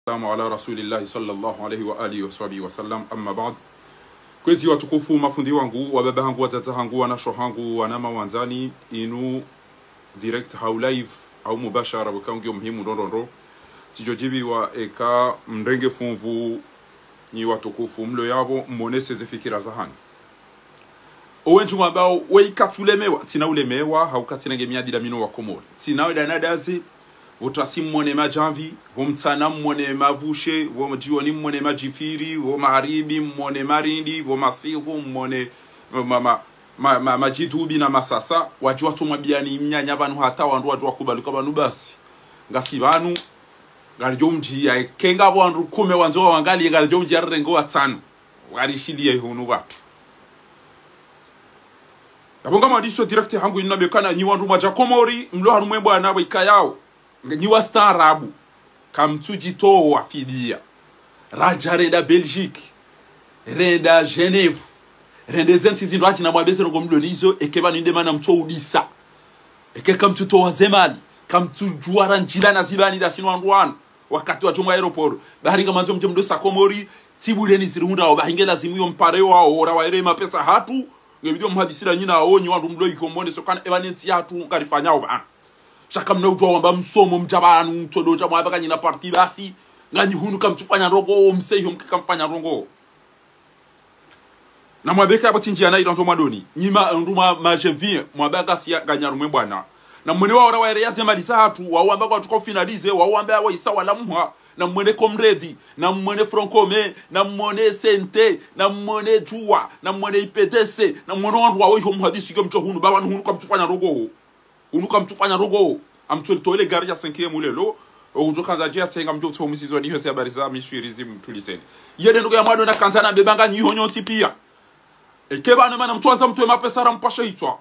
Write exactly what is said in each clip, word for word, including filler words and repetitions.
والسلام على رسول الله صلى الله عليه وآله وصحبه وسلم، أما بعد. Kwezi watukufu, mafundi wangu, wababa hangu, wadzadze hangu, wanasho hangu, wanama wandzani, inu direct hau live, hau mubashara, weka ungiyo muhimu ndrondrondro. Tsidjo djibiwa eka mrenge funvu, nyi watukufu, mlo yapvo, mmonese ze fikira zahanyu. Owendji wambao, weyi katsulemewa, tsina ulemewa, hauka tsina nge miadi da mino wa Komori. Tsina weda nadaze, pvo tasi mmone madjamvi, pvo mtsana mmone mavushe, pvo djioni mmone madjifiri, pvo magharibi mmone marindi, pvo masihu mmone ma, ma, ma, ma, ma, madjidhubi na masasa, wadji watso mwambiani mnyanya pvanu hata wandru wadjo wakubali ka pvanu basi. Ngasi pvanu, ngaridjo mdjiya, eka ngapvo wandru kume wandzo wawangaliye, ngaridjo mdjiya rirenge watsanu. Warishiliye hunu pvatsu. Yapvo ngamwadiso direct hangu inu nambe kana nyi wandru mwadja Komori, mlo harumwa ebwana pvo ikayao. Nyi wastaarabu. Kamtsudjitowa fidiya. Radja renda Belgique. Renda Genève. Rende zentsi zindru hadjina mwambe ze ndrongoo mlo nizo, eke pvanu inde mana mtso udisa. Eke kamtsutowa ze mali. Kamtsudjuwa randjila na zibani da sinu wandru wanu. Wakati wadjo mwa aéroport. Bahari ngamandzo mdje mdo sa Komori, tsi bure ni zirihundrao, bahi nge lazimu yo mpare wao, ora waere mapesa hatru, nge video mhadisi la nyina wao, nyi wandru mlo iho mmone, so kana epvanu entsi yahatru, ngarifanyao pvanu. Sha kamna udjuwa wamba msomo, mdja pvanu, mtsodo dja mwamba kanyina parti basi, nganyi hunu kamtsufanya ndrongoo, mse iho mke kamfanya ndrongoo. Na mwabeke yapvo tsi ndjiya na irandzo mwadoni. Nyi ma, ndru ma, ma jeunes, mwabaka siya nganyarumwe bwana. Na mwone waora waere ya ze mali zahatru, wawamba kwatsuka ufinalize, wawamba ya waisa wala mwa. Na mwone Comrade, na mwone Front Commun, na mwone C N T, na mwone Juwa, na mwone I P D C, na mwone wandru wawo iho mhadisi ke mtso hunu, ba pvanu hunu kamtsufanya ndrongoo. Hunu kamtsufanya ndrongoo. Amtso litowa le gari ya cinquième lelo. Okudjo kandza dje ya tsenga mdjo utso misizo ni ho ze habari za miswiri zi mtuliseni. Yele ndrongoo ya mwado na kandza na bebanga nyi ho nyontsi piya. Eke pvanu mana mtsuandza mtowe mapesa rampashe hitswa.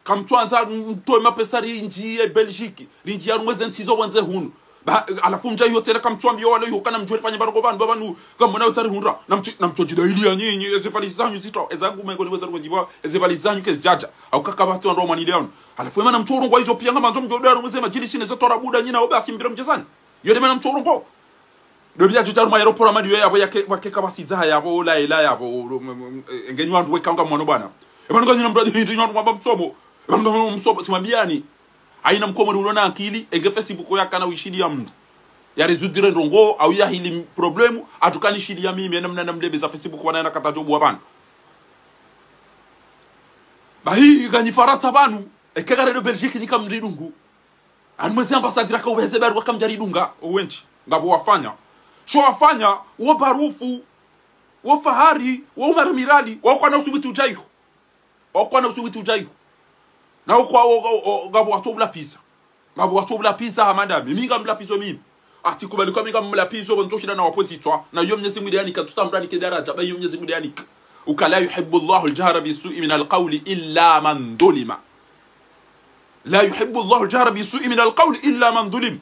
Kamtsuandza mtowe mapesa rindjiye Belgique. Rindjiye harumwa ze ntsi zo pvondze hunu. Ba, halafu mdja iho tsena kamtsuambiyo walo iho kana mdjuwe rifanye pvanu ko pvanu, ba pvanu, kamwona usari hundra. Na mtsu, na mtsodjidayiliya nyinyi, eze valizi zanyu zitso, eza ngume ngoni weza rukondjibwa, eze valizi zanyu kezidjadja. Hauka kapvatsi wandru wa mwanile yanu. Halafu emana mtsorongowa izo piya ngamandzo mdjo daro mweze madjilisi ne ze twarabu da nyina, obe asimbira mdjezani. Yo de mana mtsorongowa. Dobi ya djudja harumwa aéroport amadi yo yapvo yake, wake kapvatsi dzaha yapvo, la ila yapvo, o, m, m, e, ngenyi wandru weka ngamwono bwana. Epvanu nganyina mdru adi hindri nyi wandru mwamba msomo. Epvanu ngamwono msomo, tsimwambiyani. Haina mkomori ulo na ankili, enge Facebook yakana wishiliya mndru. Ya résoudre ndrongoo, au ya hili problème, atukani shiliya mimi, ena mna namlebe za Facebook wana yana kata djobu wa pvanu. Bahi, nganyi Farantsa pvanu, eke ngare do Belgique nyi kamridungu. Ani mwezi ambassadeur aka ubeze barua kamdjaridunga, owendji, ngapvo wafanya. Sho wafanya, wo Barufu, wo Fahari, wo Umar Mirali, wakwana usubuti udja iho. Wakwana usubuti udja iho. Na ukwa, o, o, o, ngapvo watso ula pizza. Ngapvo watso ula pizza hama ndami. Mi ngamla pizza mimi. Atsi kubali kwa mi ngamla pizza, pvo ntso shinda na wapvo zitswa. Na iyo Mnyezi Mungu de yanika, tusambrani ke daraja, ba iyo Mnyezi Mungu de yanika. Uka لا يحب الله الجهر بالسوء من القول إلا من ظلم. لا يحب الله الجهر بالسوء من القول إلا من ظلم.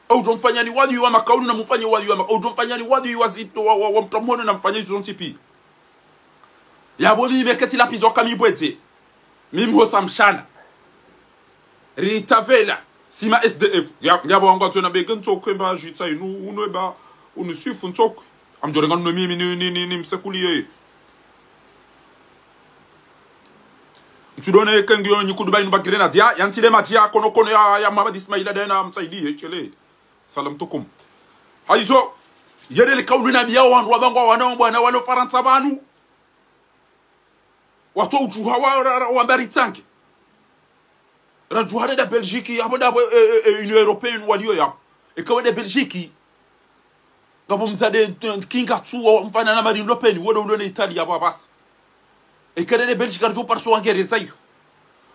Oudjo mfanyani wadui wa makaulu na mfanye wadui wa makaulu. Oudjo mfanyani wadui wa zito wa, wa, wa mtru mhono na mfanye izo zontsi piya. Yapvo mi meketi la pizza kami bwedze. Mi mhosa mshana. Ritavela. Sima S D F. Ya, yapvo wangu atsona bege ntsokwe mba jitsa inu, unwe ba, unu swifu ntsokwe. Amdjorenga nunwe mimi ni, ni, ni, ni msekuli yeye. Mtsudone kengi yo nyikudu ba inu ba grenade ya, ya ntile madji ya kono kono ya, ya Mohamed Ismaila dena msaidie, shele. Salam tukum. Haizo, yedele kaulu nabiya wandru wabangwa wana bwana walo Farantsa pvanu. Watso udjuha wa, ra, ra, wambari tsange. Radjuha renda Belgique, yapvo ndapvo, e, e, e, Union Européenne waliyo yapvo. Eka wende Belgique. Ngapvo mzade, e, kinga tsuwa, mfana na Marine Le Pen, wende ulo ne Italie yapvo apvasa. Eka rende Belgique, ardjo parso Wangereza iyo.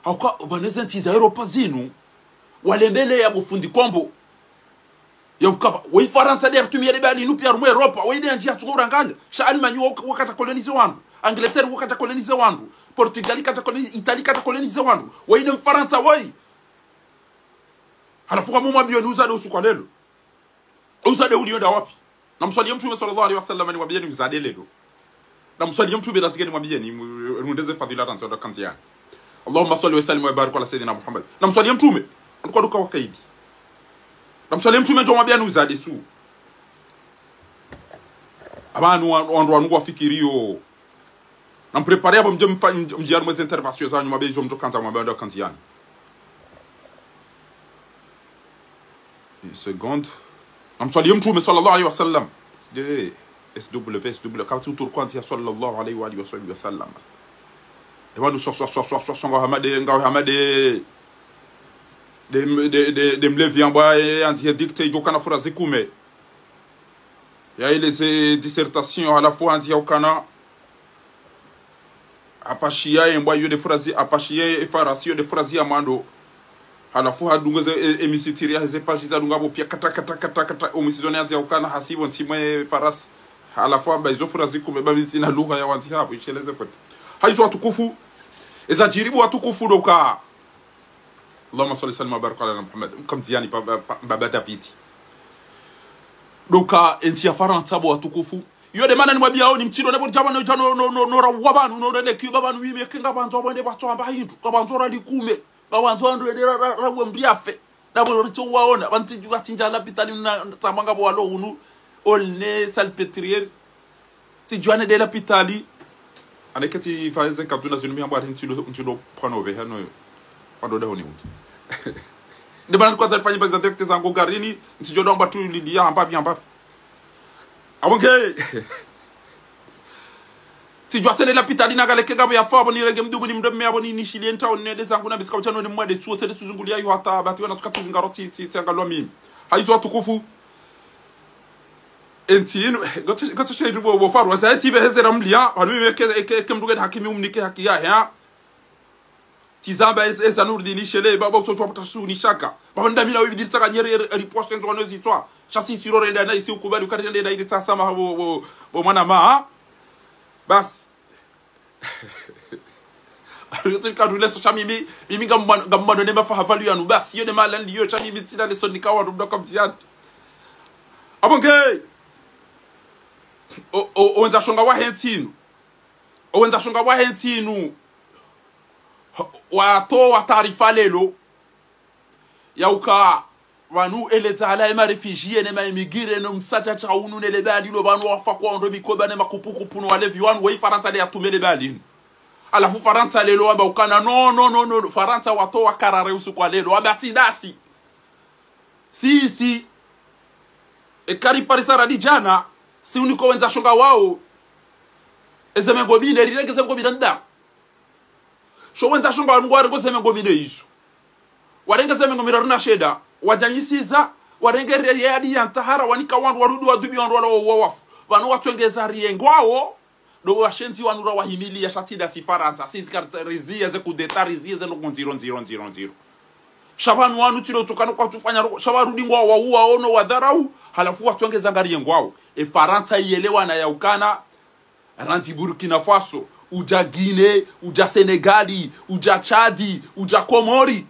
Hauka, pvanu ze ntsi za Europa zinu. Walembele yapvo fundi kombo. Ya ukaba, we Farantsa de artumia de bali inu piya harumwa Europa, we de andji ya tsuko uranganya. Sha Allemagne wo, wakadja coloniser wandru. Angleterre wakadja coloniser wandru. Portugal ikadja coloniser, Italie ikadja coloniser wandru. We de Mfarantsa, we. Halafu kamwe mwambiyo ni uzade usiku wa lelo. Uzade uliyo nda wapi? Na mswaliye Mtrume swallallahu alayhi wa sallam ni mwambiyeni uzade lelo. Na mswaliye Mtrume, ratike ni mwambiyeni, mu, mundeze fadhila ranzo ndo kanzi yani. اللهم صل وسلم وبارك على سيدنا محمد. Na mswaliye Mtrume, anuka duka wakaidi. Namswaliye mtrume ndjo mwambiani uzade tu. Apvanu wa-, wandru wanu ngwafikiriyo. Namprépare apvo mdje mfa-, mdje, mdje harumwa ze intervention zanyu, mwambe izo mdjo kandza mwambe wandru wakandziyani. Une seconde. Namswaliye mtrume swallallahu alayhi wa sallam. De S W, S W, kapvatsi uturu kwandzi ya swallallahu alayhi wa alihi wa sahbihi wa sallam. Epvanu swa, swa, swa, swa, swa, swa, ngawe hama de, ngawe hama de, de, de, de, de mlevi yambwa, eh, yandzi ye dictée, idjo kana fura zikume. Yaeleze dissertation, halafu yandzi ya ukana, apashiya yembwa iyo de fura zi, apashiya ye farasi iyo de fura zi ya mwando. Halafu hadunga ze, e, e misitiri ya ze paji zadunga pvo piya kata, kata, kata, kata, o mwisizoni yandzi ya ukana hasibu ntsi mwe farasi. Halafu hamba izo fura zikume ba mi tsina lugha ya wandzi hapvo, isheleze fwete. Hayizo watukufu, eza djiribu watukufu ndo uka. Allahumma swalli sallim wa barik ala Muhammad. Mkamdziyani pa, pa, pa, baba David. Ndo uka entsi ya Farantsa bo watukufu. Iyo de mana nimwambiyao ni mtsindo ne bo djama no djano no, no, no, no rawa pvanu, no rende kiyo pvanu mimi eke ngapvandzo wende pvatso hamba hindru, ngapvandzo ralikume, ngapvandzo wandru wende ra, ra, rawe mdru yafe. Ndapvo ritso waona, pvanu tsidjuwa tsi ndja lapitali na, na tsamba ngapvo walo hunu, Aulnay, Salpêtrière. Tsidjuwa nende lapitali. Aneke tsi faze nkabdu na zinu mi hambwa ati ntsindo, ntsindo pvano pve hano yo. Wando de honi uti. Nde mana kwandza nifanye baza direct zangu garini, ntsidjo ndo hamba tu lili ya hamba pvi hamba pvi. Apvo nge. Tsidjuwa tsende lapitali na ngaleke ngapvo yafa, apvo nirenge mdru pvo nimreme, apvo ni, nishiliye ntrao nende zangu na bitsika uchano ni mwade tsuo, tsende tsuzunguliya yo hata, bati wana tsuka tsuzingarwa tsi, tsi, tsi angalwa mimi. Hayizo watukufu. Entsi inu, gotse, gotse shaidu bo, bo faru, wasa eti be hezera mliya, pvanu mimi eke, eke, eke mdru nge hakimi umnike haki yahe, ha? Tsi zamba eza, eza Nurdin Shele, ba, ba, utso twa putasu ni shaka. Ba, ba, ndamina wewe dirisa ka nyeri, eri, eri, poste nzo wano zitswa. Sha si siro renda na isi ukubali, ukari renda na ili tsasama, bo, bo, bo, mwana ma, ha? Basi. Arutsi kadru leso sha mimi, mimi ngamma-, ngammano ne mafaha valu yanu. Basi, iyo ne mala ndiyo sha mimi tsina leso nikawa ndo mdoka mtiyani. Apvo nge, o, o, owendza shonga wahe ntsi inu. Owendza shonga wahe ntsi inu. Watowa taarifa lelo. Ya uka, pvanu eleza hala ema réfugié ne ma immigré no msadja sha unu ne lebali lo pvanu wafa kwa ondo mikoba ne makupukupu no walevi wanu, we Farantsa nde yatume lebali. Halafu Farantsa lelo wamba ukana, no, no, no, no, Farantsa watowa karare usiku wa lelo, wamba tsi ndasi. Si, si. Eka riparisa radi djana, si uniko wendza shonga wao. Eze mengo mine, rirenge ze mengo mine nda. Sho wendza shonga wanu ngwarengo ze mengo mine izo. Warenge ze mengo mine runa shenda, wadjanyisiza, warenge re-, yadi ya ntahara, wanika wandru warudi wadhubi wandru wala wa, wa wafu. Pvanu watswengeza riengwao, ndo washenzi wanu ra wahimiliya sha tsi ndasi Farantsa, si zikari riziye ze coup d'État, riziye ze ndrongo ndziro, ndziro, ndziro, ndziro. Sha pvanu wanu tsilo tsokano kwatsufanya ro-, sha warudi ngwao wauwa ono wadharau, halafu watswengeza ngariengwao. E Farantsa iyelewana ya ukana, randzi Burkina Faso, udja Guinée, udja Sénégal, udja Tchad, udja Komori.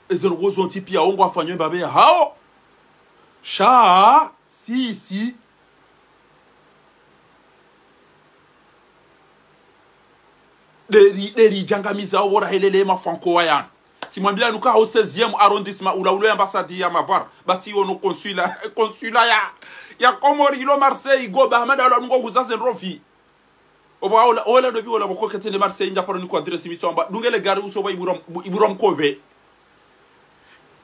Eze ndrongo zontsi piya wo ngwafanyao mbapve hao. Sha, si, si. Nde ri, nde ridjangamiza wo pvo rahelele ma Franco wayanu. Tsimwambiya nuka ho seizième arrondissement ula ulo ye ambassade ya Mavoir. Bati ono consulat, consulat ya, ya Komori ilo Marseille, goba, hamada alo anungo huzaze ndrovi. Opvo ola, ola ndo pvi ola pvo kokete ne Marseille, ndja paro niko adresse mi tsamba. Dunge le gari uso pvo ibura, ibura mkobe.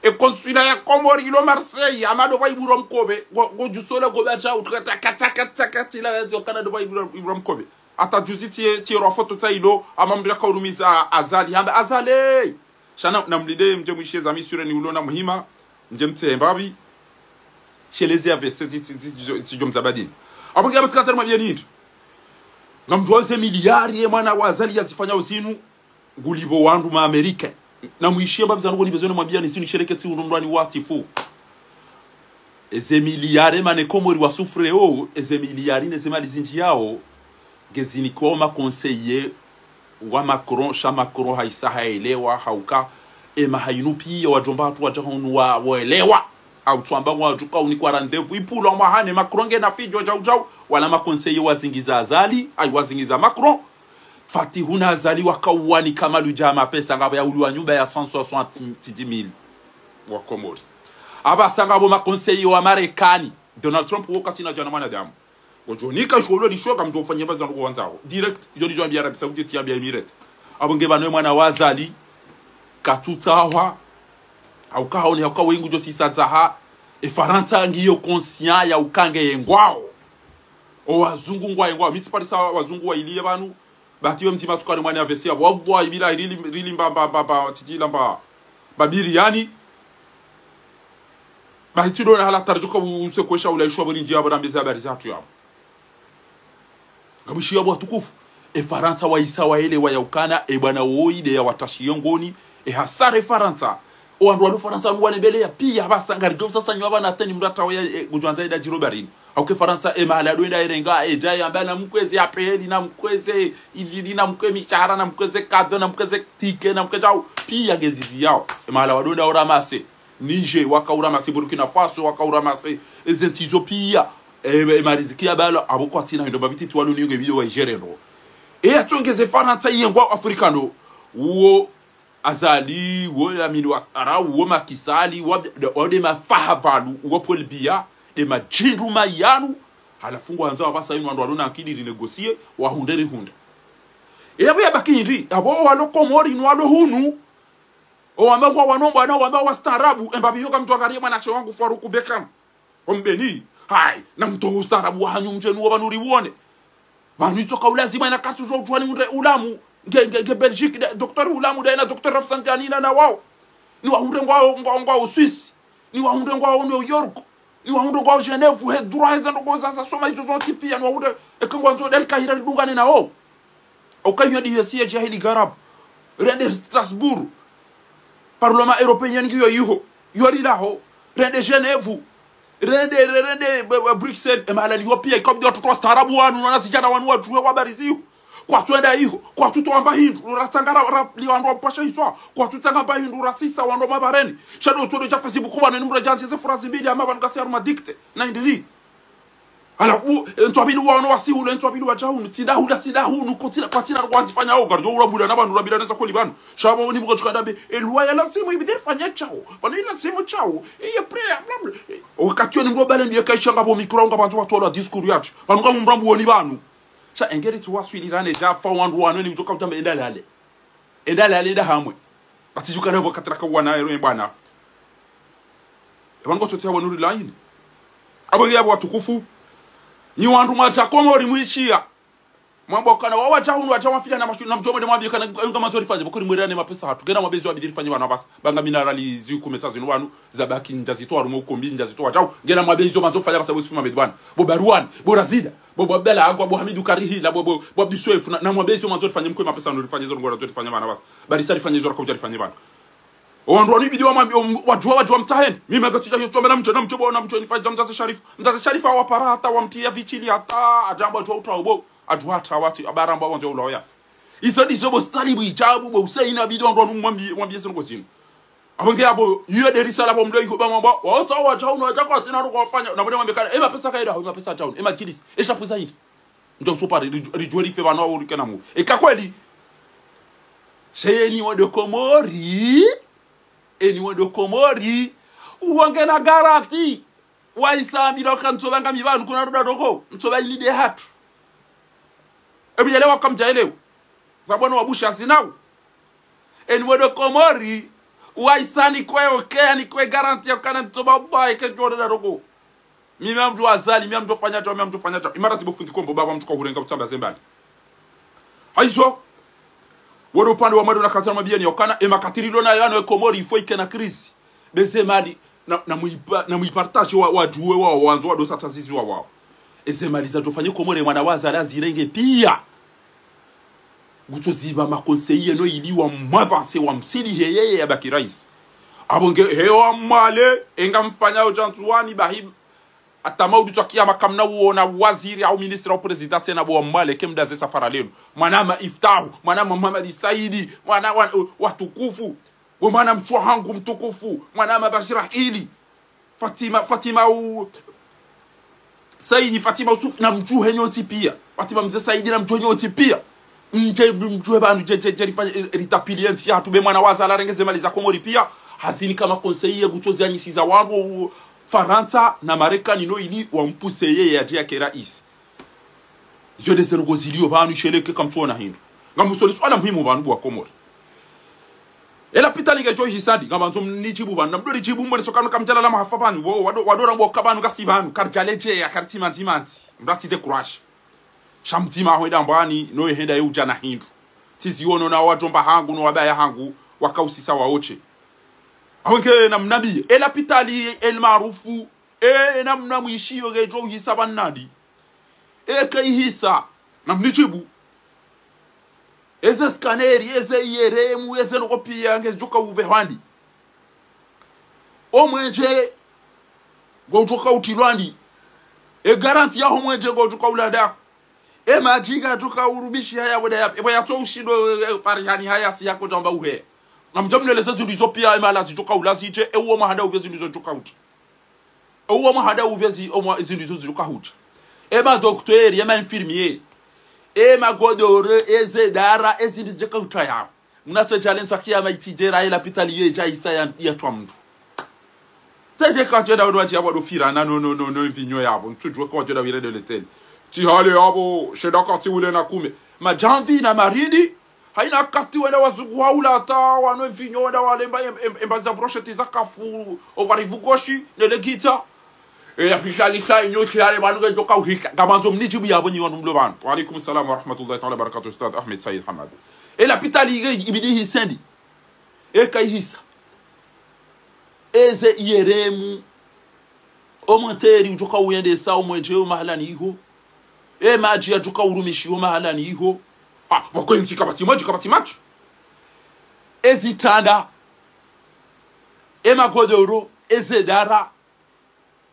E consulat ya Komori ilo Marseille, ama ndo pvo ibura mkobe. Go, go djuso la goba dja, utuka taka, taka, taka, tila ya zio kana ndo pvo ibura, ibura mkobe. Hata juzi tie, tie rwa foto tsa ilo, ama mdru yaka urumiza Azali. Hamba Azali! Sha na, namlinde mdje mwishiye zami sure ni ulo na muhima, mdje mtsemba pvi, shelezi ya vese zi, zi, zi, zi, zidjo mzabadini. Apvo nge apvo tsikatsa nimwambiye nindri. Ngamdjuwa ze miliyari ye mwana wa Azali yazifanya uzinu, ngulipvo wandru ma Américains. Namwishiye mbapvi zanu ngo nipve zo namwambiya ni zinu sheleke tsi undru mdru ani watifu. Eze miliyari mane Komori wa souffre o, eze miliyari ne ze mali zindji yao, ngezinikwa o ma conseillers wa Macron, sha Macron haisa haelewa, hauka, ema hayinu piya wadjomba hatru wadja hunu wa, waelewa. Au tsamba wadjuka unikwa rendez-vous, ipvulwa mwahane, Macron ngena fidjo djau djau, wala ma conseillers wazingiza Azali, ayi wazingiza Macron. Fatihu na Azali wakauwanika maludja mapesa ngapvo ya uliwa nyumba ya cent soixante-dix mille wa Komori. Apvasa ngapvo makonseye wa Marekani. Donald Trump wo katsina djana mwanadamu. Ngodjo nika sholo lisho kamdjo fanya pvazanu kwandzao. Direct, yo lidjo ambia Arabie Saoudite, yambia Emirates. Apvo nge pvanu ye mwana wa Azali, katsutsaha, hauka haone, hauka wengu djo sisa tsaha, e Farantsa ngiyo conscient ya uka nge yengwao. O wazungu ngwa yengwao. Mi tsiparisa wazungu wa iliye pvanu, bati we mdzima tsukari mwana ya vesi ya. Wallahi billahi, rili, rili mba, mba, mba, mba, tijila mba, mba biri yani. Bahi tsi ndo na hala tardjoka u-, use kwesha ula ishwa boni ndjia bora mbeze habari zatru yapvo. Ngamwishiya bo watukufu. E Farantsa waisa waelewa ya ukana, e bwana woyi nde ya watashiye ngoni, e hasara e Farantsa. O wandru walo Farantsa wanu wanembeleya piya, apvasa ngaridjo sasa nywa pvanu teni mrata waya, e, ngudjwandza ida djiro barini. Hauka e Farantsa, e mahala ndo enda erenga, e djaye amba na mkweze apeli, na mkweze izili, na mkwe mishahara, na mkweze kado, na mkweze tike, na mkwe djau, piya ngezizi yao. E mahala wandru enda oramase. Niger, waka uramase, Burkina Faso, waka uramase, eze ntsi zo piya, e, e, mariziki ya bala, apvo kwatsina hindru mbapvi titi walo niyo nge bido wa igere ndo. E yatsongeze Farantsa yengwao Afrika ndo. Uwo Azali, uwo Lamine Ouattara, uwo Macky Sall, uwo, uwo nde mafaha pvanu, uwo Paul Biya, nde madjindru mayanu, halafu ngwandzao apvasa inu wandru walo na akili rinégocier, wahundre rihundre. E yapvo yabaki hindri, apvo walo Komori, nu walo hunu, o wamba ngwa wano mbwana, o wamba wastaarabu, e mbapvi yo kamdjo angaria mwanashe wangu Farouk Bekam. Ombeni, hayi, na mtowe ustaarabu wahanyu mdjeni wo pvanu riwone. Pvanu itsoka ulazima ina katsu djo utwani undre ulamu, nge, nge, nge Belgique, nde, docteur ulamu, nde, na docteur Rafsanjani na, na wao. Ni wahundre ngwao, ngwao, ngwao Suisse. Ni wahundre ngwao New York. Ni wahundre ngwao Genève, he droit heze ndrongoo za, za soma izo zontsi piya, ni wahundre, eka ngwandzo nde El Kahira ridungane na wao. Oka yo ndiyo siège ya hili gharabu. Rende Strasbourg. Parlement européen ngiyo iho. Yo rilaho. Rende Genève. Rende, re-, rende, b-, b-, Bruxelles. E mahala liyo piya, ikabidi watoto wastaarabu wanu, na wanazidjana wanu wadjuwe habari ziho. Kwatsu enda iho. Kwatsu towa mba hindru. Ratsanga ra, ra, li wandru wa mpasha hiswa. Kwatsu tsanga mba hindru, rasisa wandru wa mabareni. Sha ndo utsondo dja Facebook pvanu ni mdru djandzi ze furazi mbili, ama pvanu ngasi harumwa dictée. Na indili. Halafu, e, ntswabili wano wasi hule, ntswabili wadja hunu, tsi nda hula, tsi nda hunu, ko tsi nda, kwatsina roko wazifanya ho, ngaridjo ula bula na pvanu, urabila neza kweli pvanu. Sha pvo ni mbuka tsuka ndambe, e, loi ya lazimu ibidi rifanye shawo, pvanu i lazimu shawo, e, ye prêt, bla, bla. E, wakati yo ni mbuka bale ndiye kaisha ngapvo mikro, ngapvandzo watolwa discours yatru. Pvanu ngamumrambu woni pvanu. Sha engeri tsi waswili rane dja fa wandru wano ni kudjoka utambe enda lale. Enda lale nda hamwe. Basi djuka na bo katraka wana ero e bwana. E pvanu ngotsote ya wanu rilayini. Apvo nge yapvo watukufu. Ni wandru mwadja Komori mwishiya. Mwamba ukana wa wadja hunu wadja wafila na mashu, na mdjomwe nde mwambiye kana nga, nga mandzo rifanye, pvoko rimwirane mapesa hatru. Ngena mwambezi wabidi rifanye pvanu apvasa. Ba ngami na rali ziku metsa zinu pvanu, zabaki ndjazitowa harumwa ukumbi, ndjazitowa djau. Ngena mwambezi mandzo rifanye apvasa bo Yusuf Mohamed pvanu. Bo Barwane, bo Razida. Bo, bo Abdallah Agwa, bo Hamidu Karihila, bo, bo, bo Abdi Swef, na, na mwambezi mandzo rifanye mkwe mapesa no rifanye zo ndrongoo zo rifanye pvanu apvasa. Bari sa rifanye zo rakaudja rifanye pvanu. O wandru wanu ibidi wamwambi, o, wadjuwa, wadjuwa mtsaheni. Mimi ngatsija yo tsombe na mdje, na mdje bo, na mdje nifanye dja mdzaze Sharifu. Mdzaze Sharifu hawa para hata wamtiya vitshili hata, adjamba djuwa utrawo bo. Adjuwa hata wati, abaramba wandzo ulawo yafi. Izo ndizo bo Stalibu Idjabu, bo Hussein Abidu, wandru wanu mwambi, mwambi yezo ndrongoo zinu. Apvo nge yapvo, iyo nde risala pvo mdo iho ba mwamba, waotsa wadja hunu, wadja kwatsina ndo kwafanya, na mdje mwambe kana, e mapesa kaida, e mapesa dja hunu, e madjilisi, e shapu za hindri. Ndjo usopare, ridju-, ridjuwe rife pvanu awo rikena mu. Eka kweli, she yeni wandru Komori, eni wandru Komori, uwo ngena garanti, waisa mbila uka ntsoba ngami pvanu kuna ruda ndrongoo, ntsoba ini nde hatru. Ebu yelewa kamdja yelewa. Za bwana wabusha zinau. Eni wandru Komori, waisa nikwe okea, nikwe garanti ya ukana ntsoba uba, eke djo ruda ndrongoo. Mimi amdru Azali, mimi amdru fanya djau, mimi amdru fanya djau. Imara zibo fundi kombo, baba mdru kwa hurenga utsamba zembali. Hayizo, wandru upande wa mwando na kaza mabiyani ya ukana, e makatiri lona yanu e Komori, ifo ikena crise. Be ze mali, na, na muipa-, na muipartage wa, wadjuwe wa, wandzo wa dosa tazizi wa wao. Eze mali zadjo fanye Komori mwana wa Azali azirenge piya. Ngutso ziba makonseye no ili wa mwavance wa msili he yeye yabaki raisi. Apvo nge he wa Mwali, enga mfanya udja Ndzuwani bahi. Hata maudu tswa kiyama kamna uona waziri au ministre au président tsena bo wa Mwali, ke mdaze safara lenu. Mwana ma Iftahu, mwana ma Mohamed Saidi, mwana wa, watukufu. We mwana mshe wahangu mtukufu, mwana ma Bashira ili. Fatima, Fatima u-, Saidi, Fatima Usufi, na mdjuhe nyontsi piya. Fatima Mze Saidi, na mdjuhe nyontsi piya. Mdje, mdjuhe pvanu, dje, dje, dje, rifanye, ritapili entsi yahatru, be mwana wa Azali arenge ze mali za Komori piya. Hazini kama conseiller kutsozi anyisiza wandru Farantsa na Marekani no ili wampuse yeye yadje yake raisi. Zo nde ze ndrongoo zilio pvanu isheleke kamtsuona hindru. Ngamsoni suala muhimu pvanu bo wa Komori. E lapitali ngedjo hisa ndi, ngamandzo mnidjibu pvanu, namdo lidjibu mweneso kanu kamdjalala mahafa pvanu, bo, wado, wado rambwa uka pvanu ngasi pvanu, karidjaledjeya, karitsi mandzi mandzi, mratsi décourager. Sha mdzima hwenda mbwani, no hwenda ye udja na hindru. Tsiziono na wadjomba hangu, no wabaya hangu, wakausisa waoche. Awe nge namnambie, e lapitali El Maarufu, e namna mwishiyo ngedjo hisa pvanu ndi. Eka ihisa, namnidjibu. Eze scanner, eze I R M, eze ndrongoo pia ngezidjoka upvehwa ndi. O mwenje, ngudjoka utrilwa ndi. E garantie yaho mwenje ngudjoka ulanda. E madji ngadjoka urumishi haya wenda ya, e pvo yatso ushindo, e, parihani haya si yako djamba uhe. Namdja mneleze zindru izo pia, e malazi djoka ula zidje, e uwo mwahanda upve zindru izo djoka udja. Uwo mwahanda upve zi-, omwa-, zindru izo zidjoka hudja. E ma docteur, e ma infirmier, e ma godoro, e ze dara, e zindru zidjoka hutaya. Mnatso djalentswa kiyama itsidjera, e lapitali yo idja hisa ya, ya twa mndru. Tsedje kadjenda wandru wadji yapvo wadofirana no, no, no, no, mvinyo yapvo. Ntsudjuwa kwadjenda wire de leteni. Tsi hale yapvo, shenda kati ule na kume. Madjamvi na marindi, haina kati wenda wazungu haula hata wano mvinyo wenda walemba em-, em-, emba za brochette za kafu, o parivu goshi, ne legita. E, ya pisha lisha inyo tsi hale pvanu ngedjoka uhisa. Ngamandzo mnidjibu yapvo nyi wandru mlo pvanu. Wa alaikum salam wa rahmatullahi ta'ala wa barakatuh, Ustadh Ahmed Said Hamad. E lapitali nge ibidi hise ndi. Eka ihisa. Eze I R M. O monteri udjoka uyendesa o mwenje o mahalani iho. E madji yadjoka urumishiho mahalani iho. Ah, pvoko entsi kapvatsi madji, kapvatsi madji. Ezi tranda. E magodoro, eze dara.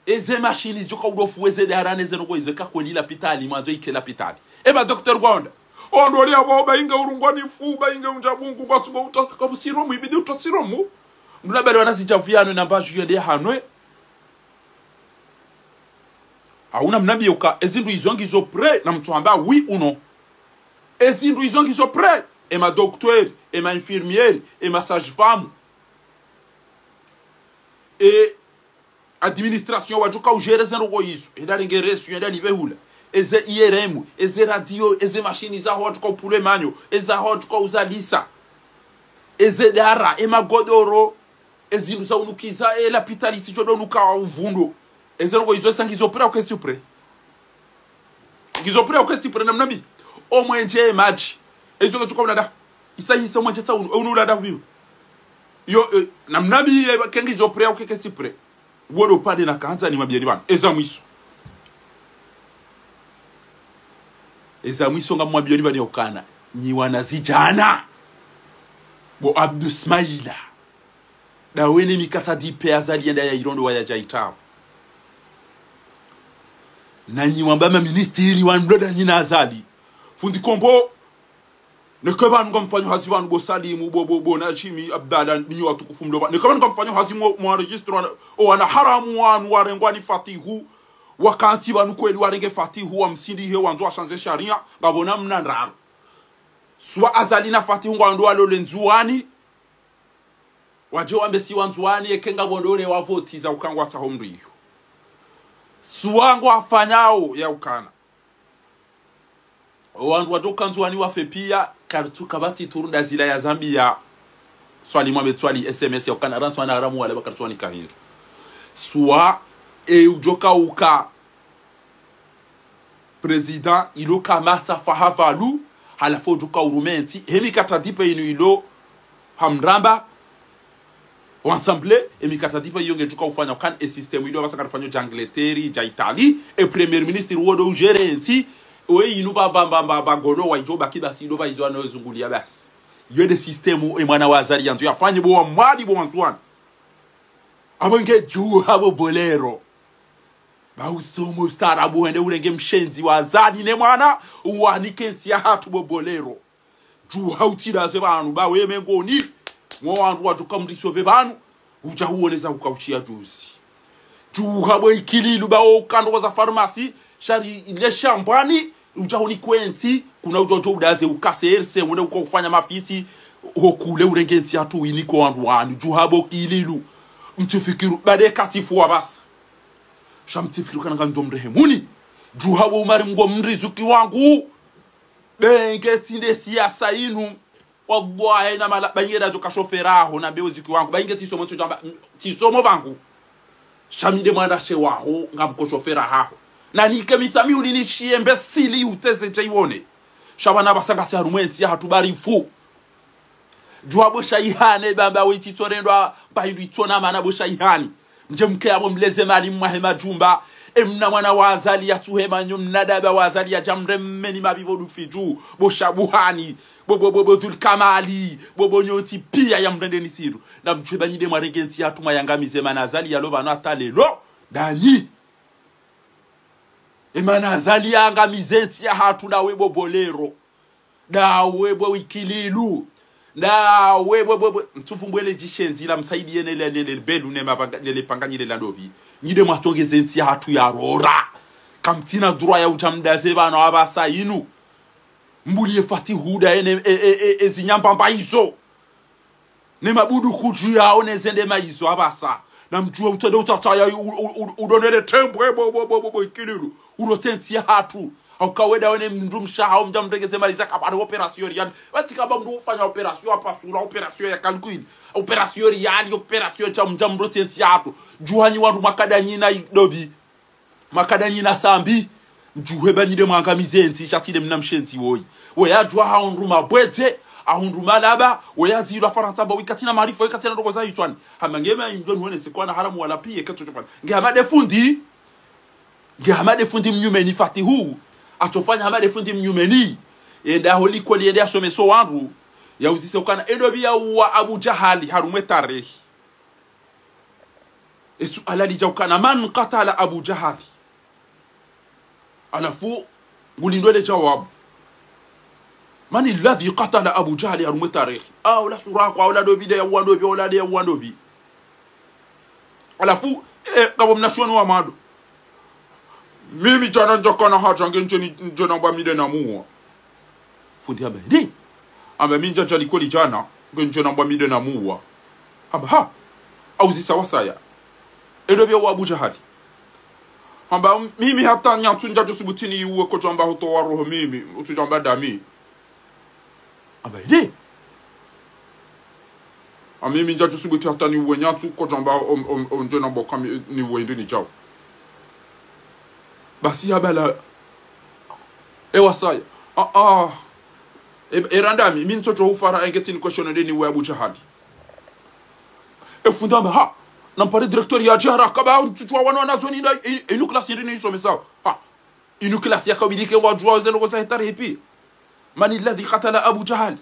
Eze mashini zidjoka udofu eze dara neze ndrongoo izo eka kweli lapitali, mwandzo ike lapitali. E ma docteur ngwanda. Ondo lia bo ba inge urungwa ni fu, ba inge undja bungu, ngwatsungo uta, kabu siromu, ibidi uta siromu. Mdru labda wana zidja pvuyano na mbadju yende hanwe. Hauna mnambie uka, ezindru izo ngizo prêt, na mtsuhamba oui ou non. Ezindru izo ngizo prêt, e ma docteur, e ma infirmière, e ma sage-femme. E administration wadjoka ugérer ze ndrongoo izo, enda renge reçu, enda libehula. Eze I R M, eze radio, eze mashini zaho wadjoka upvule manyo, ezaho wadjoka uzalisa. Eze dara, e magodoro, ezindru za unukiza, e lapitali tsidjo donuka uvundo. Eze ndrongoo izo esa ngizo prêt ou que ngizo prêt. Ngizo prêt ou que ngizo prêt, na mnambie. O mwenje madji. Ezo ngadjoka ulanda. Isa isa mwenje sa unu, unu ulanda hubiru. Yo, eh, na mnambie, eh, ke ngizo prêt ou que ngizo prêt. Wodo pvande na kandza nimwambieni pvanu. Eza mwiso. Eza mwiso ngamwambieni pvanu ukana. Nyi wana zidjana. Bo Abdou Smaila. Ndawe ne mikata dipe Azali yenda ya irondo wayadja itawo. Na nyi mwamba ma ministri wanu mlo nda nyi na Azali. Fundi Kombo. Neke pvanu ngamfanyo hazi pvanu bo Salimu, bo, bo, bo Najimi, Abdallah, ninyi watukufu mlo pvanu. Neke pvanu ngamfanyo hazi mwa, mwa registre wana, o wana haramu wanu warengwa ni Fatihu. Wakantsi pvanu kweli warenge Fatihu, wamsindihe wandzo washandze sharia, ngapvo namna ndraru. Swa Azali na Fatihu ngwandro walole Ndzuwani, wadje wambe si wa Ndzuwani, eke ngapvo ndole wavotiza uka ngwatsaho mndru iyo. Swa ngwafanyao ya ukana. O wandru wadjoka Ndzuwani wafe pia, karitsu kapvatsi turu nda zila ya Zambia. Swali mwambe tswali S M S ya ukana rantsu wana haramu wale ba karitsu wanika hindru. Swa, e udjoka uka président ilo kamatsa faha pvalu, halafu udjoka urume ntsi, he mikata dipe inu ilo hamramba, o ensemble, e mikata dipe iyo ngedjoka ufanya ukana e système ilo apvasa karifanyo dja Angleterre, dja Italie, e premier ministre wodo ugérer ntsi, we inu ba, ba, ba, ba, ba golo wa idjo baki basi ilo ba izo ano zungulia basi. Iyo nde système e mwana wa Azali yandzo yafanye bo wa Mwali bo wa Ndzuwani. Apvo ngedjuha bo Bolero. Ba usomo ustaarabu hende urenge mshenzi wa Azali ne mwana, uwanike ntsi yahatru bo Bolero. Djuha utsilaze pvanu, ba we mengoni mwa wandru wadjoka mrisove pvanu, udja uoneza uka uchiya juzi. Djuha bo Ikililu ba o kandro za farmasi, shari ile shambwani, udja unikwe ntsi, kuna udjo djo udaze uka C R C, wende uka ufanya mafitsi, Hokule urenge ntsi yahatru winike wandru wanu. Djuha bo Ikililu. Mtsifikiru. Bade katsifu wa basa. Sha mtsifikiru kana ngamdjo mrehemuni. Djuha bo Umari mngo mrizuki wangu. Benge tsinde siasa inu. Wallahi na mala, ba inge dadjo ka shofera haho, na be uzuki wangu. Ba inge tsisomo tsidjamba, tsisomo bangu. Sha mi nde mwanashe waho, ngamko shofera haho. Na nike mitsami uli nishiye mbesili uteze dje iwone. Sha bana basa ngasi harumwa entsi yahatru bari fu. Djuwa bo shayihane bamba we tsitsorendwa, mba hindru itsona mana bo shayihani. Mdje mke yabo mleze mali mwahe madjumba. E mna mwana wa Azali yatsuhe manyo, mna daba wa Azali yadja mremeni mabibo dufidju. Bo Shabuhani. Bo, bo, bo, bo Dhulkamali. Bo, bo nyontsi piya yamrendeni sirru. Na mdjuwe ba nyi nde mwarenge ntsi yahatru mwayangamize mana Azali yalo bano hata lelo. Ndanyi. E mana Azali yangamize ntsi yahatru na we bo Bolero. Ndawe bo Ikililu. Ndawe bo, bo, bo. Mtsufu mbwele djishenzi la msaidiye ne le, ne le belu ne mapanga, ne le panga nyi le la ndopvi. Nyi nde mwatsongeze ntsi yahatru yarora. Kamtsina droit ya udja mdaze bana wa basa inu. Mbuliye Fatihu nda ene, e, e, e, e zinyambamba izo. Ne mabudu kudju yawo ne zende mayizo apvasa. Na mdjuwe utsende utsataya u-, u-, u-, udonele tembwe bo, bo, bo, bo, bo, Ikililu. Urotse ntsi yahatru. Hauka we nda wene mndru mshe haho mdja mrengeze mali zaka pvale opération Riyadh. Pvatsi kamba mndru ufanya opération ya pasula, opération ya calcul. Opération Riyadh, opération sha mdja mrotse ntsi yahatru. Djuha nyi wandru mwakada nyina ndopvi. Mwakada nyina sambi, mdjuwe ba nyi nde mwangamize ntsi, sha tsi nde mna mshenzi woyi. Woyi adjuwa hahundru mabwedze, hahundru malaba, woyi azilwa Farantsa mba woyi katsina maarifa, woyi katsina ndrongo za hitswani. Hama nge ma indjo nuwonese kwana haramu wala piye ketso tso fanya. Nge hama nde fundi, nge hama nde fundi mnyumeni Fatihu, atsofanya hama nde fundi mnyumeni. Yende aho likoli yende yasomeso wandru, yauzise ukana, e ndopvi yauwa Abu Jahali, harumwa e tarehi. E suala lidja ukana, من قتل أبا جهل؟ Halafu, ngulindo le djawabu. من الذي قتل أبا جهل harumwa e tarehi? Ah, ola sura kwa, ola ndopvi nde yauwa ndopvi, ola nde yauwa ndopvi. Halafu, eh, ngapvo mnashioni wa mwando. Mimi djana ndjakana hadja nge ndje ni, ndje namba mi nde namuwa. Fundi hamba, ndi? Hamba mi ndjadja likoli djana, nge ndje namba mi nde namuwa. Hamba, ha? Auzisa wasaya. E ndopvi yauwa Abu Jahali? Hamba, mimi hata nyatsu ndjadjo subuti niuwe kodjamba hutowa roho mimi, utsudjamba ndami. Hamba, ndi? Hamba mimi ndjadjo subuti hata niuwe nyatsu kodjamba om, om, om, ndje namba kami niuwe hindri nidjao. Basi habala. E wasaya. Ah, ah. E, e randami, mi ntsodjo hufara enge tsini question nde niuwe Abu Jahali. E fundi hamba, ha, nampare directeur yadje haraka ba, ntsudjuwa wanu wanazioni nda, i-, inu classe hindri nisomesao. Ha, inu classe yaka bidi ke wadjuwa ze ndrongo za he tarehi piya. من الذي قتل أبا جهل؟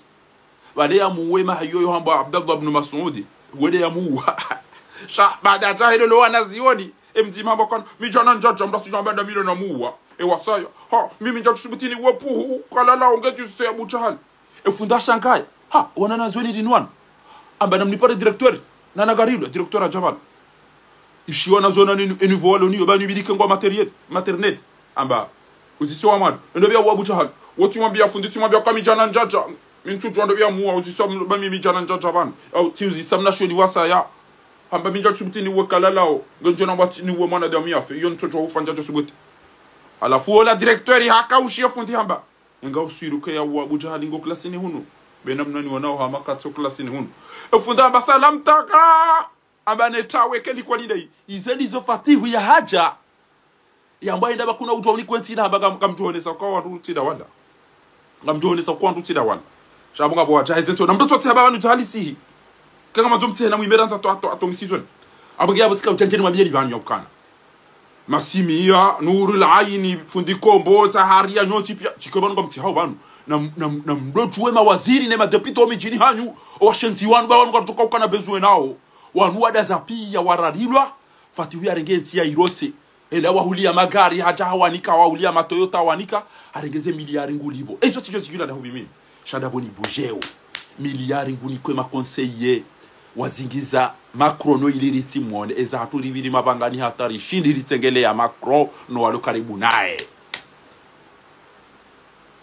Pvale yamuwe maha yoyo hambwa Abdallah ibn Mas'ud. Wende yamuwa. Sha, baada djahili lo wanazioni. E mdzima hamba kana, mi djana ndjadja mdru atsudjamba ndami nde namuwa. E wasaya. Ha, mimi ndjadjo subuti niuwe puhu, kalala onge djuse Abu Jahali. E fundi hashangaya. Ha, wanu wanazioni ndrini wanu? Hamba namnipare directeur, nana garilwa, directeur Adjabal. Ishi wanazioni ni, e niveau walo nayo, ba nibidi ke ngwa matériel, maternelle. Hamba, uzise wa mwando. E ndopvi yauwa Abu Jahali? Wo tsimwambia fundi, tsimwambia ka mi djana ndjadja. Mi ntsudjuwa ndopvi yamuwa, uzise wa mlo, ba mi, mi djana ndjadja pvanu. Au, tsi uzisa mnashioni wasaya. Hamba mi ndjadjo subuti niuwe kalala o. Nge ndje namba tsi niuwe mwanadamu yafe. Iyo ntsodjo hufa ndjadjo subuti. Halafu ola directeur haka ushiye fundi hamba. Enga uswiruke yauwa Abu Jahali ngo classe ni hunu. Be namna niwonao hama katso classe ni hunu. E fundi hamba salam taka. Hamba ne tawe ke likoli nde yi. Ize ndizo Fatihu yahadja. Yambwa enda ba kuna udjuwa unikwe ntsi ila hamba ngam-, ngamdjo honesa kwa wandru tsi nda wala. Ngamdjo honesa kwa wandru tsi nda wala. Sha hamba ngapvo wadja heze ntso. Na mdru tsotsi hamba wanu djahali sihi. Kanga madzo mtse na mwimera nza to, ato, ato misizoni. Hamba nge yapvo tsika udjandjeni mwambiyeni pvanu ya ukana. Masimiya, Nurul Aini, fundi Kombo, Zaharia, nyontsi piya, tsike pvanu ngamtsi hao pvanu. Na, na, na mdodjuwe mawaziri ne madepite o midjini hanyu, o washenzi wanu ba wanu katsoka ukana besoin nao. Wanu wadaza piya wararilwa, Fatihu yarenge ntsi ya irotse. Ela wahuliya magari hadja hawanika, wahuliya ma Toyota hawanika, harenge ze miliyari ngulipvo. Ezo tsidjo tsidjula nda hupvi mimi. Sha nda pvo ni budget o. Miliyari ngunikwe ma conseillers. Wazingiza Macron no ili ritsi mwone. Eza hatru ripviri mapvangani hata rishindi ritsengeleya Macron no walo karibu naye.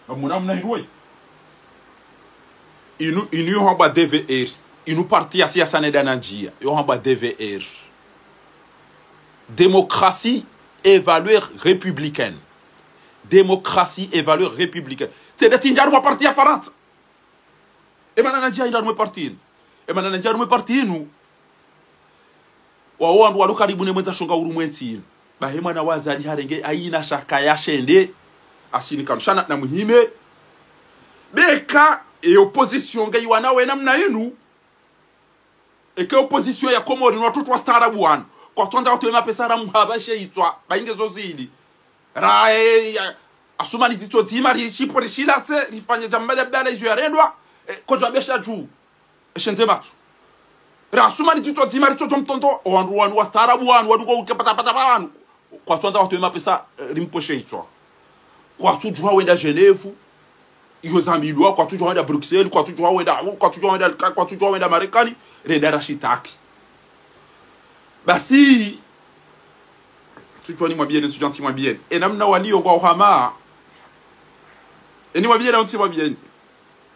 Ngamwona mna hindru woyi. Inu, inu yo hambwa D V R. Inu parti ya siasa nde na ndziya. Yo hambwa D V R. Démocratie et valeurs républicaines. Démocratie et valeurs républicaines. Tsi nde tsi ndja harumwa parti ya Farantsa. Emana na ndziya hindri harumwa parti inu. Emana na ndziya harumwa parti inu. Wawo wandru walo karibu ne mwendza shonga hurumwa entsi inu. Bahi mwana wa Azali harenge hayina shaka ya shende. Asini kanu shana na muhime. Beka e opposition nge iwana we namna inu. Eke opposition ya Komori ni watoto wastaarabu wanu. Kwatsu wandza watowe mapesa ra muhaba she itswa. Bahi nge zo zili. Ra, eh, ya, Asumani dzitso dzima rishipo rishilatse, rifanye djamada bala izo yarendwa, eh, kodja besha dju. Eshendze matso. Ra Asumani dzitso dzima ritso djo mtondo, o wandru wanu wastaarabu wanu, wandru ko uke pata pata wanu. Kwatsu wandza watowe mapesa, eh, rimposhe itswa. Kwatsu djuha wenda Genève, iyo zambilwa, kwatsu djuha wenda Bruxelles, kwatsu djuha wenda, kwatsu djuha wenda, kwatsu djuha wenda Marekani, renda rashitaki. Basi, tsudjuwa nimwambiyeni, tsudjuwa ntsimwambiyeni. E namna waliyo ngwa uhama. E nimwambiyeni au ntsimwambiyeni.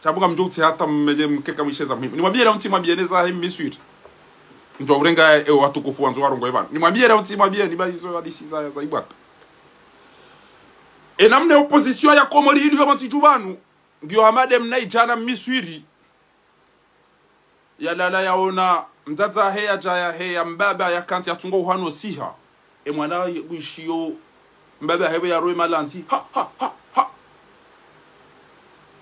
Sha buka mdjo utse hata mmedje mkeka mwisheza muhimu. Nimwambiyeni au ntsimwambiyeni za himi Miswiri. Mdjuwa urenga e watukufu wandzo warongowe pvanu. Nimwambiyeni au ntsimwambiyeni, ba izo hadisi za, za ibwata. E namna opposition ya Komori iliyo pvanu ntsi dju pvanu. Ngiyo hama de mna idjana Miswiri. Yalala yaona mdzadze wahe yadja yaheya mbaba yakantsi yatsungo uhano siha. E mwana wishiyo mbaba wahe we yarowe malandzi. Ha, ha, ha, ha.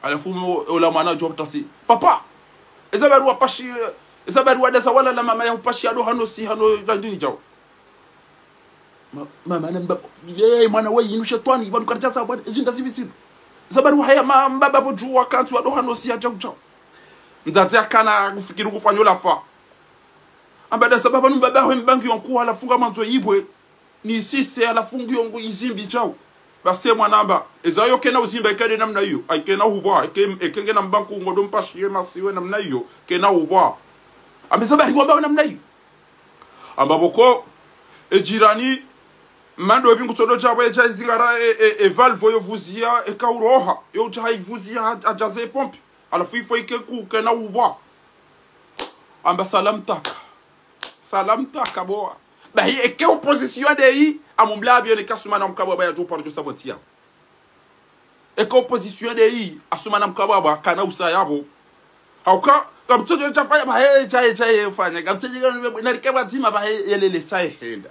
Halafu mo, ola mwana djo ptasi. Papa! Eza baruwa pashi, eza baruwa dasa wala la mama ya upashi yado hano siha no dandini djao. Ma, mama na mbaba, ye, mwana we yinu shetwani, pvanu karidja sa bwana, ezi nda zivi zinu. Eza baruwa haya ma, mbaba pvo dju wakantsi wado hano siha djao djao. Mdzadze hakana kufikiri kufanya ulafa. Hamba dasa baba nu mbaba we mbangi yonku halafu nga mandzo yibwe. Ni sise halafu ngu yongu izimbi djao. Basi mwana hamba, eza yo kena uzimba ika de namna iyo. Hayi kena hupva, eke, eke nge na mbanku ngodo mpashiye masiwe namna iyo. Kena hupva. Hamba eza baruwa mbawe namna iyo. Hamba pvoko, e jirani, mando evi ngutsodo djapvo edja izingara e, e, e valve yo vuziya, e kauroha, yo udja hayi vuziya, ha, hadjaze e pompe. Halafu ifo ike ku kena hupva. Hamba salam taka. Salam taka boa. Bahi eke opposition de yi, amumla avion eka Asumani Mkabwabwa yadjo paro djo sabotiya. Eke opposition de yi, Asumani Mkabwabwa, kana usa yapvo. Hauka, kamtsojo tafanya, bahe, djaye, djaye, fanya. Kamtsojo, narike pvadzima, bahe, yelele sa yehenda.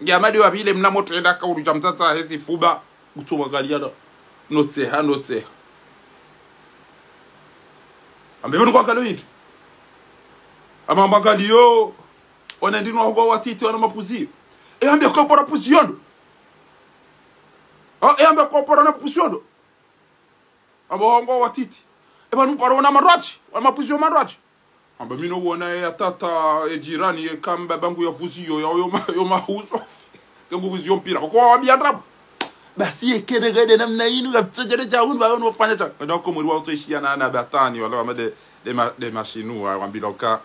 Nge amadi wa pvile mna moto yenda kauru dja mdzadze wahe zifuba. Kutsu mwangaliya no. Notseha, notseha. Hamba pvanu kwangaliyo yindri. Hamba mwangaliyo. Wana ndinu wahongo watiti, wana mapuziyo. E hamba kwa pora puziyo ndo. Ah, e hamba kwa pora na puziyo ndo. Hamba wahongo watiti. E pvanu paro wana marwadji, wana mapuziyo marwadji. Hamba mi no wona e ya tata, e jirani, e kamba bangu ya vuziyo, ya yo ma, yo mahuzo. Ke ngu vuziyo mpira. Kwa wambiya ndrabo. Basi ye kene gede namna inu, kapvtsa djere dja unu, ba unu fanya dja. Kada ko mwiri wa utso ishiya na, na batani, wala wama de, de ma, de mashinua, wambila uka.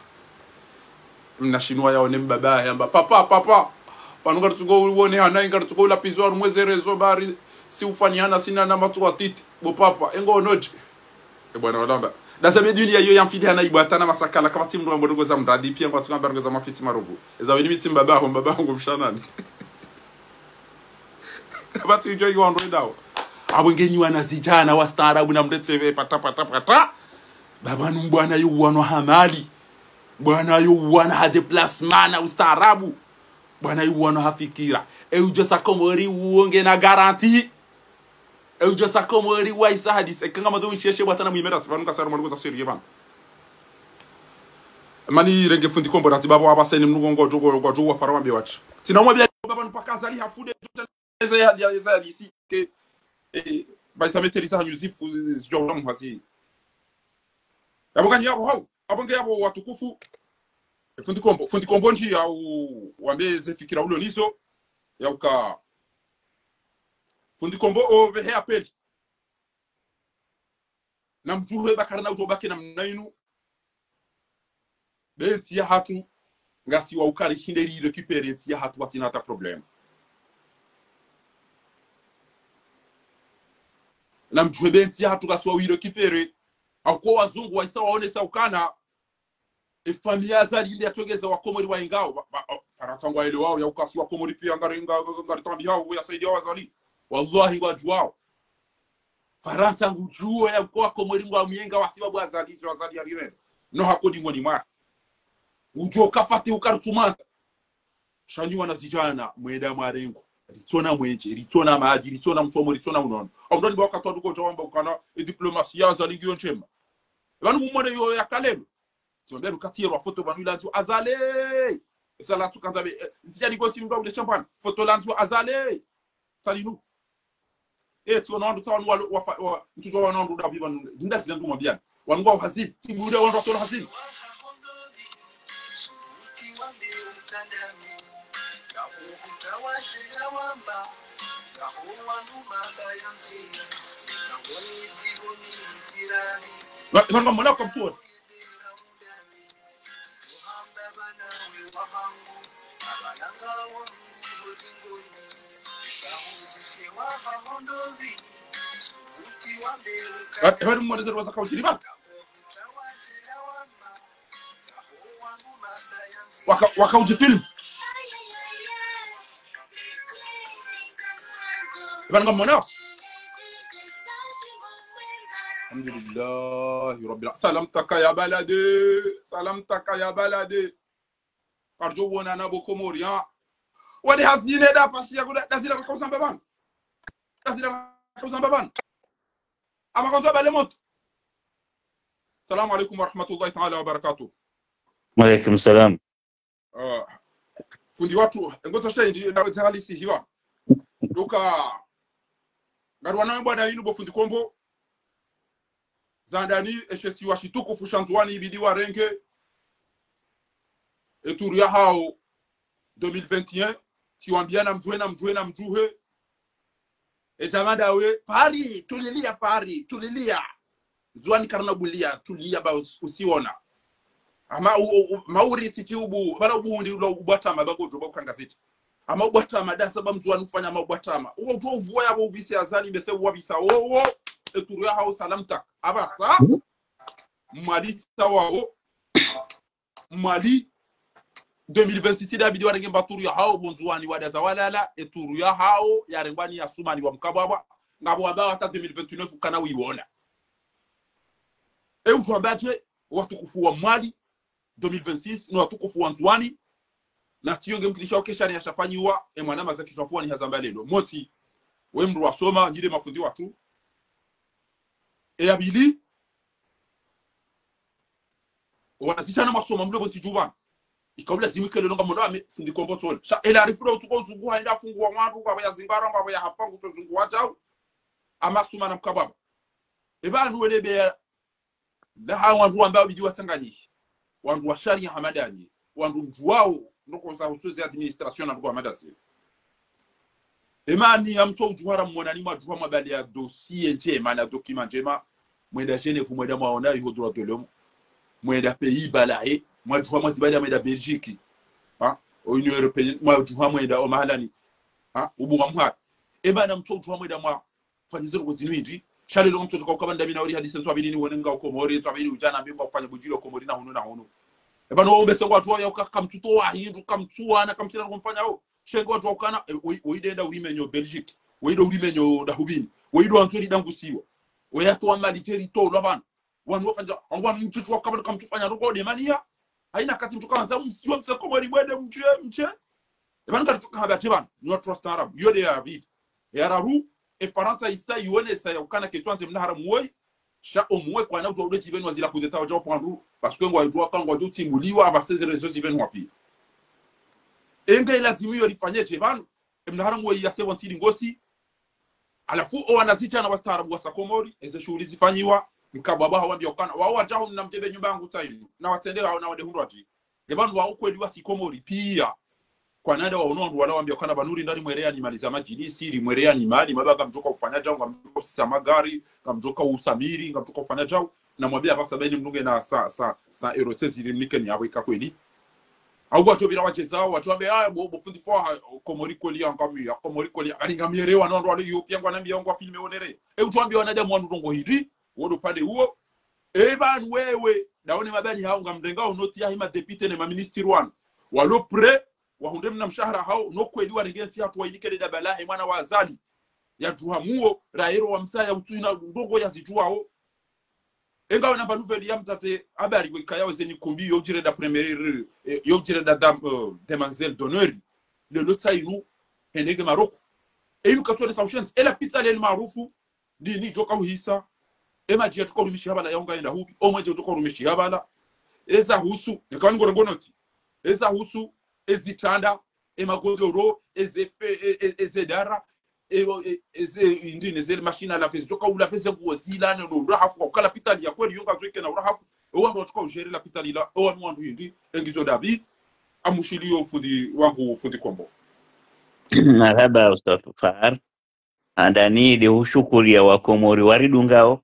Mna shinua yaone mbaba, yamba, papa, papa. Pvanu ngarutsungo uone hana, ngarutsungo ula pizo, harumwa ze réseaux, bari, si ufani hana, sina na matso watiti. Bo papa, engo onodje. E bwana walamba. Dasa be duniya iyo ya mfidi hana ibwatana masakala, kapvatsi mndru wa mbondrongo za mradi, piya ngwatsunga mbarongo za mafiti marovu. Eza weni mitsi mbaba ho, mbaba ho ngo mshanani. Kapvatsi udjo iwa ndo edao. Apvo ngenyi wana zidjana wastaarabu na mretse be pata, pata, pata. Baba nu mbwana yo wano ha mali. Mbwana yo wano ha déplacement na ustaarabu. Mbwana yo wano ha fikira. E udjo sa Komori uwo ngena garantie. E udjo sa Komori wa isa hadisi. Eka ngamwandzo unsheshe bwatana mwimerati. Pvanu ngasaro mwaluko za sérieux pvanu. Mani renge fundi Kombo rati baba waba seni mnuko ngodjo, ngodjo wapara wambe wati. Tsina umwambia baba nu paka Azali hafude, eza ya, ya, eza ya disi ke, eh, ba isa maîtriser ha musique fu, zidjo ula muhazi. Yapvo kanyi yapvo hau, apvo nge yapvo watukufu. E fundi Kombo, fundi Kombo ndji ya u, wambe ze fikira ulo nizo, ya uka. Fundi Kombo o pvehe apeli. Na mdjuhe bakara na utobake namna inu. Be ntsi yahatru, ngasi wa ukari shinde ri récupérer ntsi yahatru watsina hata problème. Na mdjuhe be ntsi yahatru ngasi wa wi récupérer. Hauka wazungu waisa waonesa ukana, e famiyi ya Azali inde yatwengeza Wakomori waingao. Wa, wa, wa, Farantsa ngwaelewao ya ukasi Wakomori pia ngari, nga, nga, ngari tambi hao ya saidia wa Azali. Wallahi ngwajuao. Farantsa ngujuo ya uka Wakomori ngwamyenga wasibabu Azali, zo Azali yarirenda. No hako dingoni mwa. Ujo kafate ukaritsumanta. Sha nyi wanazidjana, mwenda mwarengo. Ritsona mwenje, ritsona madji, ritsona msomo, ritsona unono. Au ndo ni wakati wa duko jawamba ukana, e diplomasi ya Azali ngiyo njema. Pvanu mumone yo ya kalelo. Tsimwambia nukati yerwa foto pvanu ilandziwa Azali. Esa la tsuka ndzabe, eh, zidja niko si mdwa ule champagne. Foto landziwa Azali. Salinu. Eh, tsi wana wandru tsa wanu walo, wafa, wa, mtsudjuwa wana wandru dabi pvanu. Zinda zina nduma biani. Wanu ngwa hazini. Tsi mdru wandru watolo hazini. Wa, wa, wa, mwana kwa mtuwa. Wa, wa, mwana zeru waza kaujiri, wa. Waka, waka uji film. Ibana ngamwona. Alhamdulillahi Rabbil. Salam taka ya balade. Salam taka ya balade. Karjo wona na bo Komori, ha. Wade hazine da pasi ya kuda, da zila kausamba pvanu. Da zila kausamba pvanu. Ama konzo bale moto. Salamu alaikum wa rahmatullahi ta'ala wa barakatuh. Wa alaikum salam. Ah, fundi watru, ngoto sha indi, na wetsi halisi hiwa. Nduka, ngari wana bwana inu bo fundi Kombo. Zandani, eshe siwa shitukufu sha Ndzuwani ibidi warenge. E tour ya hawo deux mille vingt et un, tsiwambia na mdjuhe, na mdjuhe, na mdjuhe. E djamanda we, fari, tulilia fari, tulilia. Ndzuwani karina bulia, tulia ba us-, usiona. Ama u, u, u, mauri titi ubu, bala ubu undi ula ubwatama, ba kodjo, ba ukangaziti. Ama ubwatama, da saba Mndzuwani ufanya ama ubwatama. Uwo udjo uvuwa ya bo ubise Azali, mbese uwabisa, wo, wo. E tour ya hawo salam tak. Abasa, mwalisa wawo. Mwali, deux mille vingt-six da bidi warenge mba tour ya hawo bo Ndzuwani wadaza walala, e tour ya hawo yarengwa ni ya Sumani wa Mkabwabwa, ngapvo wamba hata deux mille vingt-neuf ukana wiwona. E udjo wamba dje, watukufu wa Mwali, deux mille vingt-six, no watukufu wa Ndzuwani, na tiyo nge mkilisha okeshani ya shafanyiwa, e mwana maza kiswafuwa ni hazamba lelo. Motsi, we mdru wasoma, nyi nde mafundi watru. E ya pvili, wanazishana mwasoma mle bo ntsi djupvanu. Ika ulazimu ikele nonga mwana ame fundi Kombo tsole. Sha ela arifu la utsuko uzunguha enda afunguwa wandru, ngapvo ya zingara, ngapvo ya hapva, ngutso zunguha djau. Ama Sumani na Mkabwabwa. Eba anu wele beya, la ha wandru wamba bidi watsanganyihe. Wandru wa sharia hama ndanyi. Wandru mdjuwao, ndoko za usuzi administration na ndoko hama ndasi. Emani ya mtso udjuha ra mwona ni mwadjuha mwabali ya dossier ndjema na document ndjema. Mwenda Genève, mwenda mwaona iho droit de l'homme. Mwenda Pays-Bas lahe, mwadjuha mwazibali ya mwenda Belgique. Ha? O Union Européenne, mwadjuha mwenda o mahalani. Ha? Ubu wa mhara. Emana mtso udjuha mwenda mwa fanya zero zinu hindri. Sha lelo mtso udjuha ukaba ndami na uri hadisi ntsu abili ni wone nga Komori, ntsu abili udjana mbimba ufanya budjilo Komori na hunu na hunu. Eba no mbese ngwadjuwa ya uka kamtsu towa hindru, kamtsu wana, kamtsina kumfanya o. Shengo wadjuwa ukana, e, we, we idenda urimenyo Belgique, we ido urimenyo dahubini, we ido anzori dangusiwa, we yatowa mali teri tolwa pvanu. Wanu wafanya, wanu mtsu wakaba kamtsu fanya rogo de mania. Haina kati mtsu kawanza, msiwa mse Komori mwende mtsu, mtsu. Eba nka tsu kahaba tebana, ni watru wastaarabu. Yo de ya pvili. Ya raru, e Farantsa isa iwonesa ya ukana ketsu andze mnaharamu woyi, sha omwe kwana udjuwa ude djipveni wazila kudeta wadja wapvandru, parce que ngwadjuwa ka ngwadjo timuliwa, aba seze rezo zipveni wapi. Enge ilazimu yo rifanye dje pvanu, e mnaharamu woyi ya sewa ntsi lingosi, alafu o wanazishana wastaarabu wasa Komori, eze shughuli zifanyiwa, Mkabwabwa hawambia ukana, wao wadja hunu na mtebe nyumba yangu tsainu, na watsende hao na wade hundru wadji. Eba ndo wa ukweli wasi Komori pia. Kwana nda waono wandru wala wambia ukana pvanu ri nda rimwere ya nimaliza madjilisi, rimwere ya nimali, maba ngamdjoka ufanya djau, ngamdjoka usisa magari, ngamdjoka usamiri, ngamdjoka ufanya djau. Na mwambia apvasa beni mnunge na sa, sa, sa euro tse ziri mnike ni apvo ika kweli. Au wadjo pvira wadjezao, wadjo wambe, ah, bo, bo fundi fwa, ha, Komori kweli ya ngamia, Komori kweli ya, ani ngamia rewa, no wandru wale yo pia ngwanambia ngwa filme onere. E udjo wambia wanadamu wanu ndrongo hindri, wodo pande uwo. E pvanu wewe, ndaone mabali hao ngamrengao noti yahe madéputé ne maministre wanu. Walo prêt, wahundre mna mshahara hao, no kweli warenge ntsi hatru wainike le daba lahe mwana wa Azali. Ya djuha muo, raero wa msaya utsina ndrongo ya zidjuwao. Enga wena mba nouvelle ya mtsatse habari wekaya weze nikumbi yo djire nda première, eh, yo djire nda dame, euh, demoiselle d'honneur. Lelo tsa inu, henenge Maroko. E inu katsuone sa ushenzi. E lapitali El Maarouf, ndini djoka uhisa. E madji yatsuka urumishi habala yaunga yenda hubi. O mwenje djoka urumishi habala. Eza husu, neka wani ngore mbonoti. Eza husu, ezi tsanda, e magodoro, eze fe-, e, e, eze dara, e, e, eze, indri, neze machine à laver, djoka u laver ze nguo zila, ne, no urahafu, kwa uka lapitali ya kweli, yonga zweke na urahafu, e wandru watsuka ujere lapitali la, e wanu wandru indri, engizo dabi, amushili yo fundi wangu, fundi Kombo. Marahaba, Ustadh Fahar. Handani de hushukuria wa Komori waridungao,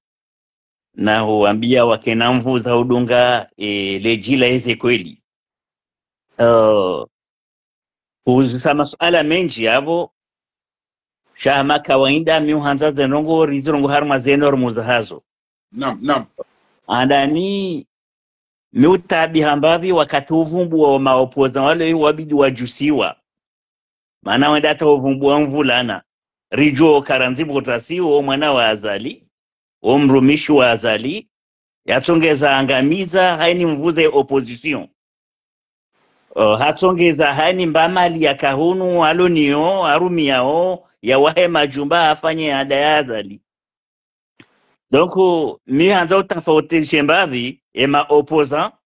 na huambia wakena nvu za udunga, e, ledjila eze kweli. Uh, huzisa masuala mendji yapvo, sha hama kawaida mi uhandza ze ndrongo, rizirongo harumwa ze normes zahazo. Naam, naam. Handani, mi utabi hambapvi wakati uvumbuwa o ma opposants wale wabidi wadjusiwa. Mana wenda hata uvumbuwa mvulana. Ridjuo karandzi votasi wo mwana wa Azali, wo mrumishi wa Azali, yatsongeza angamiza, haini mvuze opposition. O, hatsongeza haini mba mali ya kahunu, alo niyo, arumiyao, ya wahe majumba, afanye ada ya Azali. Donc, mi handza utafautishe mbapvi, e ma opposants,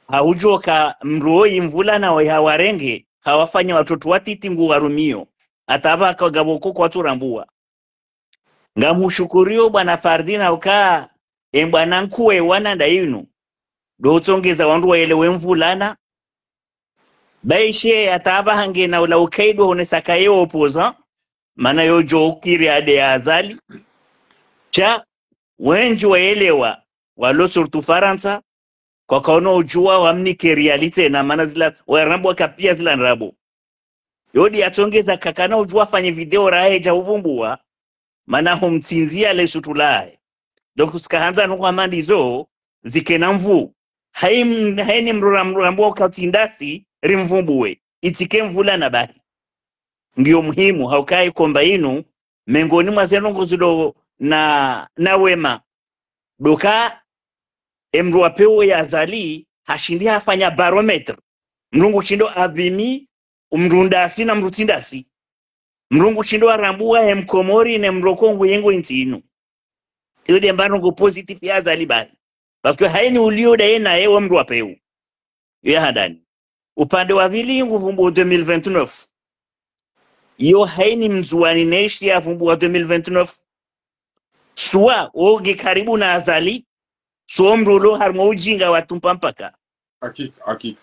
haudjoka mdru oyi mvulana oyi hawarenge, hawafanya watoto watiti ngu warumiyo, hata pvaka ngapvo koko watsurambuwa. Ngamhushukurio bwana Fardina uka, e bwana nkuu we wana nda inu, ndo utsongeza wandru waelewe mvulana, baishe hata pvaha ngena ula ukaidi wa honesa kaye opposant, mana yo djo ukiri ade ya Azali. Sha, wendji waelewa, walo surtout Farantsa, kwakaono udjuwa wamnike réalité na mana zila, warambwa kapia zila ndrabo. Yodi yatsongeza kakana udjuwa afanye video rahe dja uvumbuwa, mana humtsindzia le sutu lahe. Donc, tsikahandza nuko hama ndizo, zikena nvu. Haim-, haini mrura mrura mbo uka utsindasi, rimvumbuwe. Itsike mvulana bahi. Ngiyo muhimu, hauka e komba inu, mengoni mwa ze ndrongo zilo na, na wema. Ndo uka, e mdru wa pewu ya Azali, hashindi hafanya baromètre. Mdru ngu shindo apvimi, mdru ndasi na mdru tsi ndasi. Mdru ngu shindo arambuwa he mkomori ne mdru ko ngu yengo intsi inu. Iyo de mba ndrongo positif ya Azali bahi. Parce que haini ulio daye naye wa mdru wa pewu. Iyo ya handani. Upande wa pvili nguvumbuo deux mille vingt-neuf. Iyo haini mdzuwani neshi ya vumbuwa deux mille vingt-neuf. Swa, wo nge karibu na Azali, swa mdru ulo harumwa ujinga wa tumpa mpaka. Hakika, hakika.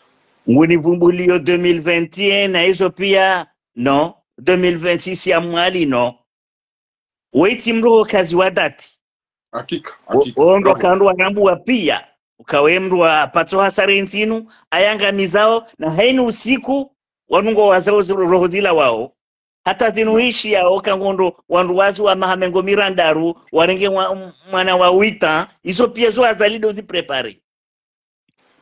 Nguni vumbulio deux mille vingt et un na izo pia, non. Deux mille vingt-six ya mwali, non. Weitsi mdru ho kazi wa dati. Hakika, hakika. Wo ndo kandru warambuwa pia. Ukawe mdru wa patso hasara intsi inu, ayangamizao, na haini usiku, wanu ngo wazao ziro roho zilawao. Hata zinu ishi ya oka ngondo, wandru wazi wa maha mengo mirandaru, warenge mwa-, mwana wa huit ans, izo pia zo Azali ndo zi préparer.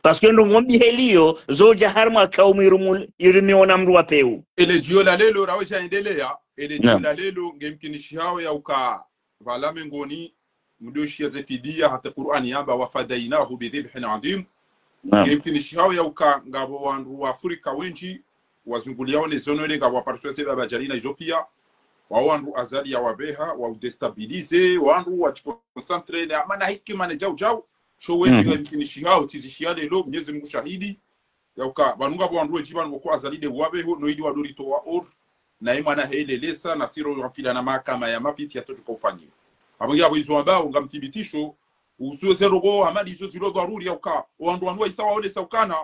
Parce que ndrongo mbi heliyo, zo dja harumwa kaumu irumu-, irumiona mdru wa pewu. Ele djio la lelo, rawe dja endelea, ele djio la lelo, ngemkinishihao ya uka, pvala mengoni, mdru shiya ze fidiya, hata Qur'an yamba, وفديناه بذبح عظيم. Ngemkinishihao ya uka, ngapvo wandru wa Afrika wendji, wazunguliao ne zono ele ngapvo wapariswa ze baba djali na izo pia, wao wandru Azali ya wabeha, wa udéstabiliser, wandru wa concentré, ne amana hikima ne djau djau, sho wendji ngemkinishihao, tsi zishiya lelo, Mnyezi Mungu shahidi, ya uka, pvanu ngapvo wandru wendji pvanu woko Azali de wabeho, no idi wadori towa or, na imana helelesa, na siro wafila na mahakama ya mafitsi ya tsoto kaufanyiwa. Apvo nge apvo izo ambao, ngamthibitisho, usuwe ze ndrongo, hama ndizo zilo dharuri ya uka, wandru wanu waisa waonesa ukana,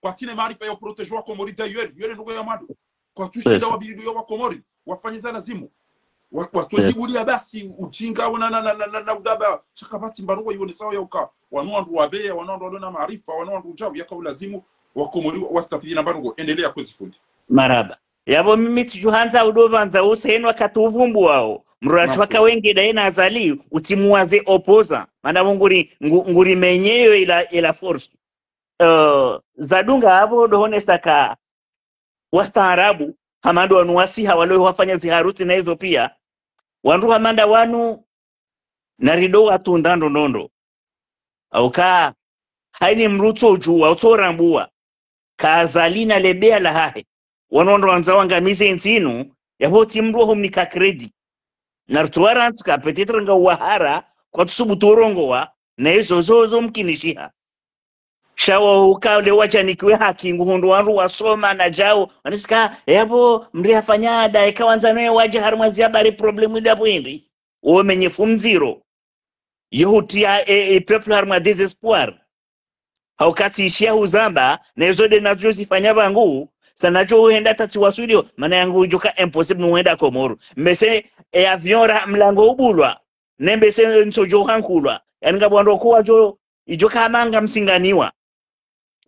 kwatsina maarifa ya uprotéger wa Komori d'ailleurs, yele ndrongo ya mwando. Kwatsushinda wabilidu ya wa Komori, wafanye za lazimu. Wa-, watsodjibulia basi, ujinga, wana na, na, na, na, na udaba, sha kapvatsi mba ndrongo ionesao ya uka, wanu wandru wabeya, wanu wandru walona maarifa, wanu wandru djau, yaka ulazimu, wa Komori, wa-, wastafidi na mba ndrongo, endelea kwezi fundi. Marahaba. Yapvo mimi tsidjuhandza udo pvandza use heni wakati uvumbuwao. Mdru ratsu waka wenge daye na Azali, utsi muwaze opposant. Mana pvo nguri, ngu-, nguri menyeyo ila, ila force. Eh, zadunga apvo ndo honesa ka wastaarabu, hama ndo wanu wasiha walo wafanya ziharusi na izo pia. Wandru hama nda wanu narido watunda ndrongoo. Hauka, haini mdru utsodjuwa, utsorambuwa. Ka Azali na lebea lahahe. Wanu ndo wandza wangamize ntsi inu, yapvo tsi mdru wa humnika crédit. Na rutsuwa rantsu ka peut-être nga wahara, kwatsusubutu urongowa, na izo zo, zo mkinishiha. Sha wo uka le wadjanikiwe haki, nguhundru wandru wasoma na djau, wanisika, yapvo, mdru yafanya ada, eka wandzano ye wadje harimwa zi habari problème ida pvo hindri. Wo menye fumdziro. Yo hutria e, e peuple harimwa désespoir. Hauka tsi ishia huzamba, na izo nde nazo zifanya pvangu, sa nadjo uhenda hata tsiwaswilio, mana yangu idjoka impossible muhenda Komoro. Mbese, e avion ra mlango ubulwa, ne mbese ntsodjo hankulwa. Yani ngapvo wandru kuwa djo, idjoka hama ngamsinganiwa.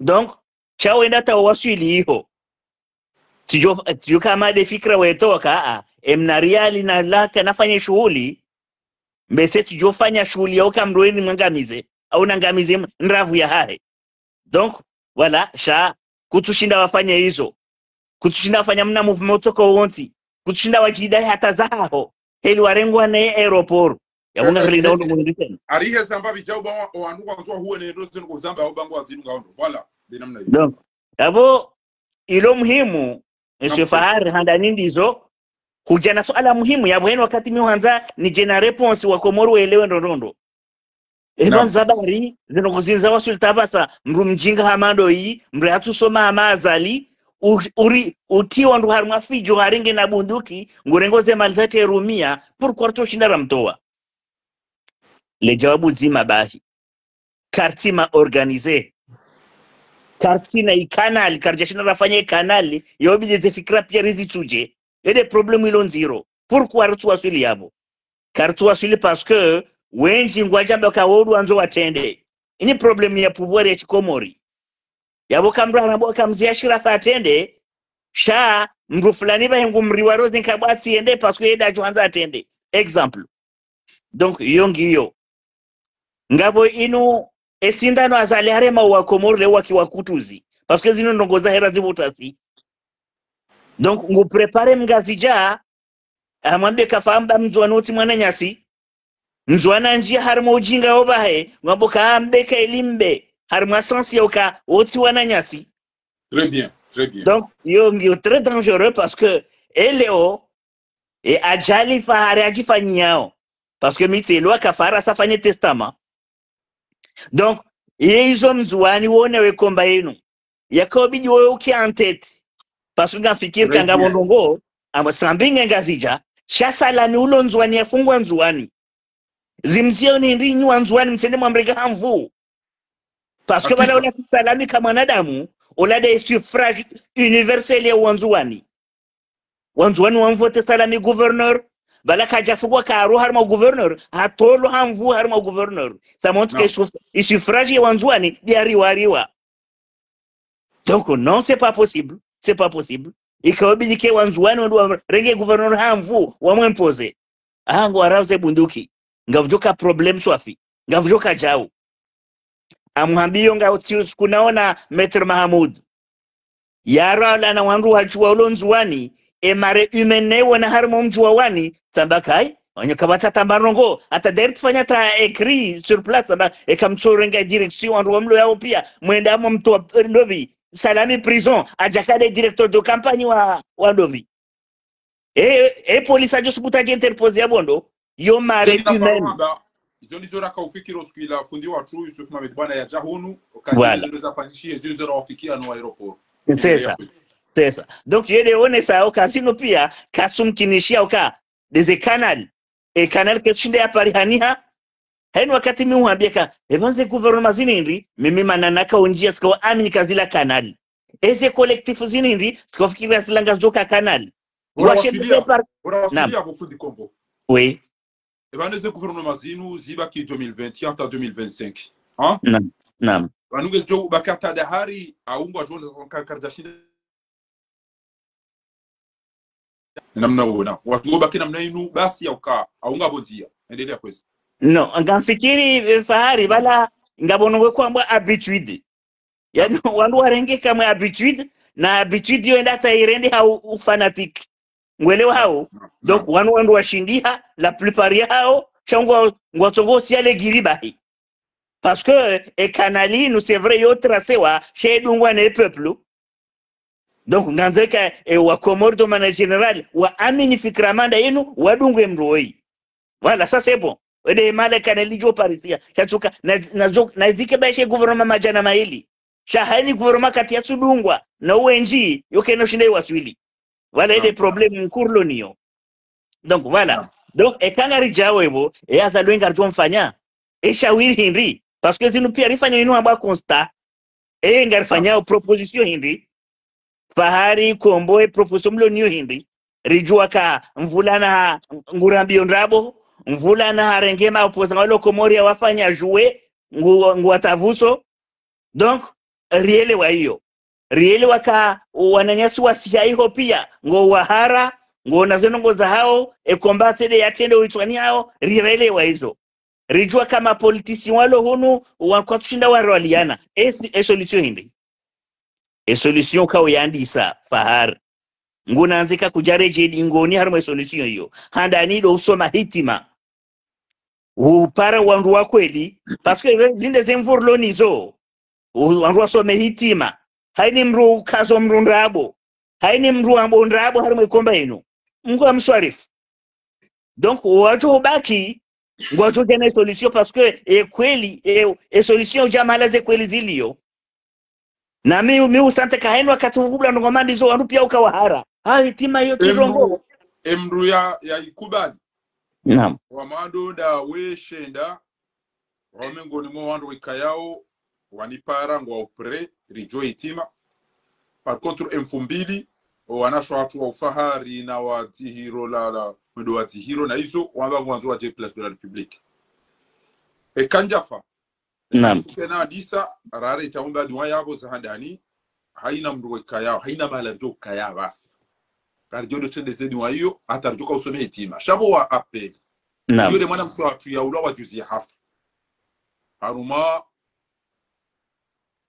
Donc, sha wenda hata waswiliho. Tsidjo, tsidjo hama nde fikira wetowa ka, a, emna riali na laka nafanye shuhuli, mbese tsidjo fanya shuhuli ya uka mdru eni mwangamize, au nangamize m-, ndravu yahahe. Donc, voilà, sha, kutsushinda wafanye izo. Kutsushinda wafanya mna mouvement toko wontsi. Kutsushinda wadjidai hata zahaho. Heli warengwa ne aéroport. Yapvo nga eh, eh, rinda eh, undru mwindri tsena. Arihe zamba pvidjau ba wa-, wandru kwandzwa huwe ne ndo zinu kuzamba au bangu wazinu ngaondo. Voilà, nde namna iyo. Donc, yapvo, ilo muhimu, Monsieur Fahari, handani ndizo, kudja na suala muhimu, yapvo heni wakati mi uhandza nidje na réponse wa Komoro welewe ndrongoo. Epvo nzabari, zinu kuzindza waswili tapvasa, mdru mdjinga hama ndo yi, mdru yatsusoma hama Azali, u-, uri, utriwa ndru harimwa fidjo harenge na bunduki, ngurengo ze mali zahe rumia, pourquoi ritsoshinda ramtowa? Le djawabu dzima bahi. Kartsi ma organisé. Kartsi na i canal, karidjashinda rafanye canal, yo bidi ze fikira pia rizitsudje. Yo nde problème ilo ndziro. Pourquoi ritsuwaswili yapvo? Karitsuwaswili parce que wendji ngwadjamba ka wo ndo wandzo watrende. Ini problème ya pouvoir ya shikomori. Yapvo ka mdru hanambwa ka mze Ashirafa atrende, sha mdru fulani pvahe ngumriwaro zinkabwatsi yende parce que yenda djo handza atrende. Exemple. Donc, yo ngiyo. Ngapvo inu, esindano Azali harema wa Komoro le waki wakutuzi. Parce que zinu ndrongoo zahe ra zivutasi. Donc, ngu préparé Mngazidja, amwambe ka famba Mndzuani utsi mwananyasi. Mndzuani andjia harimwa udjinga opvahe, ngwambo ka ambe ka elimbe, harimwa sens ya uka utsi wananyasi. Très bien, très bien. Donc, yo ngiyo très dangereux parce que, e leo, e adjali Fahari adjifanyao. Parce que mi tsi leo ka Fahari asafanye testament. Donc, ye izo Mndzuani wone we komba yenu. Yaka obidi wowe uke en tête. Parce que ngamfikiri ka ngapvo ndrongoo, amba sambi nge Ngazidja, sha Salami ulo Ndzuani yafungwa Ndzuani. Zimziyo ni ndri nyi wa Ndzuani mtsende mwamrenge ha nvu. Parce que pvala ola Salami ka mwanadamu, ola nde suffrage universel ya wa Ndzuani. Wa Ndzuani wamvote Salami gouverneur, pvala kadjafungwa ka aro harimwa gouverneur, hatolwa ha nvu harimwa gouverneur. Ça montre que suff-, i suffrage ya wa Ndzuani, ndi ariwa ariwa. Donc non, c'est pas possible, c'est pas possible. Ika obidi ke wa Ndzuani wandru warenge gouverneur ha nvu, wamwimpoze. Ah, ngwarauze bunduki. Ngapvodjoka problème swafi. Ngapvodjoka djau. Amuhambiyo nga uti usiku naona Maître Mahamoud. Yara ola na wandru wadjuwa ulo Ndzuani, e marée humaine ne wona harimwa mdji wa Wani, tsamba kai, wanyo kapvatsa tamba ndrongoo, hata direct fanya ta écrit sur place, tsamba, eka mtsorenga direction wandru wamlo yao pia, mwenda amo mtowa, eh, ndopvi, Salami prison, adjaka nde directeur de campagne wa, wa ndopvi. E, e police adjo subutu adje interposer ya bondo, yo marée humaine. Izo ndizo raka ufikiri usiku ila fundi watru Yusuf Mohamed Bwana yadja hunu, okati izo ndizo zafanyishiha, izo ndizo rawafikia no aéroport. C'est ça. C'est ça. Donc, yende onesa, oka zinu pia, katsumkinishiha, oka, nde ze canal. E canal ketsushinde yaparihaniha, Heni wakati mi uhambia ka, epvo nze gouvernement zini ndri, mimi mana naka undjia tsika wa amini ka zila canal. Eze collectif zini ndri, tsika ufikira zila ngazoka canal. Ora washende wasulia, par-, ora wasulia naam. Bo fundi Kombo. Oui. Epvo neze gouvernement zinu zibaki deux mille vingt et un hata deux mille vingt-cinq. Hein? Naam. Naam. Pvanu ngedjo baki hata dahari, aungwa djo ka-, karidjashinda. Namna uona. Wandru wabaki namna inu, basi yauka, aunga bondia. Endelea kwezi. Non, ngamfikiri, eh, Fahari, bala, ngapvo nongo kwamba habitude. Yaani, wandru warenge kamwe habitude, na habitude yo enda ta irende hau ufanatique. Ngwelewa hao. Donc, wanu wandru washindiha, la plupart ya hao, sha ngwa, ngwatsongo siale giribahi. Parce que, e kanali inu, c'est vrai, yo tracewa, sha idungwa ne peuple. Donc, ngandzeka, e, wa Comores de manière générale, wa amini fikira manda inu, wadungwe mndru woyi. Voilà, ça c'est bon. Ede male kanali djo parisia. Sha tsuka, na, na, djo- na zike baishe gouvernement madjana mayili. Sha haini gouvernement kati ya tsudungwa, na uwenji, yo keno shinda iwaswili. Voilà, ede problème nkuru lo niyo. Donc, voilà. Donc, e kanga ridjawo evo, e aza lwenga ridjo mfanya. E shawiri hindri. Parce que zinu pia rifanya inu amba constat. E ngarifanya proposition hindri. Fahari, Kombo, e proposition mlo niyo hindri. Ridjua ka mvula na ngurambiyo ndrabo. Mvula na harenge ma opposant walo Komori ya wafanya jouer. Ngu, ngu watavuso. Donc, rielewa iyo. Rielewa ka wananyasi wasiha iho pia, ngo wahara, ngo na zeno ngo za hao, e combat ede yatrende uitswani hao, rielewa izo. Ridjua kama politiciens walo hunu, wakwatsushinda warwaliana. E, si- e solution hindri. E solution kao yandisa, Fahari. Ngunandzika kudjaredje dingoni harumwa e solution iyo. Handani do usoma hitima. Upara wandru wa kweli, parce que zinde ze mvurlo nizo. U- Wandru wasome hitima. Haini mndru kazo mndru ndrabo. Haini mndru ambo ndrabo harimwa ikomba inu. Mngu amswarifu. Donc, wadjo ubaki, ngwadjo djana solution parce que e kweli, e, e solution djamala ze kweli ziliyo. Na mi, mi usante ka haini wakati ukubla ndongo mandi zo wandru pia uka wahara. Ha, hitima iyo kirongo. Emndru, emndru ya, ya ikubali. Naam. Wamando nda weshenda, wamengoni mwa wandru wikayao, wanipara ngwa upre, ridjo hitima. Par contre, emfumbili, o wanasho hatru wa ufahari na wa dzihiro la, la, mwendo wa dzihiro na izo, wamba ngwandzo wadje place de la République. E kandjafa, Naam. Kena hadisa, rare chaumba dua yabo za handani, haina mndru wekayao, haina mahala ridjo kaya basi. Karidjo ndo trende ze dua iyo, hata ridjo ka usome hitima. Sha bo wa appel. Naam. Iyo de mwana mshe hatru yaulwa wa juzi ya hafa. Harumwa,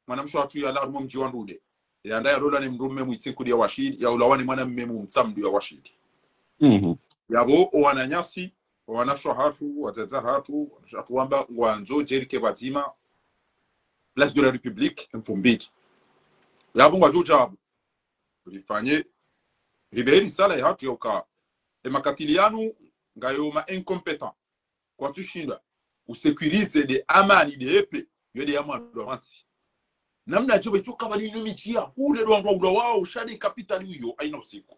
mwana mshe hatru yalawa harumwa mdji wa Ndude. Yanda yalolwa ne mndru mme mwitsi nkudi ya washili, yaulawa ne mwana mme mtsa mndru ya washili. Mhm. Yabo, o wananyasi, o wanasho hatru, wadzadze hatru, wanasho hatru wamba, ngwandzo, djerike pvadzima, place de la République, emfumbili. Yabo ngwadjo djabu. Rifanye, ribehe risala ya hatru yauka. E makatili yanu, ngayo ma incompétent. Kwatsushinda, u sécuriser de amani de epe, yo de ya mwando wantsi. Namna djebe tsoka bali inu midji ya hule ndo wandru waulawao, sha de capitale uyo, haina usiku.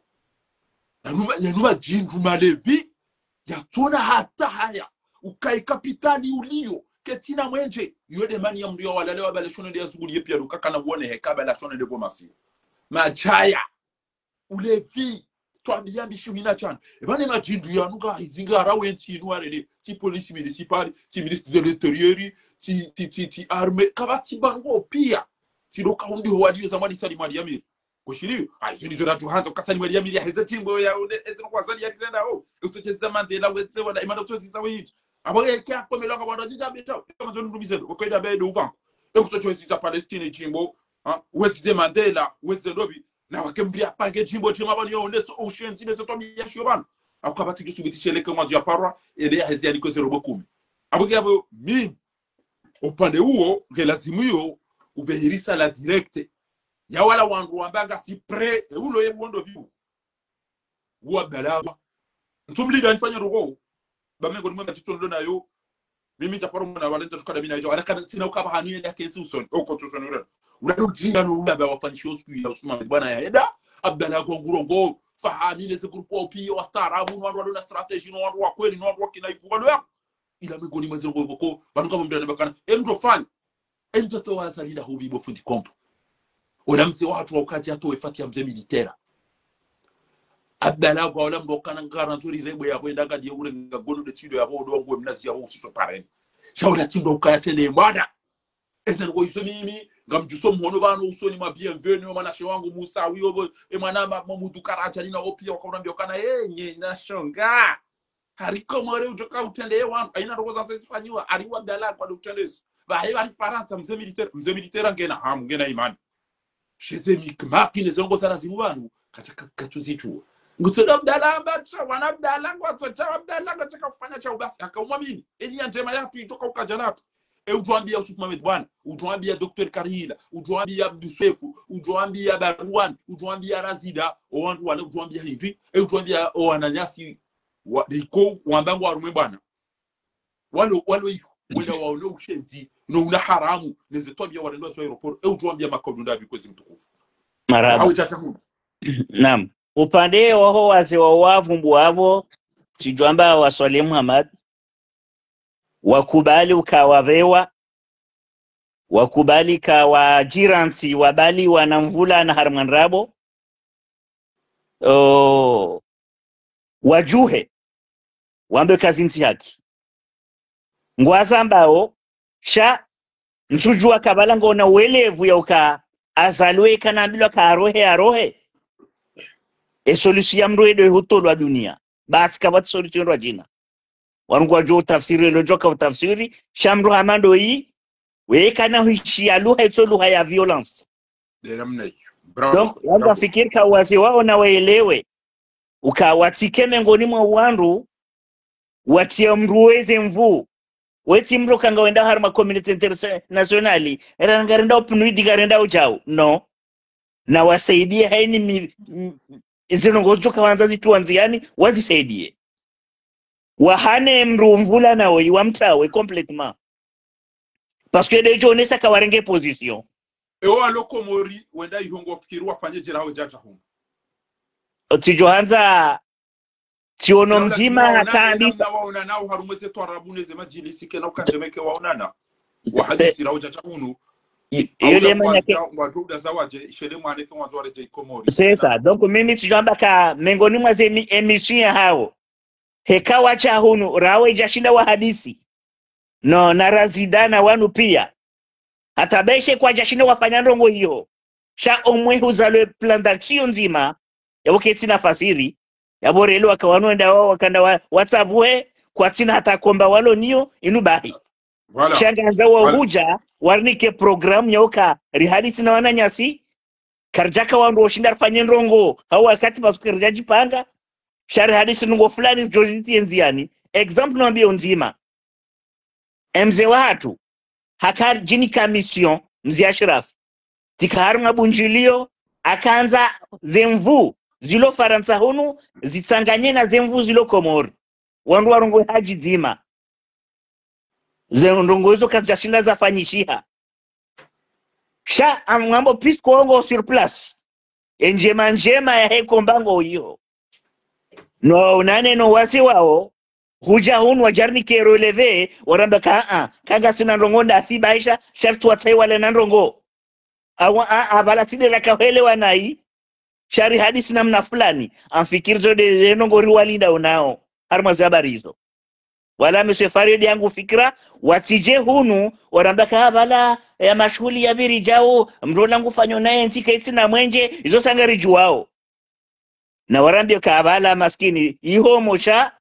Yanu ma, yanu madjindru malevi, yatsona hata haya. Ukaye capitale uliyo, ketsina mwenje. Yo de mani ya mndru ya walale wa bale shone de ya zuguli ye pia do kakana uone heka bale shone de bo masiwa. Madjaya. Ulevi. Twabiya mbi shimina shanu. Eba ne madjindru yanu nga hizi nga rawe ntsi inu warele. Tsi police municipale, tsi ministre de l'intérieur, tsi, tsi, tsi, tsi armée. Kapvatsi bango pia. Tsi do kaundi ho waliyo za mwali sali mwali ya miri. Kushiliyo, ayi, zoni zona tuhanza, ukasani mwali ya miri, ya heze timbo ya, une, eze no kwa zali ya tirenda, o. Uso cheza Mandela, weze wana, imana uso ziza windi. Abo ye kia komelo nga bwana jija beta, kama zoni mrumize, wako ida bedo ukango. E kuso chwe ziza Palestine timbo, ha? Weze Mandela, weze dobi, na wake mri apange timbo, timbo abani ya oneso, ushenzi, neso tobi ya shiyo bana. Ako kapvatsi kusubitishe leke mwandzo ya parwa, ele ya heze ya niko zero bo kumi. Abo ke abo, mimi, upande uwo, nge lazimu yo, ubehirisa la directe. Ya wala wandru wamba ngasi prêt, e ulo ye wondo biu. Uwa balawa. Ntsumlida nifanya rogo. Ba mengo nimwe matitso ndo nayo. Mimi tsaparo mwana wale ntsukada mina ija. Wala kana tsina ukaba hanu yele yake ntsi usoni. Oko tsi usoni ule. Ula lujinga no ula ba wafanisho siku ya usuma bwana ya eda. Abdallah kwa ngurongo. Fahami neze groupe wa pia wa starabu. Wandru walo na stratégie. Wandru wa kweli. Wandru wa kina ipu. Wandru ya. Ila mengo nimwe zero boko. Wandru kama mdana bakana. Emdo fanya. Emtoto wa Azali la hubi bo fundi Kombo. Ola mze wa hatru wa ukati hatowe faki ya mze militaire. Abdallah kwa ola mndru kana ngara nzuri rebwe ya kwenda kadi ya ure nga gono de tido ya bo do ngwe mnazi ya bo usiso pareni. Sha ola tindo ukaya tene mwana. Eze ndrongoo izo mimi ngamdjuso mhono pvanu usoni mwa Bienvenu, mwanashe wangu Musa, wiyo bo, e mwana ma, ma, Mudu Karaja, nina wo piya wakaonambia ukana, e, nye, nashonga. Hari Komori udjoka utrende ye wandru, haina ndrongoo zandza zifanyiwa, hari wa Abdallah kwa utrende zo. Pvahe pvali Farantsa, mze militaire, mze militaire ngena hamu, ngena imani. She ze mikimaki ne ze ndrongoo zana zimu pvanu, katsaka, katsuzidjuwa. Ngutsoda Abdallah amba sha, wana Abdallah, ngwatsoda Abdallah, ngwatsaka ufanya sha ubasi, haka umwamini. Eni ya ndjema yatru, itsoka ukaja natru. E udjwambia Yusuf Mohamed Bwana, udjwambia Docteur Karihila, udjwambia Abdou Soefo, udjwambia Barwan, udjwambia Razida, o wandru wale udjwambia hindri, e udjwambia o wananyasi wa, riko, wamba ngwa harumwa e bwana. Walo, walo iyo, wenda waone ushenzi, no una haramu, ne ze twabia warendo wa zo aéroport, e udjwambia makaulu ndapvi kwezi mtukufu. Marahaba. Hawe tata hunu. Naam. Upande waho wazee wa wavumbu wapvo, tsidjwamba wa Swaleh Muhammad, wakubali uka wapvewa, wakubali ka wadjirantsi, wabali wana mvula na harimwa ndrabo, o, wadjuhe, wambe ka zintsi haki. Ngwazambao, sha, ntsudjuwa ka pvala ngona welevu ya uka azalwe kana ambilwa ka arohe, arohe. E solution ya mndru edo ihutolwa dunia. Basi kapvatsi solution ndrwadjina. Wanu ngwadjo utafsiri, elo djoka utafsiri, sha mndru hama ndo yi, weka na huishi ya lugha itso lugha ya violence. Nde namna iyo. Bravo, donc, wandru bravo. Wafikiri ka wazee wao na waelewe. Uka watsike mengoni mwa wandru, watia mndru weze mvu. Wetsi mndru kanga wenda harumwa communauté internationale, era ngarenda upnuidi ngarenda ujau. No. Na wasaidie haini mi, m, zinu ngodjo ka wandza zitruwa ndziani, wazisaidie. Wahane mndru mvula nawo, iwamtrawe complètement. Parce que ndedjo onesa ka warenge position. Ewo walo Komori, wenda iho ngofikiri wafanye djera hawe djadja hunu. Otsidjo handza, tsiono mdzima, hata andisa. Waonana, waonana, harumwa ze twarabu ne ze madjilisi, kena ukandjemeke waonana. Wahadisi rawo djadja hunu. I, iyo le manya ke ngwadjo uda zawadje, shele mwane ke ngwandzo waredjei Komori. C'est ça. Donc, mimi tsidjwamba ka, mengoni mwa ze mi, émission ya hawo. Heka watsha hunu, rawe djashinda wahadisi. No, na Razida na wanu pia. Hata beshe kwadjashinda wafanya ndrongoo iyo. Sha omwe huzalwe plan d'action ndzima, yapvo ketsi na fasiri, yapvo relo waka wanu wenda wa, wakanda wa, watsavuhe, kwatsina hata komba walo niyo, inu bahi. Voilà. Sha ngandza wa hudja, warinike programme ya uka, rihadisi na wananyasi, karidjaka wandru woshinda rifanye ndrongoo, hau wakati pasuke ridjadjipanga, sha rihadisi ndrongoo fulani ridjo zitrie ndziani. Exemple nambiye ndzima. E mze wahatru, haka djinika mission, mze Ashraf. Tsika harumwa bundjilio, akandza ze mvu zilo Farantsa hunu, zitsanganye na ze mvu zilo Komori. Wandru warongowe hadji dzima. Ze ndrongoo izo kazidjashinda zafanyishiha. Sha amwambo puisque wo ngo sur place. E ndjema ndjema yahe komba ngo iyo. No waonane no wazee wawo, hudja hunu wadjarinike relevé, waramba ka, a, kangasina ndrongoo ndasi baisha, sharti watsahe wale na ndrongoo. Awa, a, a, pvala tsi nde raka hwelewa nayi, sha rihadisi namna fulani, amfikiri zo nde, nde ndrongoo riwalinda unao, harumwa ze habari izo. Wala Monsieur Farid yangu fikira, watsidje hunu, waramba ka pvala, ya mashuhuli ya pviri djao, mndru ola ngufanyo naye ntsi kaitsi na mwenje, izo sa ngaridjuwao. Na warambie ka pvala maskini, iho mosha,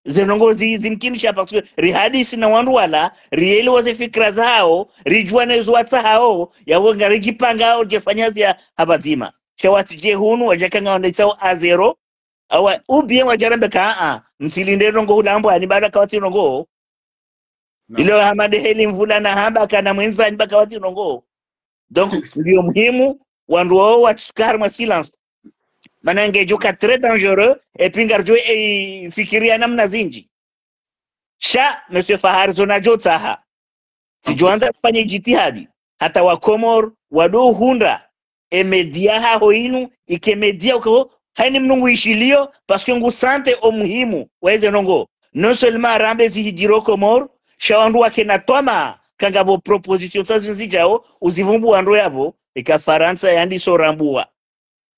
ze ndrongoo zi, zimkinisha parce que rihadisi na wandru wala, rielewa ze fikira zahao, ridjuwa ne zo watsahao, yapvo ngaridjipangao, djefanya zia hapvadzima. Sha watsidje hunu, wadjaka nga wandetsao à zéro, awa, ou bien wadjarambe ka, a, a, mtsilinde ndrongoo hulambwa, ni bala kawatsi ndrongoo. Ilo hama nde heli mvula na hamba kana mwendza ni baka wati ndrongoo. Donc, ndiyo muhimu, wandru wawo watsuke harumwa silence. Mana ngedjoka très dangereux, et puis ngaridjo, e, fikiria namna zindji. Sha, Monsieur Fahar, zo nadjo tsaha. Tsidjo andza rifanye djitihadi. Hata wa Komori, wado hundra e média haho inu, ike média uko, haini mndru ngu ishilio, parce que ngu sentir o muhimu wa eze ndrongoo. Non seulement arambe zihidjiri o Komori, sha wandru wakena twamaa, ka ngapvo proposition sa zinu zidjao, uzivumbuwa ndro yapvo, ika Farantsa yandiso rambua.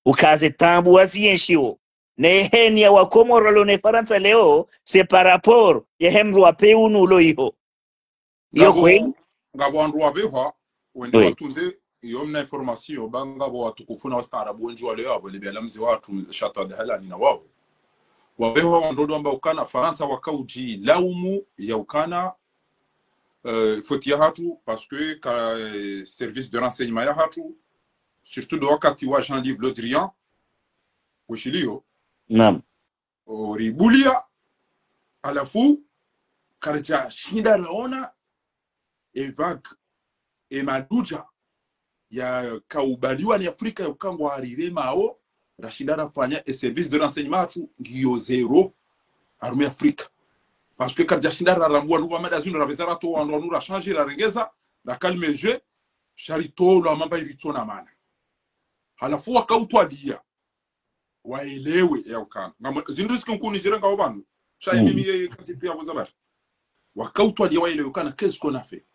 Uka ze taabu wazienshio. Ne heni ya wa Komori walo ne Farantsa leo, c'est par rapport, yahe mndru wa peu unu ulo iho. Iyo kweli. ngapvo wandru wapvehwa, wende watunde, iyo mna information, ba ngapvo watukufu na wastaarabu wendji waleo apvo, ile biala mze watru, Shata de Halani na wao. Wapvehwa wandru ndo amba ukana, Farantsa wakaudjilaumu ya ukana, euh, faute ya hatru, parce que ka, euh, service de renseignement ya hatru, surtout ndo wakati wa Jean-Yves Le Drian, weshiliyo, Naam. oribulia, halafu, karidja shinda raona, e vague, e madudja, yakaubaliwa ni Afrika ya ukangwa ariremao, rashinda rafanya e service de renseignement hatru ngiyo zéro, harumwa Afrika. Parce que karidja shinda rarambua nuba mada zinu rapveza ratowa wandru wanu rashanje rarengeza, racalme jeu, sha ritolwa mamba iritsona mana. Halafu wakautwalia. Waelewe ya ukana. Ngam-, zindru ziki nkuni zirengao pvanu. Sha mimi ye kazi pia kuza bari. Wakautwalia waelewe ukana, qu'est-ce qu'on a fait ?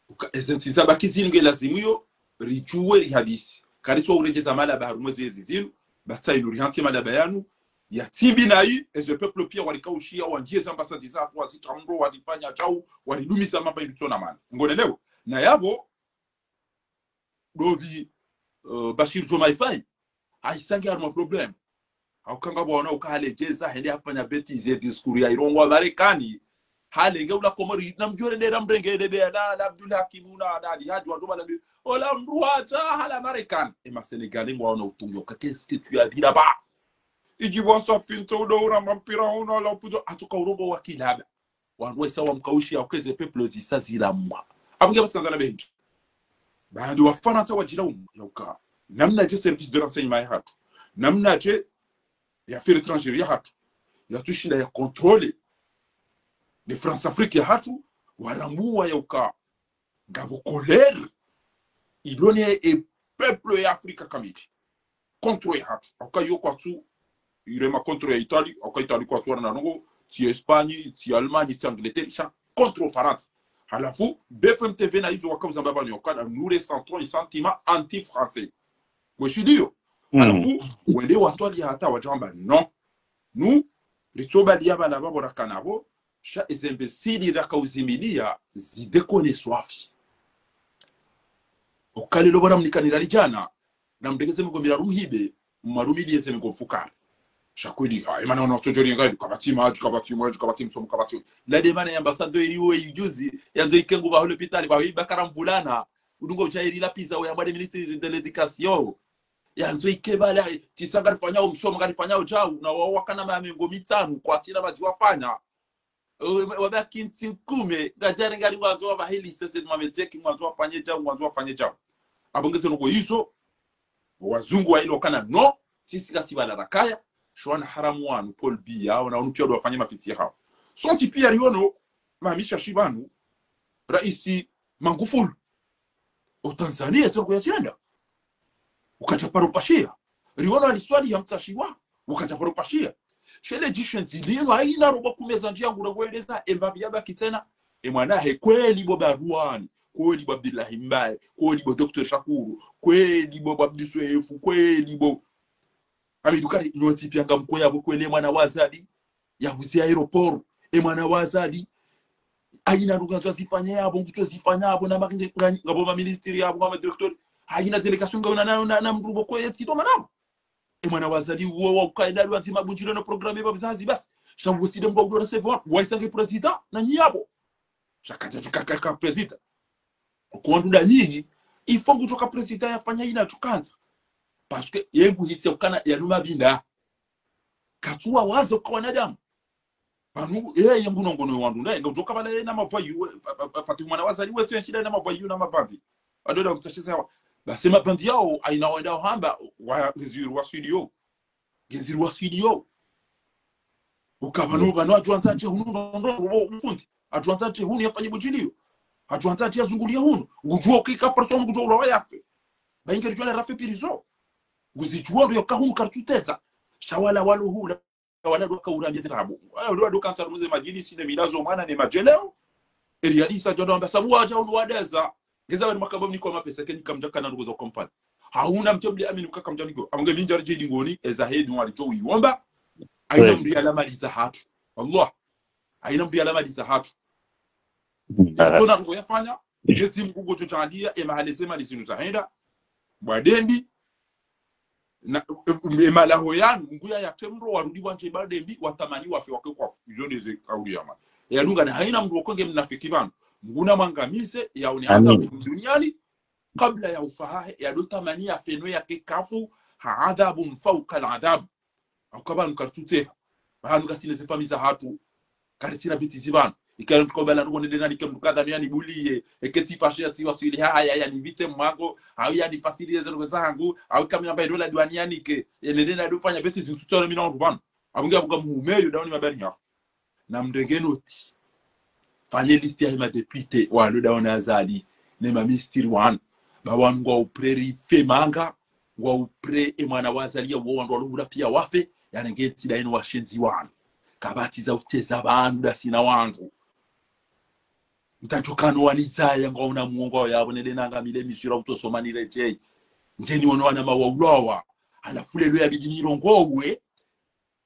Uka, eze ntsi zabaki zinu nge lazimu yo, ridjuwe rihadisi. Karitswa uredjeza malaba harumwa ezi zinu, ba tsi inu rihantsi malaba yanu, ya tsi mbi nayi, eze peuple pia warikaushia, wandjie za ambassade zatru, wazitramro, warifanya djau, waridumisa mamba iritsona mana. Ngonelewe. Na yapvo, dobi, euh, Bashir Diomaye Faye, hahisangi harumwa problème. Hauka ngapvo waona uka haledjeza, hende hafanya bêtise, discours ya irongoa Marekani. Halenge ula Komori, na mdjore ndera mrenge debe, na, na Abdul Hakim, na, na Ali Haji, wandru wala bi, ola mdru hata, hala Marekani. E ma Sénégalais ngwaona utungi, uka, qu'est-ce que tu as dit là-bas ? Idjibu wa swafi ntso udo ura mampira uno, ala ufuzo, hatuka urongoa kilaba. Wandru waisa wamkaushi ya ukeze peuple zisa zilamwa. Apvo nge basi kandzana bendji. Baanda Wafarantsa wadjilaumu ya uka, namna dje service de renseignement ya hatru, namna dje ye affaires étrangères ya hatru, yatsushinda ya contrôler ne France-Afrique ya hatru, warambua ya uka, ngapvo colère, ilone e peuple ya Afrika kamili. Contre ya hatru. Hauka yo kwatsu irema contre ya Italie, hauka Italie kwatsu wana na ndrongo, tsi Espagne, tsi Allemagne, tsi Angleterre, sha contre Farantsa. Halafu, B F M T V na izo wakauzamba pvanu ya ukana, nous ressentons un sentiment anti-français. Weshiliyo. Halafu, wende watwalia hata wadjamba, non. Nous, ritsobalia bala babo rakana bo, sha eze imbéciles rakauzimilia, zidéconne swafi. Uka lelo bwana mnikani rali djana, na mdekeze migo miraru mhibe, mwarumiliye ze migo mfukare. Sha kweli, ha, emana wana watsodjori ngai, kapvatsi madji, kapvatsi mwenje, kapvatsi msomo, kapvatsi. La demande ya ambassadeur iri we ijuzi, yandzo ike ngu pvaho lopitali, pvaho ibakara mvulana, udungo udja iri la pizza, we ambade ministre de l'éducation. Yandzo ike pvala, tsisa ngarifanyao msomo, ngarifanyao djau, na wao wakana ma mengo mitsanu, kwatsina madji wafanya. Wabaki ntsi nkume, ngadjari ngari ngwandzo wapvaheli sese ni mameteki, ngwandzo wafanye djau, ngwandzo wafanye djau. Apvo ngeze ndrongo izo, wazungu wailo kana, non, sisi kasi pvala rakaya, sho wana haramu wanu, Paul Biya, wana wanu pia ndo wafanye mafitsi ya hao. Sontsi pia riono, mamisha shipvanu, raisi Magufuli. O Tanzania, eze ndrongo yazirenda. Ukadja paro pashia. Riono aliswali ya mtsashiwa. Ukadja paro pashia. Shele djishe ndzilino, haina robo kumeza ndjia ngura kueleza, embabi yabaki tsena. E mwana he kweli bo Barwani, kweli bo Abdillahi Mbaye, kweli bo Docteur Shakuru, kweli bo Abdou Soefo, kweli bo Hamidu Kari, nyontsi pia ngamkoya bo kweli mwana wa Azali, ya huzi aéroport, e mwana wa Azali, haina ndrongo yandzo zifanya yapvo, ngutso zifanya yapvo, na makinde, nga, ngapvo ma ministre yapvo, ngapvo ma directeur, haina délégation ngayo na, na, na, na mdru bo kweli yetsi kitoma napvo. E mwana wa Azali, uwo wa ukaenda lwanzi mabundjilo no programme ba mzazi basi. Sha uwo side mbo udora seven, waisange président, na nyi yapvo. Sha kadja tu kaka ka président. Kwa wandru nda nyinyi, il faut ngutsoka président yafanya ina tsukandza. Parce que ye nguhisi ukana yanu mapvinda. Katsuwa wazo kwa wanadamu. Pvanu, eh, ye ngunongono wandru nda, ngudjoka pvala ye na mavoyous, fa-, fa-, fa-, Fatihu mwana wa Azali wetsu yenshi nda na mavoyous na mabandi. Adoda mtsashe sawa. Basi mabandi yao, haina wenda hamba, wa, ngezirwa studio. Ngezirwa studio. Uka pvanu, pvanu, adjuandza atse hunu, ndo, ndo, ndo, mfundi. Adjuandza atse hunu yafanye budjiliyo. Adjuandza atse yazunguliye hunu. Ngudjuo kika personne ngudjuo ulawa yafe. Ba inge ridjuwa la rafe pirizo. Nguzidjuwa ndo yoka hunu karitsuteza. Sha wala walo hula, wala ndo waka urambia zirabu. Wala ndo waka ntsa rumuze madjini, sine milazo mwana ne madjeleo. Eri yadisa djwado amba sabu wadja hunu wadeza. Ngeza wani makaba mniko mapesa, kenyi kamdja kana ndrongo za ukamfanya. Hauna mdje mle amini uka kamdja niko. Amge mindja ridje dingoni, eza hedi wali djo iwomba. Haina mdru yala mali za hatru. Allah. Haina mdru yala mali za hatru. Yatona ndrongo yafanya, Mnyezi Mungu ngudjo djaanlia, emahala ze mali zinu zahenda, bwa dembi, na, e, e, emalaho yanu, nguya yatsemro warudi wandje bwa dembi, watamani wafe wake kwafu. Izo ndeze kauli ya mali. Yalunga na haina mndru wakonge mnafiki pvanu. Mngu namwangamize, yaone adhabu duniani, kabla ya ufa hahe, yado tamani yafe no yake kafu, ha adhabun fauka al adhab. Hauka pvanu karitsutseha. Pvanu ngasina ze famiyi zahatru. Karitsina bêtise pvanu. Ikao ntsuka ubala ndrongo nende nanike mndru kadha nianibuliye. Eke tsipashe ya tsiwaswili haya yanibitse mwango. Au yanifasilie ze ndrongo zahangu. Au kamina mbaye dola duani yanike. Ye nende nado fanya bêtise ntsutsona mi na wandru pvanu. Abunge abunga muhumeyo daoni mabani hao. Namrenge noti. Fanye liste yahe madéputé walo daona Azali, ne maministri wanu. Ba wanu ngwao prêt rife manga, ngwao prêt emwana wa Azali ya uwo wandru walo hula pia wafe, yarenge ntsi daino washenzi wanu. Kapvatsi za utseza pvanu dasina wandru. Mtadjokano wanizaya ngwaona muongo yabo nende nangamile misura utsosoma niredjei. Ndjeni ono wana mawaulawa. Halafu lelo yabidi nirongowe.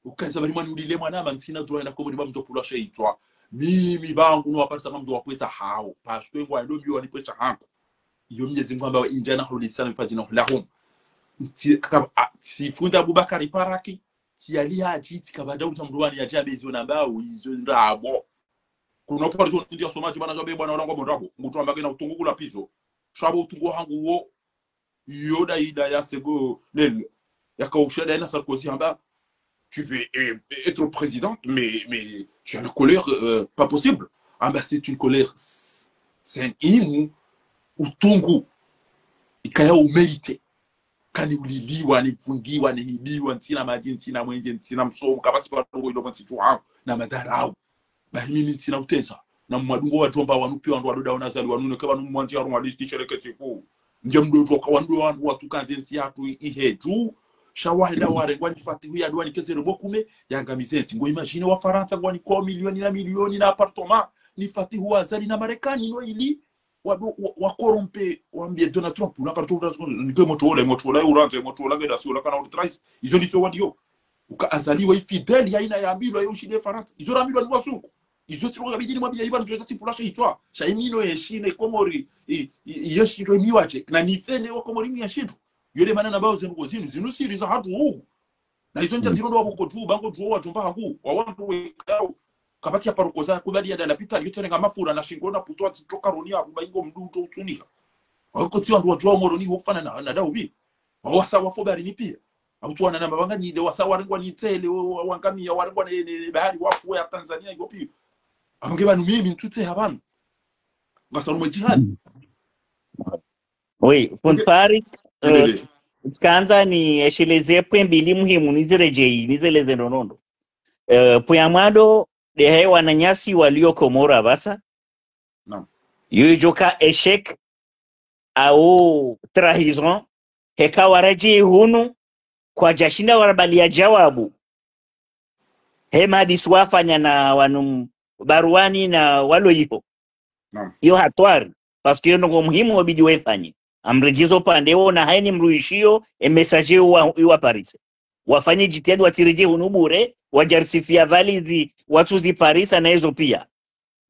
Ukaza bari mwani ulile mwana ama ntsina droit yenda Komori ba mdjo pvulwa she itswa. Mimi bangu no waparisa nga mdjo wapvwesa hao. Parce que ngwando mbiyo wanipvwesa hangu. Iyo Mnyezi Mungu amba, "Wa in janahuu lissalmi fajnah lahum." Ntsi, ka, a, tsi fundi Abubakari Paraki, tsi Ali Hadji, tsi kabada uta mdru wani yadja bezi ona mbao, izo ndrabo. Kuna upari zo ntindi ya somaji bana djabe bwana ola ngwabo ndrabo. Ngutu amba kena utungu kula pizo. Shabo utungu hangu wo, iyo daida ya Ségolène, yakausha daina Sarkozy hamba, "Tu veux, euh, être présidente, mais, mais tu as une colère, euh, pas possible." Hamba, "C'est une colère, c'est un imu, utungu, ikaya umérité. Kani uliliwa, ni mfungiwa, ni hibiwa, ntsina madji, ntsina mwenje, ntsina msomo, kapvatsi pvanu ngo ilo pvantsi tu hangu, na madharau." Bahi mimi ntsina uteza. Na mwadungo wadjomba wanu pia wandru walo daona Azali wanu neke pvanu mwandzi ya runga listi shereke tsifu. Ndje mdo djoka wandru wandru watsuka nze ntsi yatru i, ihedju. Sha wahenda warengwa ni Fatihu ya duani kezere bokume, yangamize ntsi. Ngo imagine wa Farantsa ngwani kwa milioni na milioni na appartement. Ni Fatihu wa Azali na Marekani no ili. Wado, wa, wa corrompe, wambie Donald Trump, una karto ura, nike moto ola, moto ola, uranze, moto ola, ngeda si ola, kana uri trais. Izo ndizo wadiyo. Uka Azali wa ifidèle ya ina yambilwa yo ushinde Farantsa. Izo rambilwa ni wazungu. Izo tiro kabidi ni mwambia iba nzo tati pvula she itswa. Sha imino ye Shine Komori, i, i, i, ye Shine miwache. Na nifene wa Komori mi ya Shine. Yole mana na bao zenu ko zinu, zinu siri zahatru. Na izo ndja zinu ndo waboko tu, bango tu wadjomba hangu. Wa wandru wekao. Kapvatsi ya paroko za kubali ya dala pita, yo tsenenga mafura na shingo na puto wa tsi toka roni ya kuba ingo mdru uto utsuniha. Wako tsi wandru wadjuwa Moroni wofana na, na daubi. Wawasa wafo bahari ni pia. Au tsuwana na mabanga nyinde, wasa warengwa ni ntele, wa, wa, wangamiya, warengwa ne, ne, ne bahari, wafu ya Tanzania, iyo pia. Abunge pvanu mimi, ntsutseha pvanu. Ngasa rumwe jihadi. Oui, fundi Farid, euh, tsikandza ni esheleze pwe mbili muhimu, niziredjeyi, nizeleze ndrongoo. Euh, pwe ya mwando, de he wananyasi walio Komori apvasa. Naam. Yo idjoka échec au trahison, heka waredjeyi hunu, kwadjashinda warabaliya djawabu. He mahadisi wafanya na wanu Baruani na walo iho. Naam. Iyo hatwari. Parce que iyo ndrongoo muhimu wabidi waifanye. Amredjezo pvandze wo na haini mruishiyo, e message wa, iwa Paris. Wafanye jitihadi watsiredjeyi hunu bure, wadjarisifiya valizi, watsuzi Paris na ezo pia.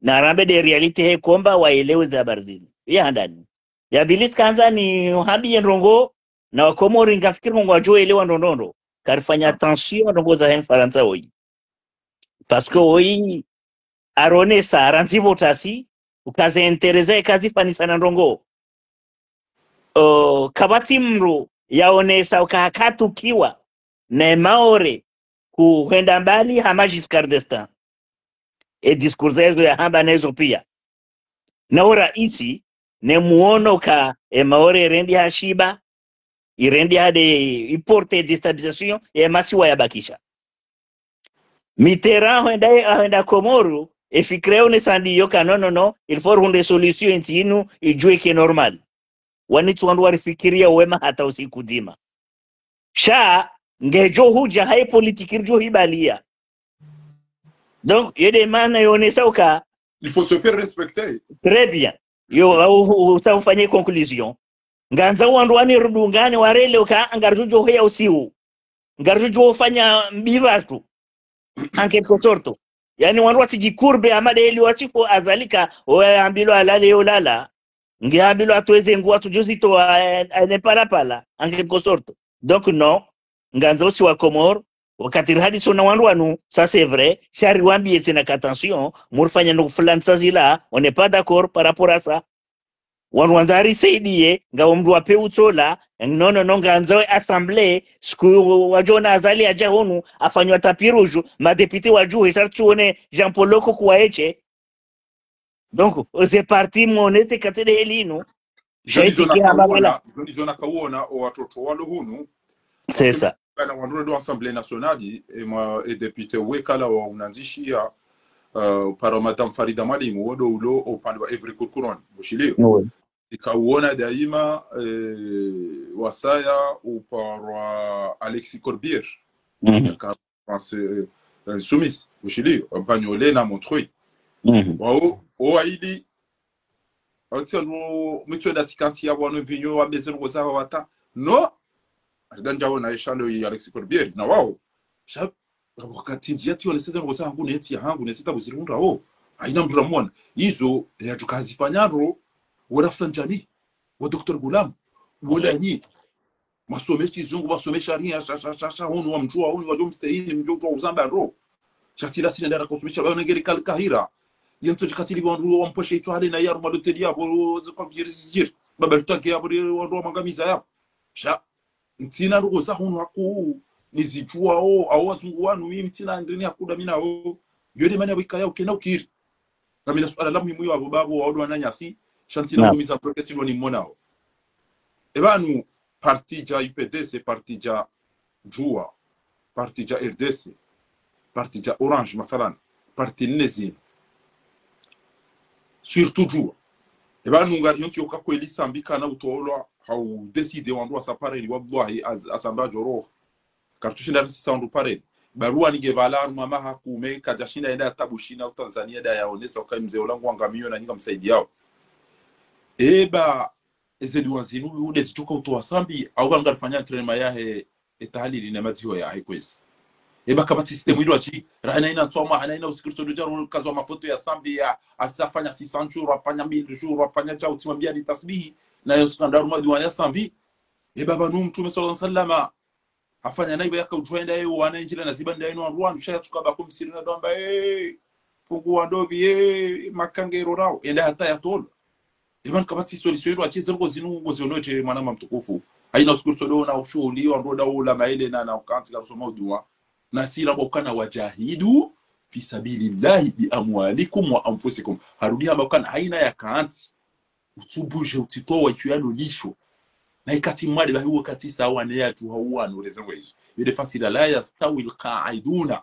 Na rambe de réalité he komba waelewe ze habari zinu. Iya handani. Ya pvili tsikandza ni uhambiye ndrongoo, na Wakomori ngafikiri ngwadjo elewa ndrongoo. Karifanya attention ndrongoo za he Mfarantsa oyi. Parce que oyi, aronesa, arandzi pvo tasi, uka ze intérêt zahe kazifanisa na ndrongoo. O, kapvatsi mdru yaonesa uka hakatukiwa ne Maore kuhwenda mbali hama Giscard d'Estaing. E discours zahe zo yahamba nezo pia. Na o raisi, ne muono ka e Maore irendi hashiba, irendi hade iporte déstabilisation, e masiwa yabakisha. Mitterrand ahwenda, ahwenda Komoro, e fikira yaonesa ndiyo ka non, non, non, il faut rendre solution entsi inu idjuwe ke normal. Wani tsi wandru warifikiriya wema hata usiku dzima. Sha, ngedjo hudja hayi politiki ridjo hibaliya. Donc, iyo de mana yaonesa uka. Il faut se faire respecter. Très bien. Yo, u, u, usa ufanye conclusion. Ngandza wandru wani rudungane warele uka ngaridjo hoya usiu. Ngaridjo fanya mbi pvatru. En quelque sorte. Yaani wandru watsidjikurbe hama de eli watsi fo Azali ka, oya ambilwa alale yo lala. Nge habilo atowe ze nguo atsudjozitowa, eh, eh, ne pala pala, en quelque sorte. Donc non, ngandzo si wa Komori, wakati rihadisi na wandru wanu, ça c'est vrai, sha riwambiye tsena ka attention, murifanya no kufulani sa zila, on n'est pas d'accord par rapport à ça. Wandru wandza risaidiye, ngawo mndru wape utsola, non, non, non, ngandzo assemblée, siku wadjona Azali yadja hunu, afanywa tapis rouge, madéputé wadjuhe, sha tsiwone Jean Paul Loko kuwa eshe. Donc, ze parti mwone tse katsi de heli inu. Izo ndizo nakaona, izo ndizo nakaona, o watoto walo hunu. C'est ça. Kana wandru ndo Assemblée nationale, e ma, e député wekala wa unandzishiya, euh, para Madame Farida Mwalimu, wodo ulo upande wa Evry Kouroukouroune, bushiliyo. Oui. Ikauona daima, eh, wasaya upara Alexis Corbière. Mhm. Yaka France, eh, Insoumise, bushiliyo, Bagnolet na Montreuil. Mhm. Wao, o waili, ati anu, mitwe da tikantsi ya wanu vinyo wa meze ngoza wata. No, aridanja wona eshalo yi Alexis Corbière, na wao. Sha, wakati ndjia tsi wone seze ngoza hangu ne tsi ya hangu ne sita buziri hundra wo. Haina mndru ramwona. Izo, ya djuka zifanya ro, wa Rafsanjani, wa Docteur Ghulam, wa Lanyi. Masome shizungu, masome sharia, sha, sha, sha, sha, hunu wa mndru wa, hunu wa djo mstehini, mndru wa uzamba ro. Sha sila sina ndara kusomesha, ba nengeri kal Kahira. Yentso djikatili wandru wa mposhe itwale na yaru maloteli ya, bo, kwa bjiri sijiri. Baba lutake ya, bo, wandru wa mangamiza ya. Sha, ntsina ndrongoo za hunu haku, nizidjuwao, awo wazungu wanu, mimi ntsina ndrini hakuda mi nawo. Yo de mani ya wika ya ukena ukiri. Kamina suala la muhimu yo abo babo, wa odo wananyasi, sha ntsina, naam, kumiza broketi lo ni monao. Eba nu, parti dja U P D C, parti dja Juwa, parti dja R D C, parti dja Orange, mathalan, parti nne zinu. Surtout Juwa. Eba nu ngari yontsi yoka kweli Sambi kana utolwa, hau décider wandru wasa pareni, wallahi, az-, asamba djoro. Kartushinda risisa wandru pareni. Barua nige bala, mama hakume, kadjashinda enda ya tabu shina, u Tanzania da yaonesa, uka mze ola ngwangamiyo na nyinga msaidiyao. Eba, eze dua zinu, ude zidjuka utowa Sambi, au kanga rifanya entraînement yahe, e tahalili ne madziho yahe kwezi. Eba kapvatsi système ilo achi, rahana ina ntwama, hana ina usikirito dujaro, kazwa mafoto ya Sambi ya, asafanya six cents jours, afanya mille jours, afanya djau, tiwambia ni tasbihi, na yo skandaru madua ya Sambi. Eba pvanu Mtrume swallallahu alayhi wasallam, afanya na iba yaka udjwenda ye wana injila na ziba ndaye no wandru wanu, sha yatsuka ba kumsiri na dwamba, eh, fungu wa ndobi, eh, makangero rao, enda hata ya tolo. Eba nkapvatsi solution ilo achi ze ndrongoo zinu ngoziono dje mwanama mtukufu. Haina usiku tsodo na ushuhuli, wandru da ula maele na, na ukantsi karusoma udua. Na sila bo kana wajahidu fi sabilillahi bi amwalikum wa anfusikum. Harudi hamba kana haina ya kantsi. Utsubuje utsitowa itsu yalo lisho. Na ikati mwade bahi wakati sawa ne yatru hauwanu leze ngwezo. Yo de fasila la yastawil qa'iduna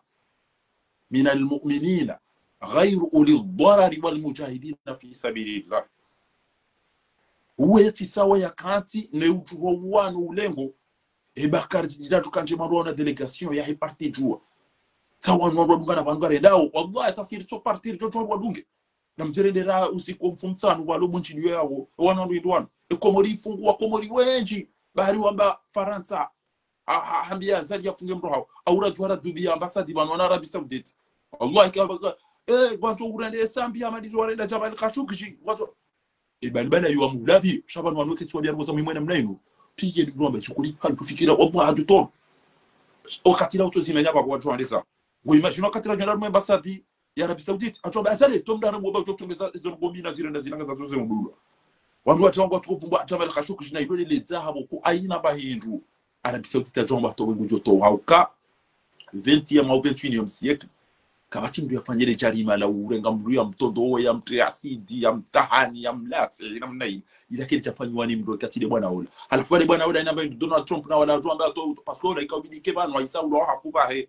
minal mu'minina ghayru ulid darari wal mujahidina fi sabilillah. Uwe tsi sawa ya kantsi ne utru hauwanu ulengo. Eba kari djidjidja tukandje marwa na délégation yahe parti Juwa. Tsawa nwa wadunga na pvanu ngarendao. Wallahi, tasiri tso parti ritso tso wadunge. Na mdjerendera usiku wa mfumtsanu walo bundji liyo yawo. E wana ndo indwanu. E Komori ifungu wa Komori wendji. Bahari wamba Farantsa. Ha, ha, hambia Azali yafunge mro hao. Aura djuhara dubi ya ambassade pvanu wana Arabie Saoudite. Wallahi, ka, ka, eh, ngwandzo urende Sambi ya madizo warenda Jamal Khashoggi. Ngwandzo, e bali bana yo amulabi, sha pvanu wanu weketsi wabia ndrongoo za muhimu namna inu. Piye ni mlomba shukuri, hali kufikira, wallahi, adu tolo. Wakati la utso zimenya ba kwa tuandesa. Ngo imagine wakati la nyara mwe ambassade ya Arabie Saoudite, atso ba Azali, to mdara mwoba utso tongeza izo ngombi na zirenda zinanga za zoze mdulwa. Wanu watsa wangu watuko vumba, Jamal Khashoggi, shina ilo le ledza habo ko haina ba hindru. Arabie Saoudite adjomba to wengu djoto hauka vingtième au vingt et unième siècle. Kapvatsi mndru yafanye le jarima la urenga mndru ya mtondo, ya mtre asidi, ya mtahani, ya mlatse, namna hii. Ila kile chafanywa ni mndru kati de bwana ola. Halafu wale bwana ola inamba Donald Trump na wala adjomba to, parce que ola ikaubidi ke pvanu, waisa ulo hakuba he.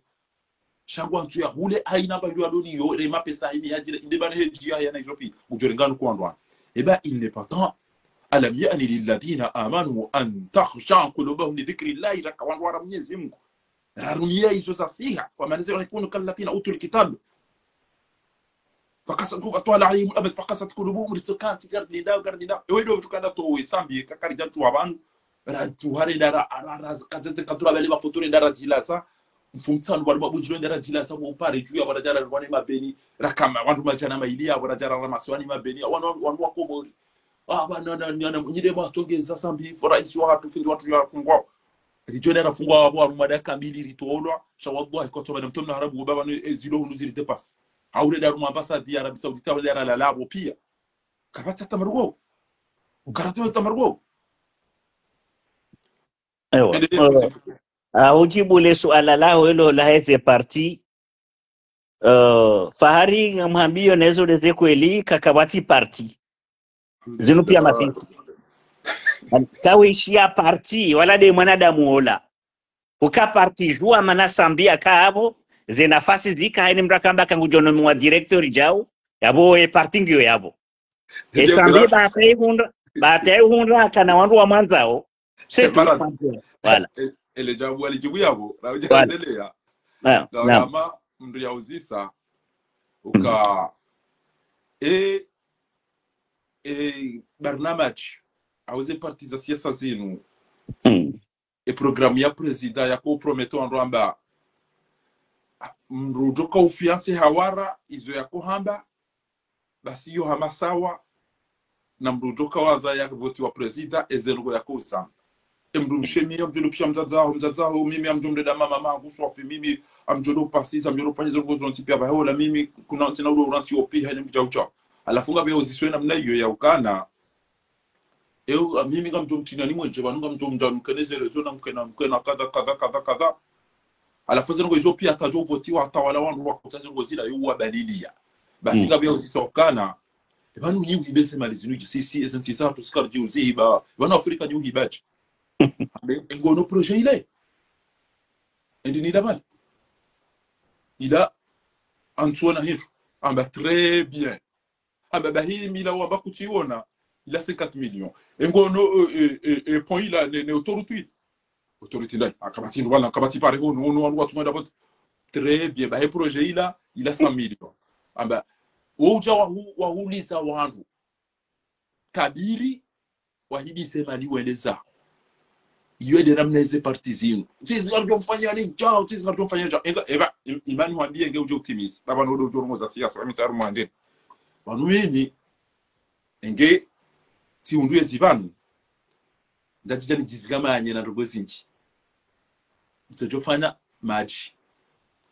Sha ngwandzo ya hule, haina ba yulu aloni yo, rema pesa hini ya djira, inde bana he djiya ya na izo pi, udjorenganu kwa ndwana. Eba, il n'est pas temps. ألم يأن للذين آمنوا أن تخشع قلوبهم لذكر الله, raka wandru wara Mwenyezi Mungu. Rarumiya izo za siha, وما نزل يكونوا كالذين أوتوا الكتاب فقست، طال عليهم الأمد فقست قلوبهم, ritso kantsi gardinda, gardinda. Ewe ndo mtukanda to we Sambi, kakari djatru wa pvanu. Radjuhare ndara, ara, ara, kazeze kadura bale mafoto ndara djilasa. Mfumtsanu bali mabudjilo ndara djilasa, bo pare dju ya bara djara wane mabeni. Rakama, wandru madjana maili ya bara djara ramaswani mabeni. Wanu, wanu wa Komori. Ah, ba, na, na, na, na, nyile mwatsongeza Sambi, raisi wahatru, fundi wahatru yafungwa. Ridjo nde rafungwa wapvo, harumwa dakika mbili ritolwa, sha wallahi, kwatsu pvana mtru mna Arabu, baba, ne, e, zilo hunu zili dépassé. Haule nde harumwa ambassade ya Arabie Saoudite, haule nde haralala pvo pia. Kapvatsi hata marugo. Karatsi hata marugo. Ewa. Endelea, eh, mzee. Ah, udjibu le suala laho ilo la eze parti. Eh, Fahari ngamhwambiyo nezo ndeze kweli, kakapvatsi parti. Zinu pia mafitsi. Kawishiya parti, wala nde mwanadamu ola. Uka parti djuwa mana Sambi yaka hapvo, ze nafasi zika, hayini mdru akamba kangudjo nomewa directeur djau, yapvo e parti ngiyo yapvo. E Sambi ba hata ihundra, ba hata ihundra, kana wandru wamwandzao. C'est tout. Voilà. E, e, ele djabu, alidjibu yapvo, na udja endelea. Naam, naam. Kama mndru yauzisa, uka, e, e, barnamaj, au ze parti za siasa zinu. Mm. E programme ya président yako promettre wandru amba, mndru udjoka ufianse hawara, izo yako hamba, basi yo hama sawa, na mndru udjoka wandza ya votiwa président, eze ndrongoo yako usana. E mndru mshe mi, ngamdjo ndo pisha mdzadze waho, mdzadze waho, mimi ngamdjo mrenda mama, mama hangu swafi, mimi ngamdjo ndo pasisa, ngamdjo ndo fanya ze ndrongoo zontsi pia, pvahe ola mimi, kuna ntsina ulo uranti opi, hayini mdjau djau. Halafu ngapvo yauziswe namna iyo ya ukana, eu, a, mimi ngamdjo mtrina ni mwenje, pvanu ngamdjo mdja mkene ze réseaux na mkena, mkena kadha, kadha, kadha, kadha. Halafu ze ndrongoo izo pia atadjo votiwa, atawala wandru wakotsa ze ndrongoo zila, yo uwabaliliya. Basi ngapvo yauzisa ukana, e pvanu nyi uhiba eze mali zinu dji, si, si, eze ntsi zahatru si karidji uzihiba, e pvanu Afrika nyi uhiba dji. Ambe, e ngono projet ile. Endi nila pvale. Ila, antsuona hindru. Amba très bien. Amba bahi mila wamba kutsiona, ila cinquante millions. E ngono, e, e, e, e pont ila, ne, ne autoroute. Autoroute ndayi, akapvatsi ndru wala, akapvatsi pare hunu, hunu, wandru watsu ngwenda pvo. Très bien, bahi projet ila, ila cent millions. Amba, wo udja wahu-, wahuliza wandru. Kabiri, wahibise mali wende zaho. Iyo nde namna eze parti zinu. Ntsi zingaridjo mfanya ni djao, ntsi zingaridjo mfanya djao. Enga, eba, im-, imani wambiye nge udjo utimizi. Baba nodo udjo rongoza siasa, wami tsaru mwande. Pvanu mimi, enge, tsi undru yezi pvanu. Ndadjidja nidjizikamanye na ndrongoo zindji. Ntsodjo fanya madji.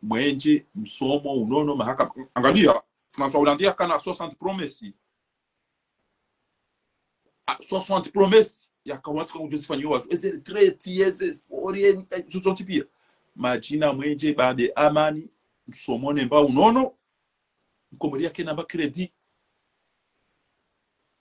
Mwenje, msomo, unono, mahakama. Angalia, François Hollande yakana soixante promesses. A, soixante promesses. Yaka wandru kangudjo zifanyiwa zo. Eze retraite, eze sport, eze, zo zontsi pia. Madji na mwenje, bambe amani, msomo ne mba unono. Mkomori yakena mba crédit.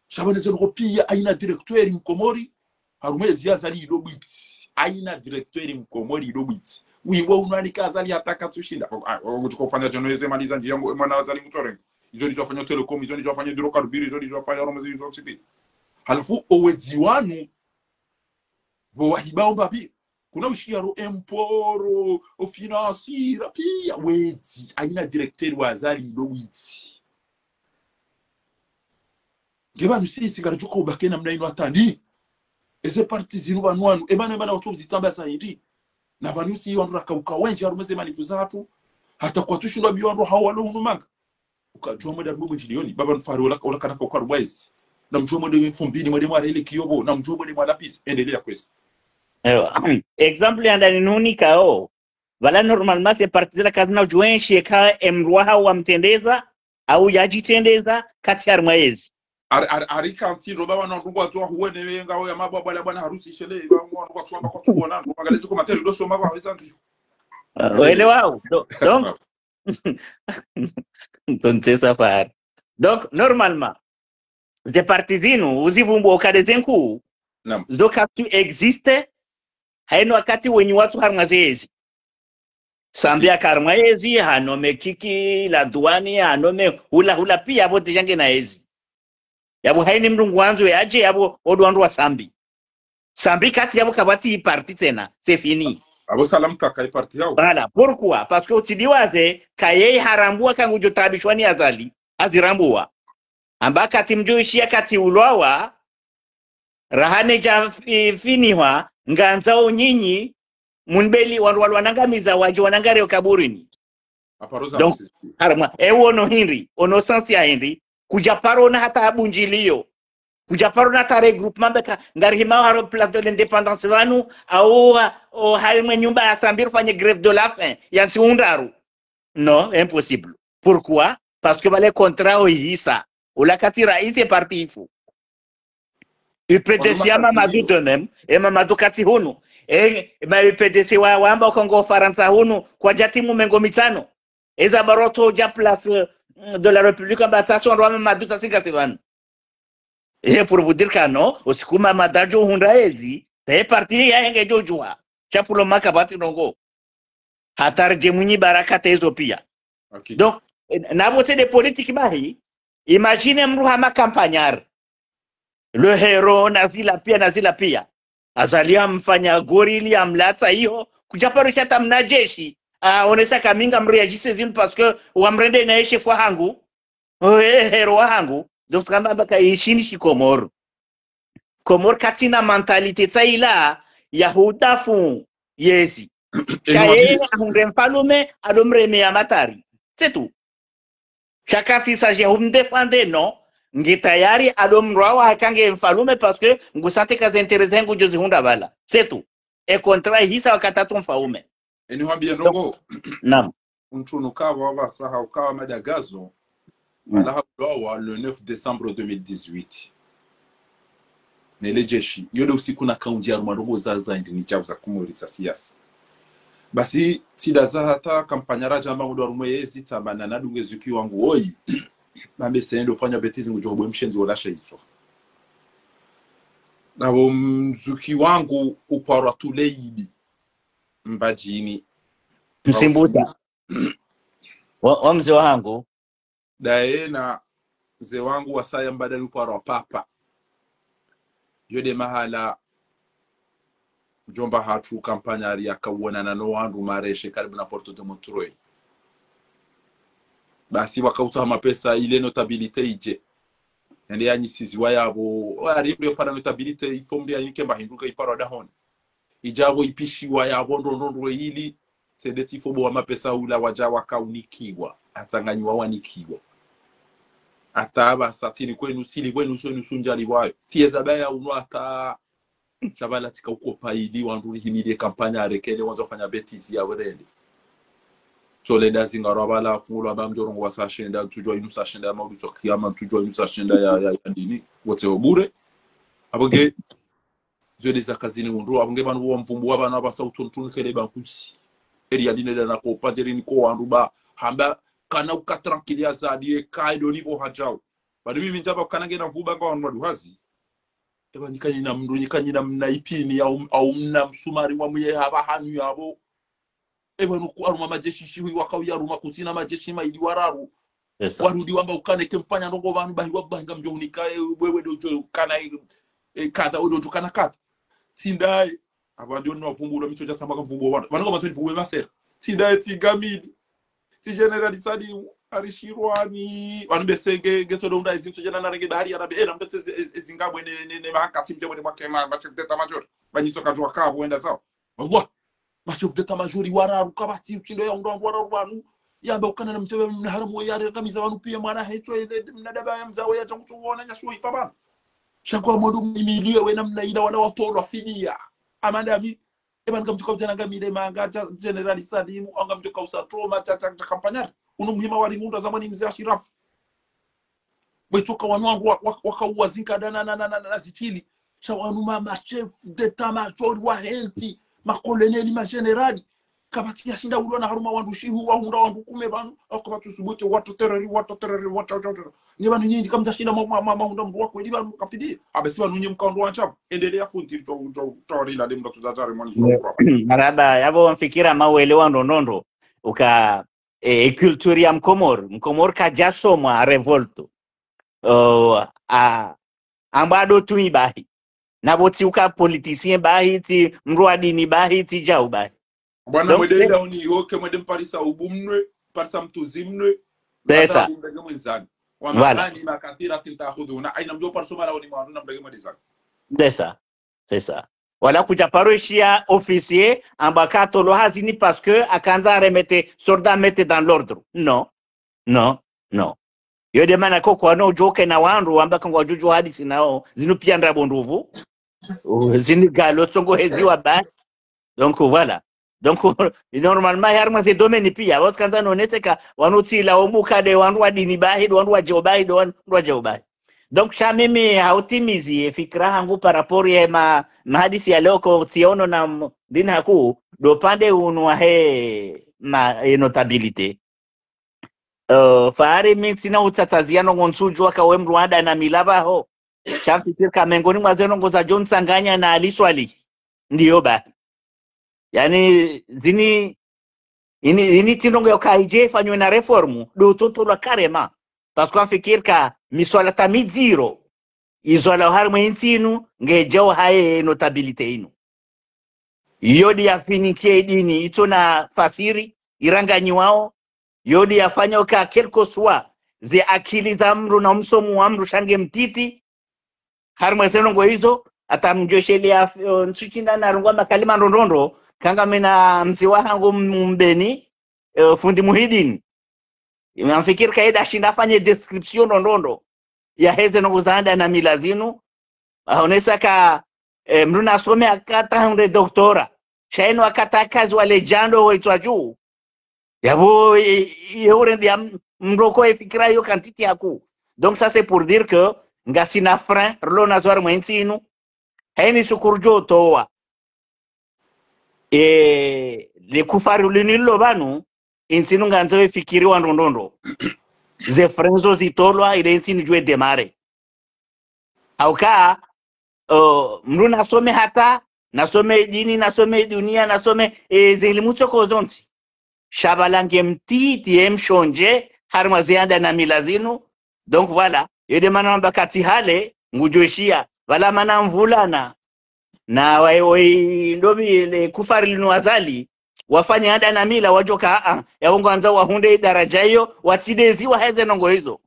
Sha pvanu eze ndrongoo pia, hayina directeur mkomori. Harumwa ezi Azali ilo bwitsi. Hayina directeur mkomori ilo bwitsi. Wiwa unani ka Azali hata katsushinda. O, a, o, ngutsuka ufanya djano eze mali za ndji yangu, e mwana Azali ngutsorenga. Izo ndizo wafanya Telecom, izo ndizo wafanya hydrocarbures, izo ndizo wafanya harumwa ezi, izo ntsi pia. Halafu, owedzi wanu, pvo wahiba omba pia. Kuna ushiya ro impôts, o financier, pia wedzi. Hayina directeur wa Azali ilo bwitsi. Nge pvanu si, si ngaridjo ka ubaki namna inu hata ndi. Eze parti zinu pvanu wanu, e mana, e mana watsu zitsamba zaidi. Na pvanu si wandru rakauka wendji harumwa eze manifu zahatru. Hata kwatsushindwa bi wandru hawo walo hunu manga. Ukadjuwa mwenda harumwa bundjilioni, baba nfari ola, ola kana kauka harumwa ezi. Na mdjuwa mwende mfumbini, mwende mwarele kiyobo, na mdjuwa mwende mwalapisi, endelea kwezi. Ewa. Exemple ya ndani nunikao, pvala normalement ze parti zila kazina udjuwa enshi eka emdru wahawo wamtrendeza, au yadjitrendeza, katsi harumwa ezi. Ari, ari, ari kantsi ro baba na ndrongoo watsu wahuwene wenga oya mabwa bwala bwana harusi shele, ba ndrongoo watsu wamba kwatsu wona, ndrongoo angalezi commentaire ndo soma kwa haweza nti. Ah, wele wao. Do-, donc, Ntonte safari. Donc, normalement, ze parti zinu, uzivumbu okade zenku, naam, zo katsu existe, hayinu wakati wenyi watsu harumwa ze ezi. Sambi yaka harumwa ezi, hanome Kiki, la Duani, hanome hula, hula pia, pvo tsi djangena ezi. Yapvo hayini mndru ngwandzo yadje, yapvo odo wandru wa Sambi. Sambi kati yapvo kapvatsi i parti tsena, c'est fini. Apvo salam kaka i parti yawo. Voilà, pourquoi ? Parce que utsidiwaze, ka yeye harambua kangudjo taabishwa ni Azali, azirambuwa. Amba kati mdjo ishiya kati ulwawa, raha nedja fi-, finihwa, ngandzao nyinyi, munibeli wandru walwa nangamiza wadje wanangariyo kaburini. Donc, harumwa, e wono hindri, ono sens ya hindri, kudja paro ona hata abundjiliyo. Kudja paro na ta regroupement beka ngarihimao haro Place de l'Indépendance pvanu, au, o, harimwe nyumba ya Sambi rifanye grève de la faim ya ntsihu ndraru. Non, impossible. Pourquoi? Parce que pvale contrat o ihisa. Ula katsi raisi e parti ifu. U P D C ya Mamadou de même, e Mamadou katsi hunu. E, ma U P D C wa, wamba uka ngo Farantsa hunu, kwadja timu mengo mitsano. Eza baroto dja Place, euh, de la République, amba tasi wandru wa Mamadou tasi ngasi pvanu. Et pour vous dire que non, usiku Mamadou djo hundra ezi, e parti yahe ngedjo djuha. Sha pour le moment kapvatsi ndrongoo. Hata ridje Mwinyi Baraka tezo pia. Ok. Donc, eh, na vote de politique bahi, imagine mdru hama Campagnard. Le Hérault, na zila pia, na zila pia. Azali amfanya gorili, amlatsa iho, kudja paro sha ta mna jeshi. Ah, onesa kaminga mréagisse zinu parce que wamrende na chef wahangu. Oh, eh, héros wahangu. Donc, tsikamba amba ka ishi ni shikomoro. Komoro katsina mentalité tsa ila ya hudafu yezi. Sha yeye ahundre mfalume, ado mreme ya matari. C'est tout. Sha kati sa je humdéfendre, non. Nge tayari ado mrwa wa hakange mfalume parce que ngu sante ka ze intérêts zangu djo zihundra pvala. C'est tout. E contrat ihisa wakati atsu mfalume. Eni hwambia ndrongoo. Naam. Untunu kawa wasaha ukawa madagazo. Mm. Ala haulawa le neuf décembre deux mille dix-huit. Nele jeshi. Yo nde usiku nakaundjia harumwa ndrongoo za, za indini djau za Komori za siasa. Basi, tsi nda za hata Campagnard radja amba ngudjo harumwa yezi tsamba na nadunge zuki wangu oyi. Nambe sendo fanya bêtise ngudjo hubwe mshenzi wola shehitswa. Nabo mzuki wangu uparwa Tuleidi. Mbadjini. Msimbusa. Wa, wa mze wahangu. Daye na mze wangu wasaya Mbadani uparwa Papa. Yo nde mahala mdjomba hatru Campagnard yakawonana no wandru Mareshe karibu na Porte de Montreuil. Basi wakautsaha mapesa ile notabilité idje. Nende yanyisiziwa yabo, ari mdru yopara notabilité, il faut mdru yanike mba hindru ka iparwa dahoni. Idja bo ipishiwa yabo ndrongoo ndrongoo ili, tsi nde tsi fo bo wa mapesa ula wadja wakaunikiwa, atsanganyiwa wanikiwa. Hata apvasa tsini kwenu sili kwenu swenu sunjali wayo. Tsi eza baya unu hata sha pvala tsika ukopa ili wandru rihimidie Campagnard arekele wandzo fanya bêtise ya werende. Tsolenda zingarwa pvala fungulwa amba mdjo rongowa saa shenda, ntsudjuwa inu saa shenda ya maudu tso kiyama, ntsudjuwa inu saa shenda ya, ya, ya ndini, wote obure. Apvo nge, zo nde za kazini undru, apvo nge pvanu wamvumbuwa pvanu apvasa utsontunu kele bankusi. Eri ya line dana ko padjeri ni ko wandru ba, hamba kana uka tranquille ya zadi, e ka edo ni bo hadjau. Pvanu mimi ndjaba kana ngena mvumba nga wandru wadu hazi. Eba nyika nyina mndru, nyika nyina mna ipini ya um, au mna msumari wa mwiye hapva hanyu yapvo. Eba nuku harumwa majeshi shihu wakauya harumwa kutsina majeshi maili wararu. Warudi wamba ukane ke mfanya ndrongoo pvanu bahi wa bahi ngamdjo hunika, e, wewe ndo djo kana, e, e, kadha, wewe ndo djo kana kadha. Tsi ndaye. Apvo ndio nwavumbulwa mitso dja tsamba kamvumbuwa pvanu. Pvanu ngoma tsoni vumbwe masera. Tsi ndaye tsi ngamili. Tsi Général Salimu, arishirwani. Pvanu mbese nge, nge tsodo unda ezintsu djana narenge bahari ya rabe. E, nambe tse ezi, ezi, ezingabwe ne, ne, ne mahakati mdjabwe ne mwake ma, ma chef d'état-major. Pvanyitso kadjuwa kapvo wenda zao. Wallah. Ma chef d'état-major wararu kapvatsi utshindo ya undra wandru wararu pvanu. Yamba ukana na mdjebe mna haramu we yare kamiza pvanu pia mwana hetso ele mna daba ya mzawe ya djangu tso wona nyasi wa ifa pvanu. Shakwa mwandu mimiliwe we namna ila wala watolwa fidiya. Amanda ami. Eba ngamdjoka udjana ngamile manga dja Général Salimu, au ngamdjoka usa trauma dja, dja, dja Campagnard. Unu muhima wari hundra zamani mze Ashirafu. Bwetsoka wanu wangu wa, wa, wakauwa zinkada na, na, na, na, na zitili. Sha wanu ma, ma chef d'état-major wa hentsi, ma colonel, ma général. Kapvatsi yashinda ulona harumwa wandru shihu, wahundra wandru kume pvanu, au kapvatsi usubuti, watotereri, watotereri, watotereri. Nye pvanu nyinyi kamdjashinda ma, ma, ma, mahundra mndru wa kweli pvanu kafidi. Apvasi pvanu nye mkaundru wa ntsabu. Endelea fundi, djo, djo, tawari la lemba tudzadzare mwani sokura. Marahaba, yapvo mfikira mawele wa ndrongoo ndrongoo. Uka, e, e culture ya Mkomori. Mkomori kadjasomwa révolte. Oh, a, amba ado tui bahi. Napvo tsi uka politicien bahi, tsi mndru wa dini bahi, tsi djau bahi. Bwana donc, mwende ila uni yoke, mwende mparisa ubu mnwe, parisa mtuzi mnwe, c'est ça. Mbege mwenzani. Wa voilà. Maghanima kathiratin ta'khudhunaha. Aina mdjo parisa mara wani mwandu na mbege mwendezani. C'est ça. C'est ça. Wala kudja paro ishiya officier, amba katolwa hazini parce que akandza remettre, soldat mettre dans l'ordre. Non. Non. Non. Yo de mana koko wano udjoke na wandru wamba ka ngwadjudjuwa hadisi nao, zinu pia ndrabo ndruvu. Zinu galo tsongo heziwa ba. Donc voilà. Donc normalement harimwa ze domaine pia, wasi kandza nonese ka wanu tsi la omu ka de wandru wa dini bahi, de wandru wa djeo bahi, de wandru wa djeo bahi. Donc sha mimi hautimizi ye fikira hangu par rapport ye ma, mahadisi ya leo ko tsiono na m-, ndini haku, do pande unu wahe ma, ye notabilité. Euh, fahari mi tsina utsatsaziya nongo ntsudjuwa ka we mndru wa anda na mila baho. Sha mfikiri ka mengoni mwa ze nongo zadjo ntsanganya na Ali Swalihi. Ndiyo bahi. Yani, zini, ini, ini tsi nongo yo ka idje ifanywe na réforme, do totolwa carrément. Parce que mfikiri ka miswala ta midziro, izwala harimwa intsi inu, ngedjao haye notabilité inu. Yo de yafinikie dini, itso na fasiri, iranganyiwao, yo de yafanya uka quel que soit ze akili za mndru na msomo wa mndru sha nge mtiti, harimwa ze nongo izo, ata mdjoshelea, eh, ntsutshinda na rungwa makalima ndrondrondro, ka ngamina mzi wahangu m-, mbeni, eh, fundi Muhidini. Imamfikiri ka ye de ashinda afanye description ndrondrondro ya heze nongo za anda na mila zinu. Ahonesa ka, eh, mndru nasome akata hundre doctorat. Sha inu akata kazi wa lejando wa itswa dju. Yapvo, eh, ye urende ya m-, mndru ko ye fikira yo ka ntiti haku. Donc ça c'est pour dire que ngasina frein, rilo nazo harimwa intsi inu. Haini sukuru djo towa. E, le kufari linu lilo pvanu, intsi inu ngandzo ifikiriwa ndrondrondro. Ze frein zo zitolwa, ile intsi inu idjuwe démarrer. Hauka, o, mndru nasome hata, nasome dini, nasome dunia, nasome, e, ze ilimu tsoko zontsi. Sha pvala nge mtiti ye mshondje, harimwa ze anda na mila zinu. Donc voilà, yo de mana wamba ka tsi hale, ngudjo ishiya. Pvala mana mvulana, na wa, wa, ndo pvi le kufari linu Azali, wafanye anda na mila, wadjoka, a, a, yapvo ngwandzo wahundre idaraja iyo, watsi de ziwa heze nongo izo.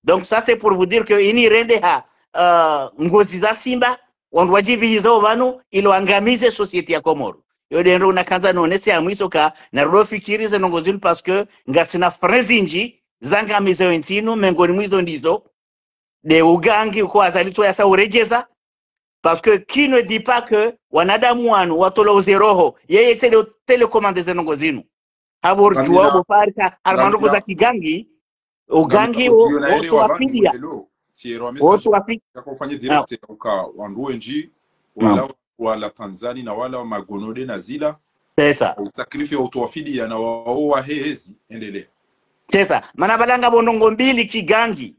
Donc ça c'est pour vous dire que ini rende ha, euh, ngozi za simba, wandru wadjipvihiza opvanu, ilo angamize société ya Komoro. Yo de ndro nakandza nonese ya mwiso ka, na rudo fikiri ze nongo zinu parce que ngasina frein zindji, zangamiza yo ntsi inu, mengoni mwa izo ndizo, de ugangi uko Azali tso yasa uredjeza, parce que qui ne dit pas que wanadamu wanu watolwa uze roho, yeye télé, télécommandé ze nongo zinu. Hapvo ridjuwa bo fahari ka, harimwa ndrongoo za kigangi, ugangi wo, wo tsi wa fidiya. Wo tsi wa fi-, yako ufanye direct, uka wandru wendji, wala, wala Tanzania na wala wa magonode na zila. C'est ça. Usacrifice utowa fidiya na wa, wa, wa hezi, endelea. C'est ça. Mana pvala ngapvo ndrongoo mbili kigangi.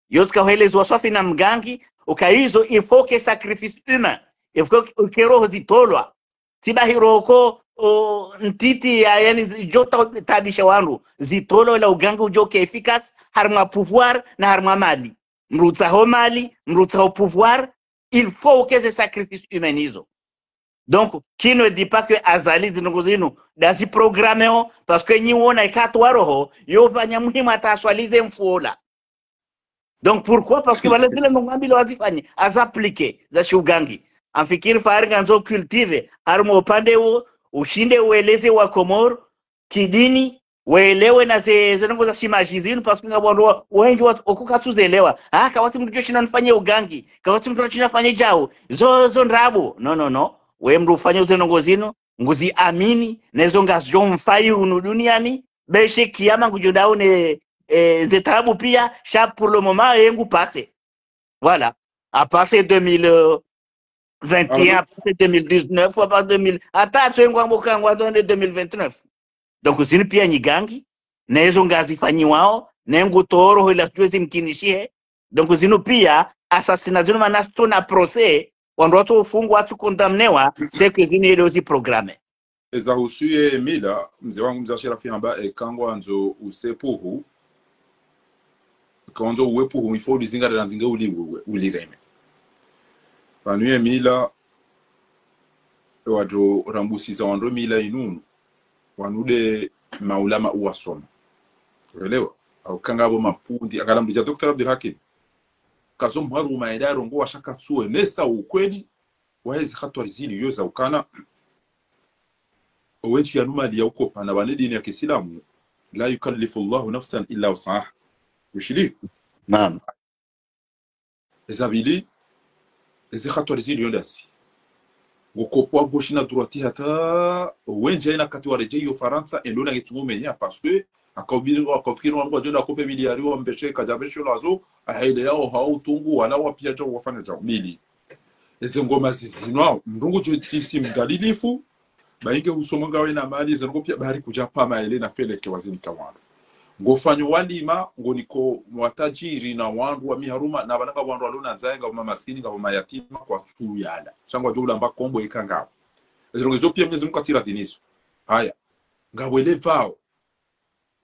Yo zika hwelezwa swafi na mgangi, uka izo, il faut que sacrifice humain. Il faut que roho zitolwa. Tsi bahi roho ko, o, ntiti ya, yani, zi-, djo ta-, taabisha wandru. Zitolwa ila ugangi udjoke efficace, harimwa pouvoir na harimwa mali. Mndru utsaho mali, mndru utsaho pouvoir, il faut que ze sacrifice humain izo. Donc, qui ne dit pas que Azali zinu ndrongoo zinu, de azi programmé o, parce que nyi wona ikatowa roho, yo fanya muhimu hata aswalize mfu ola. Donc, pourquoi ? Parce que pvala zile ndrongoo ambilwa azifanye, azi appliqué, za shiugangi. Amfikiri fahari ngandzo cultivé, harimwa upande wo, ushinde ueleze wa Komoro, kidini, welewe na ze, ze ndrongoo za shimaji zinu, parce que ngapvo wandru wa, wendji wa, oku katsuzelewa. Ah, kawatsi mndru djoshinda nifanye ugangi, kawatsi mndru djoshinda nifanye djau. Zo, zo ndrabo. Non, non, non. We mndru ufanye uze ndrongoo zinu, nguzi amini, nezo ngazidjo mfayi unu duniani, be she kiyama ngudjo dawo ne, eh, ze taabu piya, sha pour le moment, ye ngu passé. Voilà. A passé deux mille vingt et un, a passé deux mille dix-neuf, a passé deux mille, hata twengo ambo kangwa tonde deux mille vingt-neuf. Donc, zinu piya nyi gangi, nezo ngazifanyiwao, ne ngu toro hila tujwe zimkinishihe. Donc, zinu piya, assassinat zinu mana tsona procès, wandru watso ufungwa, watso condamnéwa, c'est que zinu yele uzi programmé. Eza husu ye mila, mze wangu mze Ashirafi hamba, e, ka ngwandzo use puhu, ka ngwandzo uwe puhu, il faut ulizinga dala nzinga uli uwe, ulireme. Pvanu ye mila, e wadjo rambusiza wandru mila inu, wanu de maulama uwasoma. Welewa? Au ka ngapvo mafundi, akala mdru dja Docteur Abdul Hakim. Kazo mharu umaedaro ngo washaka tsuwe, nesa ukweli, wahezi hatwari zili yo za ukana, owentsi yanu mali ya ukopa na wane dini ya kiislamu, لا يكلف الله نفسا إلا وسعها. Ushili? Naam. Eza pvili, eze hatwari zilio ndasi. Ngokopvwa gauche na droite hata wendji haina wakati waredjei yo Farantsa, endo na ngetsungo menya, parce que akaubili, akaufikiri wangu wadjo na kope miliari wa mbeshe, kadja mbeshe lazo, ahele yao hau tungu, wala wapia djao, wafanya djao, pvili. Eze ngoma zizinwao, mndru ngudjo tsisi mdhalilifu, ba inge usoma ngawe na mali, eze ndrongo pia bari kudja pvamaele na feleke wazinika wandru. Ngofanyo walima, ngoniko matajiri na wandru wa miharuma, na pvanu ngapvo wandru walio na ndzaya, ngapvo mamaskini, ngapvo mayatima, kwatsu yala. Sha ngwadjo ulamba kombo ika ngapvo. Eze ndrongo izo pia Mwenyezi Mungu katsiradhiniso. Haya. Ngapvo ele pvao.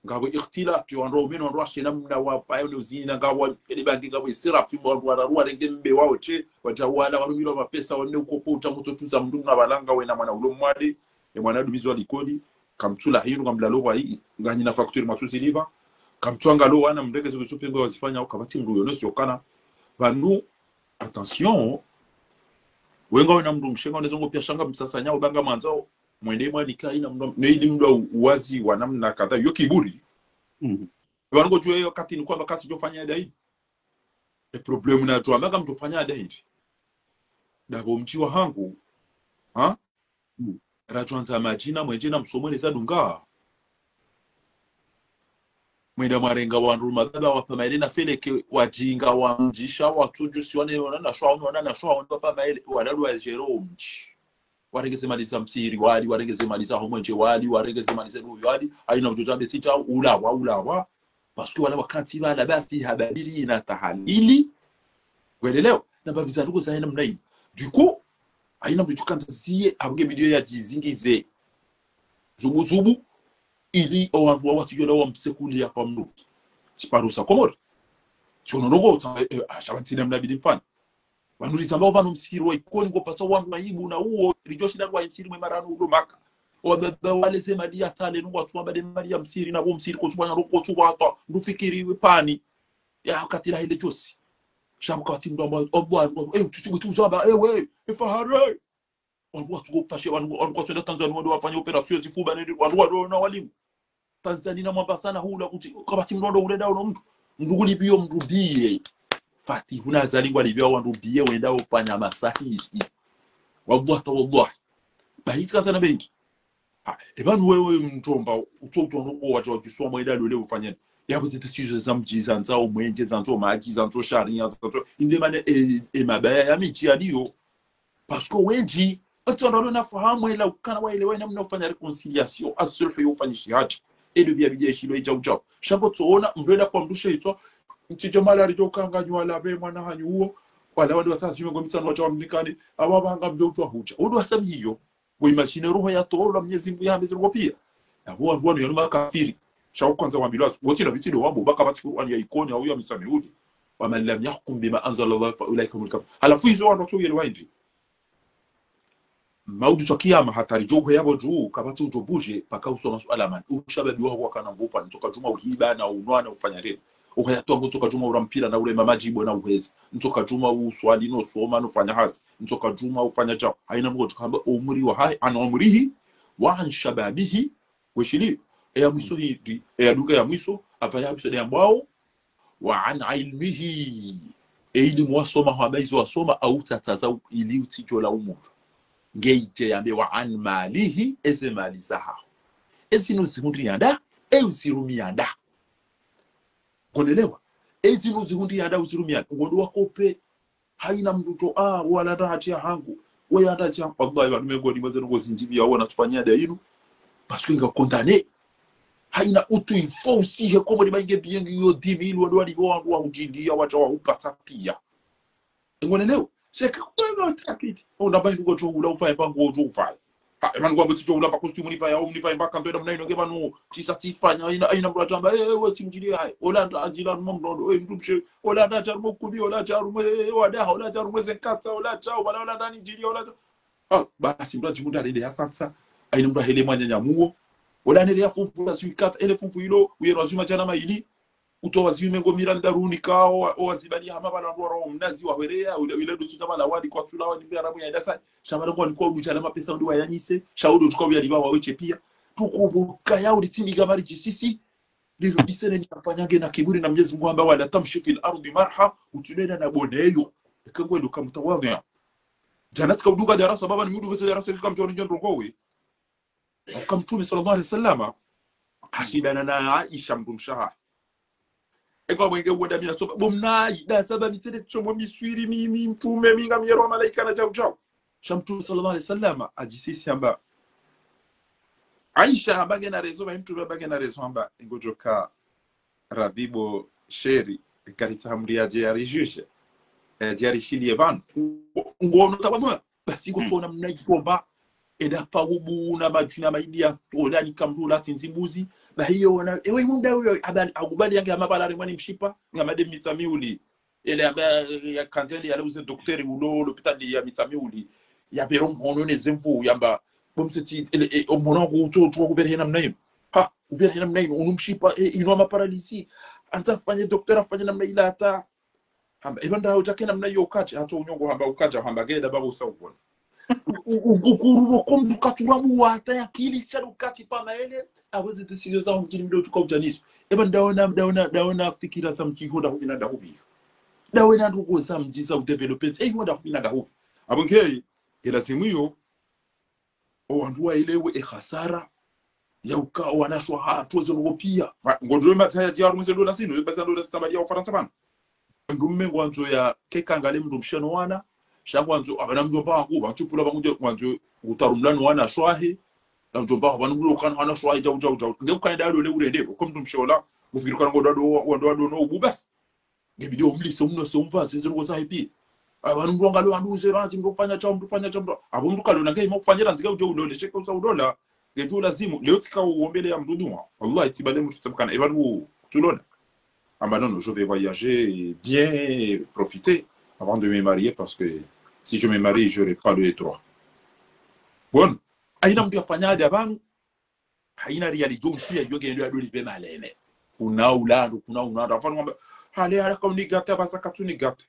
Ngapvo ikhtilat, yo wandru waume no wandru washe namna wafanya ule uzini, na ngapvo ele bangi, ngapvo israfu, wandru wararu warenge mbe wao she, wadja wala, warumilwa mapesa, wende ukopvo, utamutso tuza mndru na pvalanga wena mwana ulo mwade, e mwana adumizwa likoli, kamtsula hinu, kamlalo wa hii, nganyina facture mwatsu zilipva, kamtswanga lo wana mrenge ziku zupengwa wazifanya, ukapvatsi mndru yono siyokana. Pvanu, attention, wenga wena mndru mshe nga wene eze ndrongo pia sha ngamsasanya, ubanga mwandzao, mwende mwanika haina mndru, ne ili mndru uwazi wa namna kadha, yo kiburi. Mhm. Pvanu ngodjuwa yo wakati ni kwamba katsidjofanya daidi. E problème na djuwa, maka mdjofanya daidi. Ndapvo mdji wahangu, ha? Mm. Radjwandza madjina, mwendje na msomwe neza dunga. Mwenda mwarenga wandru mababa wapvamaele na feleke, wadjinga wamdjisha, watsudjusi wane wana na shwa, wana na shwa, wana wapvamaele, walalu wa jero mdji. Warenge ze mali za msiri wali, warenge ze mali za homwendje wali, warenge ze mali za nduvi wali, haina udjo djambe tsitsa, ulawa, ulawa. Parce que wala wakati pvala basi habadili na tahalili. Welelewa, na babiza ndugu za haina mna hini. Du coup, haina mdru kandza ziye, abunge video ya djizingize. Zubu, zubu, ili o wandru wa watsi yola wamsekulia kwa mdru. Tsiparusa Komori. Tsiono ndrongo, tsa, eh, eh, asha pvantsina mna bidi mfano. Pvanu rizamba pvanu msiri wa Ikoni ngopvatsa wandru wa ibu na uwo, ridjoshinda rwa msiri mwe maranu ulo Maka. Wababa wale ze mali ya tale, nungu watsuwa bade mali ya msiri, na bo msiri kotsuwa na roko tsuwa hata, ndufikiri we pani. Ya wakati la hele djosi. Sha mka watsi mndru amba, obwa, obwa, eh, utusi, utusi, uzamba, eh, we, eh, fahari. Wandru watsuko pashe, wandru, wandru kwatswenda Tanzania, wandru wafanya opération zifuba, nende, wandru, wandru, na walimu. Tanzania na mwamba sana hula kuti, kapvatsi mndru ndo ulenda uno mndru. Mndru kulipviyo mndru biye. Fati, huna zali ngwalipviya wandru biye, wenda ufanya masahihi. Wallahi, ta wallahi. Bahisi kansa na bengi. Ha, eba ni wewe mtromba, utso utwa noko wadja wadjuswa mwenda lole ufanya. Yabo zete sizo za mdji zandzao mwendje, zandzao madji, zandzao sharia, zandzao. Inde mane, e, e mabaya ya midji yaliyo. Parce que wendji, ati wandru walio na fahamu ela ukana waelewa namna ufanya réconciliation, asulhu yo ufanya shihadji. Edo biya biya shilo ijau jau. Sha ngo tsoona, mndru enda kwa mndru she itswa, mtsidjo mala ridjo kanga nyu wala be mwana hanyu uwo, wala wandru watsazi mengo mitsanu wadja wamnikane, awa banga mdjo utwa hudja. Udu wasami hiyo, we imagine roho ya tolo, Mwenyezi Mungu ya hambezi roho pia. Na huwa wandru wanu yanu makafiri. Sha ukandza wambilwa, wote na biti ndo wambo, baka bati Qur'an ya Ikoni, au ya Misamihuli. ومن لم يحكم بما أنزل الله فأولئك هم الكافرون. Halafu izo wandru watsu yelewa hindri. Maudu swa kiyama hatari djo hwe yabo dju, kapvatsi udjo buje, paka uswa masuala mani. Ushababi waho wakana mvufa, ntsoka djuma uhiba na unwa na ufanya reni. Uhaya twangu ntsoka djuma ura mpira na urema madjibu na uheza. Ntsoka djuma uswali no soma no fanya hazi. Ntsoka djuma ufanya djao. Haina mndru djukamba umri wa hahe, an umrihi, wa an shababihi, weshili, eya mwiso hindri, eya dunga ya mwiso, apva ya mwiso nde yambwao, wa an ilmihi. E ilimu wasoma, hwamba izo wasoma, au tsatsaza u-, ili utsidjola umundru. Nge idje yambe wa an malihi, eze mali zahaho. Ezinu zihundri yanda, e uzirumi yanda. Ngonelewa? Ezinu zihundri yanda uzirumi yanda. Ngondo wakope, haina mndru to, ah, wala hata hatia hangu. Wewe hata hatia hangu. Wallahi, wanu mengoni mwa ze ndrongo zindji pia wana tufanya dainu. Parce que nga condamné. Haina utu il faut aussi he Komori ba inge biengi yo dix mille wandru wali bo wandru wa ujindia wadja wa upata pia. Ngonelewa? Sheke kwa ma takiti. Ona ba ndugu djo ula ufanye pangu djo ufanye. Ha, emanu kwa mbuti djo ula pa costume nifanye, au nifanye mpaka ndo enda mna ino nge pvanu, tisa tifanya, haina, haina mndru atamba, eh, eh, we tsimdjili hayi. Ola ata adjila harumwa mndru, eh, mndru mshe, ola ata adja harumwa kubi, ola adja harumwa, eh, eh, wadaha, ola adja harumwa zenkatsa, ola adja, wala ola ata nidjili, ola adja. Ah, basi mndru adjikunda rende ya satsa. Haina mndru ahele mwananya muo. Ola nele ya funfu la siwikata, ele funfu ilo, uyero azuma djana maili. Utowa zimengo mira ndaruni kao, o wazibali hama pvala ndwara wa mnazi wa hwerea, ule, ule ndo tsuta pvala wali kwa tsula wali mbe arabu ya idasa, sha pvala ngwani kwa udjala mapesa ndo wayanyise, sha udo tuka uyaliba wa weche pia. Tukubuka ya uli tsimbi gamari djisisi. Lilo disene ni afanya nge na kiburi na Mwenyezi Mungu hamba: ولا تمش في الأرض مرحا, utsunende na boneyo. Eka ngwendo ka mutawadhi. Djana tsika uduka darasa, baba ni mdru kese darasa kika mtsono ndjondro kowe. Eka Mtrume swallallahu alayhi wasallam, hashindana na Aisha mdrumshe wahahe. Eka mwenge uwenda mina soba, bo mna Aida, saba mitsele tsomo miswiri, mi, mi, Mtrume, mi, ngamiero malaika na djau djau. Sha Mtrume swallallahu alayhi wasallam, hadjisisi hamba. Aisha hamba ngena raison, ba Mtrume hamba ngena raison hamba, ngodjoka radhi bo chéri, eka ritsaha mdru yadje yarijuge, yadje yarishiliye pvanu. Ngono tawadhu, basi ngotsona mna ikomba, eda pa ubu na madjuna maidi ya tola ni kamdru la tindzi mbuzi, ba hiyo na, ewe munda uyo, abali, akubali yange hama pvala harumwa ni mshipa, ngama de Mitsamihuli. Ele amba ya kanzeli yale uze dokteri ulo, lopitali ya Mitsamihuli, ya bero ngono ne zemvu, yamba, bo mseti, ele, e, o mwana wangu utso, utso, uberehena mna inu. Ha, uberehena mna inu, unu mshipa, e, inu hama paralisi. Antsa afanye dokteri afanye namna ila hata. Hamba, eba nda udjake namna iyo ukaja, hata unyongo hamba ukaja, hamba geda baba usa ubona. U-, u-, ukuru woko mdru katsurabu wata ya kili shadu kati pa maele, aweze décision za mdjini mdo tuka udjaniso. Eba ndaona, ndaona, ndaona fikira za mdji honda hupvi na nda hupvi. Ndaona ndrongoo za mdji za udévelopper, eh, honda hupvi na nda hupvi. Abo nge, elazimu iyo, o wandru waelewe e hasara ya uka wanashe wahatru weze ndrongoo pia. Ma-, ngondro mataya djaru mweze dola zinu, basa dola zitsambalia Ufarantsa pvanu. Mdrume ngwandzo yake kangale mdrumshe no wana, sha ngwandzo, apvana mdjomba wangu, pvantsu pula pvangu dje, ngwandzo utarumla no wanashe wahe, na mdjomba wangu, pvanu mdru ukana wanashe wahe, djau, djau, djau. Nge ukaenda alo le urende, uko mdrumshe ola, ufikiri kana ngondo ado, wando ado no ubu basi. Nge bidi umlise, umnose, umvaze, zero zahe pia. Apvanu mdru angalo andu uze randzi, mdru ufanya djau, mdru ufanya djau, mdru. Apvo mdru kalona nge ima ufanya randzi, nge udjo ulole, sheke usa ulola. Nge djo lazimu, leo tsika uombele ya mdru dua. Wallahi, tsi bale mdru tsabakana, eba mdru kutsulola. Ah bah non, non, je vais voyager, bien profiter avant de me marier parce que si je me marie, j'aurai pas le droit. Bon, haina mdru yafanya haja pvanu, haina riali djo mshia yo gendo ya doli be malene. Kuna ulandu, kuna ulandu. Afanu ngamba, hale, hale, kaunigate, basa katsunigate.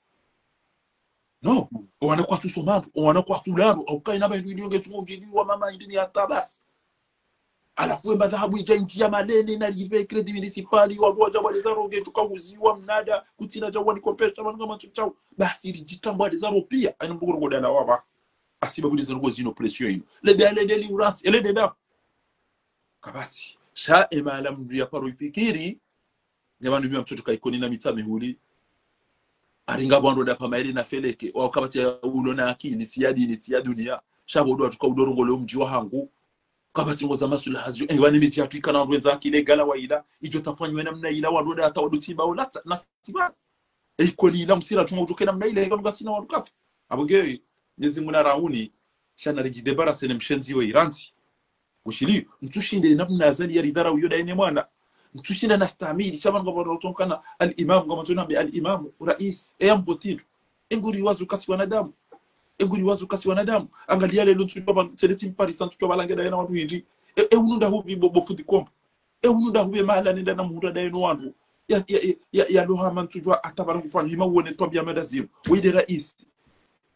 Non, owana kwatsu soma ndro, owana kwatsu la ndro, au kaina ba indru iliyo nge tsuko mdjini wa mama indini ya tabas. Halafu emba dhahabu idja intsi ya malene na live crédit municipal, wa dua dja bwa deza ro nge tsuka uziwa mnada, kutsina dja wani kopesha, manu ngama tsu tshau. Basi ridjitambwa deza ro pia, haina mdru ko dala waba. Hasibabu deza ro zino pression inu. Lebe alende li urantsi, elende da. Kapvatsi. Sha ema ala mdru ya paro ifikiri, ne pvanu mi wa mtoto ka Ikoni na Mitsamihuli. Haringa pvandru da pvama ele na feleke. Wa kapvatsi ya ulo na akili, tsi ya dini, tsi ya dunia. Sha pvo ndo watuka udo rongole o mdji wahangu. Kapvatsi ngoza masula hazio. Eh, wani midji yatru ikana wandru wendza akili, egala wa ila. Idjo tafanywa namna ila, wandru da hata wado tsimba olatsa. Na tsimba. Eh, Ikoni ila msira tsunga utoke namna ila, eka nunga sina wandru kapva. Apvo nge, Mwenyezi Mungu na rauni. Sha na ridji débarrasser ne mshenzi we irantsi. Kushili, ntsushinde namna Azali ya ridharau yo daye ne mwana. Ntsushinde na stamili, sha pvanu ngapvo rotonkana, al-imam, ngapvo ntsu nambe al-imam, rais, e ya mvoti ndru. E nguri wazu kasi wanadamu. E nguri wazu kasi wanadamu. Angalia lelo ntsudjuwa pvanu, tsele tsi mparisa ntsudjuwa pvala nge daye na wandru hindri. E, e unu nda hupvi bo, bo fundi kombo. E unu nda hupvi mahala nenda na muhundra daye no wandru. Ya, ya, ya, ya, ya loha ma ntsudjuwa hata pvala ngufanya, hima uone twabiya mada zinu. Wende rais.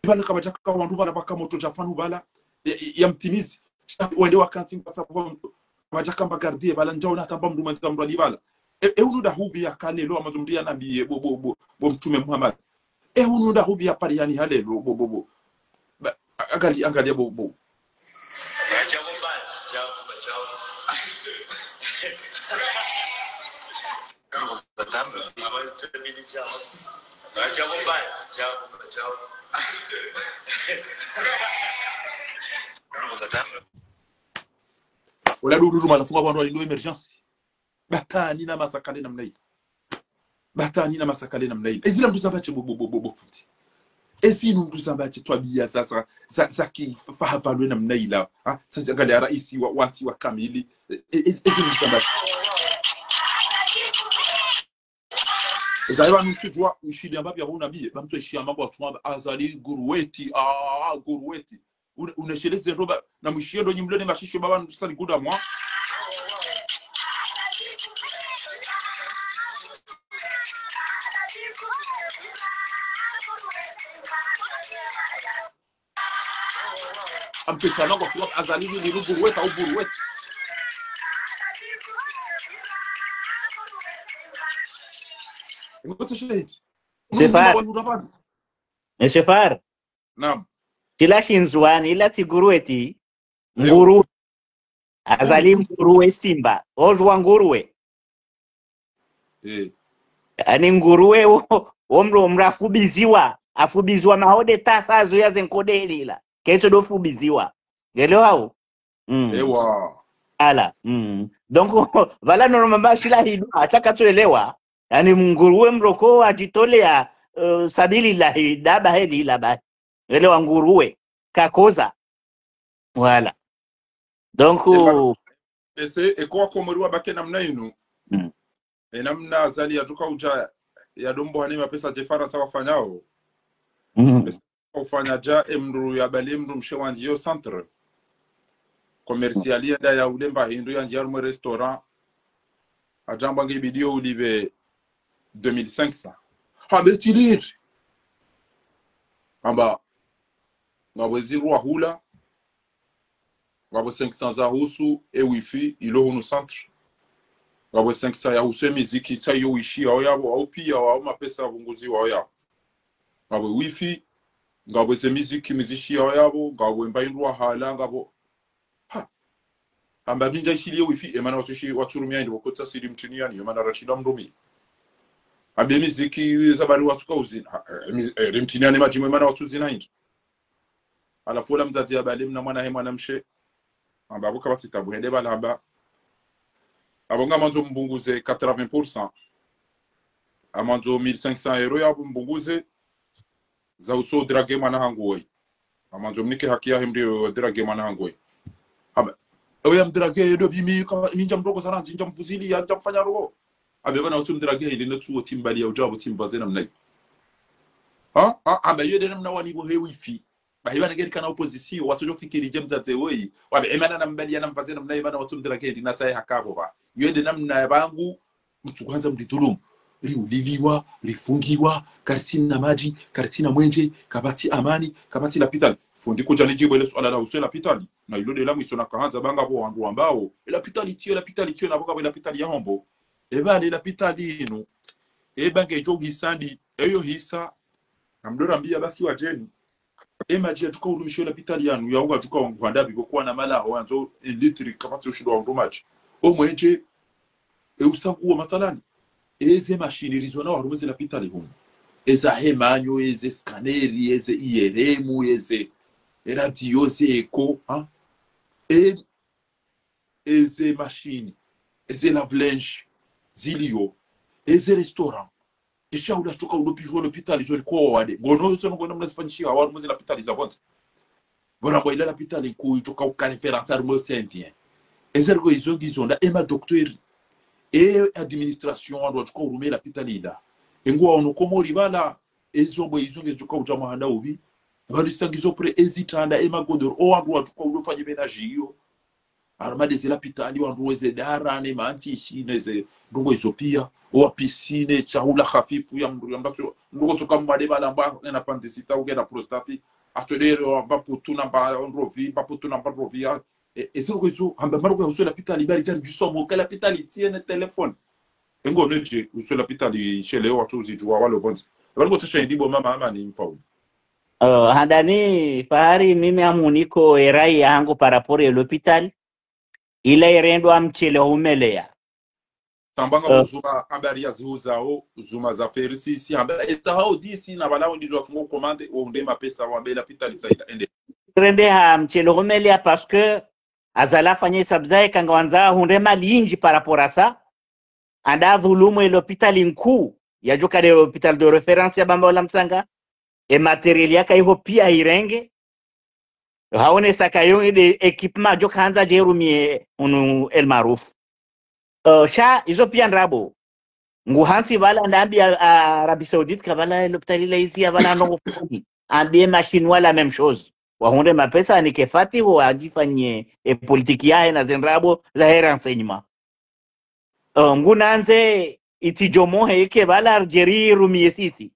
Pvala kapvadjaka wandru pvala pvaka moto dja fanu pvala. Ya, ya, ya mtimizi. Sha wende wakantsi ngwatsa pvwa mdru, wadja kamba gardien, pvala ndjaona hata mba mdru mwendza mdru ali pvala. E, e unu nda hupvi ya kalelo, amazo mdru ya nambiye, bo, bo, bo, bo Mtrume Muhammad. E unu nda hupvi ya pari yani halelo, bo, bo, bo. Ba, angali, angalia, bo, bo. Ola ndo ururu malafu nga wandru walindo émergence. Batani na masakale namna ile. Batani na masakale namna ile. Ezila mdru zamba she bo, bo, bo, bo, bo fundi. Ezinu mdru zamba she twabiya za, za, za, za ki fa-, fahavalwe namna ila. Ha? Sasa angalia raisi wa, wati wa kamili. E, e, ez-, ezinu mdru zamba she. Eza eba ntsudjuwa, ushidi amba pia huna biye, ba mtsu eshi amba kwa tsuma, Azali guruweti, ah, guruweti. Une-, unesheleze roba, na mwishiye ndo nyimlone mashisho baba nusali guda mwa. Amtesha nango kwa Azali ni, ni guruweti au guruweti. Ngotsi shahidi. Shefar. Wanu urabani. E Shefar. Naam. Shila shindzuwani, ila tsi nguruwe ti. Ewa. Nguruwe. Azali nguruwe simba. Ojua nguruwe. Eh. Ani nguruwe wo, wo mdru, wo mdru afubiziwa. Afubiziwa mahode tasa zo ya ze nkode lila. Ketso ndo fubiziwa. Ngelewa hau? Mm. Ewa. Ala. Mm. Donc, voilà, normalement, shila hidu, hata katsoelewa. Ani nguruwe mdru ko ajitolea, eh, sabili la hidaba heli la ba. Ngelewa nguruwe. Kakoza. Voilà. Donc, Eba, ese, eko wakomori wabaki namna inu. Mm. E namna Azali yatsuka udja, ya ndo mbo hani mapesa dje Farantsa wafanyao. mm. Pesa ufanya dja, e mdru yabali e mdru mshe wandjiyo centre commercial yenda ya ulemba hindru yandjiya harumwa restaurant. Adjamba nge bidio ulipve deux mille cinq cents. Hamba tsi lindri. Hamba, ngapvo zindru wahula, ngapvo cinq cents za husu e wifi ilo hunu centre. Ngapvo cinq cents ya husu e miziki tsa iyo wishi yao yapvo, au piya wao mapesa pvunguzi wao yapvo. Ngapvo wifi, ngapvo ze miziki mizishi yao yapvo, ngapvo emba indru wahala, ngapvo. Ha. Hamba mi ndja ishiliye wifi, emana watsushi, watsurumia indi wokotsa siri mtini yani, emana ratshila mrumi. Hamba e miziki zabari watsuka uzina. Ha, eh, miz-, eh, ri mtini yani madjimwe emana watsuzina indi. Halafu ola mdzadze yabali mna mwana he mwana mshe. Hamba apvo kapvatsi tabu hende pvala hamba. Apvo ngamandzo mbunguze quatre-vingts pour cent. Amandzo mille cinq cents euros yapvo mbunguze. Za uso drague mwana hangu woyi. Amandzo mnike haki yahe mdru yo drague mwana hangu woyi. Hamba. Ewe ya mdrague yedo bimi, ka, mi ndja mdrogo sana, ndja mvuzili, ya ndja mfanya rogo. Hamba pvana watsu mdrague, ili natsu wotsi mbali ya udjapvo tsi mvaze namna iyo. Ha? Ha? Hamba iyo nde namna wani pvo he wifi. Bahi pvana ngeri kana opposition, watsodjo fikiri dje mdzadze woyi. Wambe, emana na mbali ya na mvaze namna iyo, pvana watsu mdrague, ili natsahe haki yapvo pva. Iyo nde namna ya pvangu, mtsuhandza mridhulumu. Riuliliwa, rifungiwa, karitsina madji, karitsina mwenje, kapvatsi amani, kapvatsi lapitali. Fundi kudja nidjibu ele suala la uso lapitali. Na ilo nde la mwiso nakahandza pvanga pvo wandru wambao. E lapitali tsiyo, e lapitali tsiyo, na pvanga pvo e lapitali ya hombo. Eba le lapitali inu. Eba ngedjo hisa ndi, eyo hisa. Na mdru rambiya basi wadjeni. E madji yatsuka urumishiwa lapitali yanu, ya uka yatsuka wangu handa pvi pvo kuwa na malaho, yandzo un litre kapvatsi ushindo wa undru madji. O mwenje, e usanguwa mathalani. Eze mashini rizo nawo harumwa ze lapitali hunu. Eza hemanyo, eze scanner, eze I R M, eze radio, ze écho, ha? E, eze mashini, eze lave-linge, ziliyo, eze restaurant. Isha ula tsuka ulo pvijwa lapitali zo likowa wade. Ngono zo ngono mna zifanyishiha harumwa ze lapitali za pvondze. Pvo rambwa ila lapitali nkuu itsoka uka référence harumwa o C N T N. Eze riko izo ngizo nda, e ma docteur, e administration wandru watsuka urume lapitali ila. Engo wa ono Komori pvala, ezo mbwe izo ngezitsoka udja mahanda upvi. Pvanu isa ngizo prêt, e zitanda, e magodoro, o wandru watsuka ulo fanye ménage iyo. Harumwa nde ze lapitali wandru weze dara ne mantsi ishi ne ze ndrongoo izo piya. Owa piscine, shahula hafifu ya mdru ya mbatso, ndrongoo tsoka mwade pvala amba ngena appendicite au ngena prostate. Atodere wamba putu namba ndrovi, mba putu namba ndrovi ya. E, eze ndrongoo izo, hamba maroko ya uso lapitali, bali djari djuswa mwoka lapitali tsiye ne téléphone. Engo nedje, uso lapitali shele watsu uzidjuwa walo pvondze. Pvanu kotsasha indi bo mama Amani Mfaume. Oh, handani Fahari mimi amuniko e rai yahangu par rapport e lapitali. Ila irendwa mchele humeleya. Samba nga Eh. Uzuma habari ya zihu zao, Uzuma za ferisi, si hamba, eza hao disi na pvala wo ndizo wafungo commande, wo nde mapesa wambe lapitali tsa ila, ende. Rendeha mchele humeleya parce que Azali afanya hisabu zahe kanga wandza hundre mali indji par rapport à ça. Anda adhulumu e lapitali nkuu, yadjoka nde lapitali de référence ya Bambao Lamsanga. E matériel yaka iho piya irenge. Haonesa ka yo nde équipement djo kahandza dje rumie unu El Maarouf. Eh, sha, izo piya ndrabo. Ngu hantsi pvala ndambi a, a Arabie Saoudite ka pvala e lapitali la izi ya pvala ndrongoo fukoni. Ambi e machine wala même chose. Wahundre mapesa ni kefati wo adjifanye e politique yahe na ze ndrabo zahe renseignement. Eh, ngunandze itsidjomohe ike pvala Algérie rumie sisi.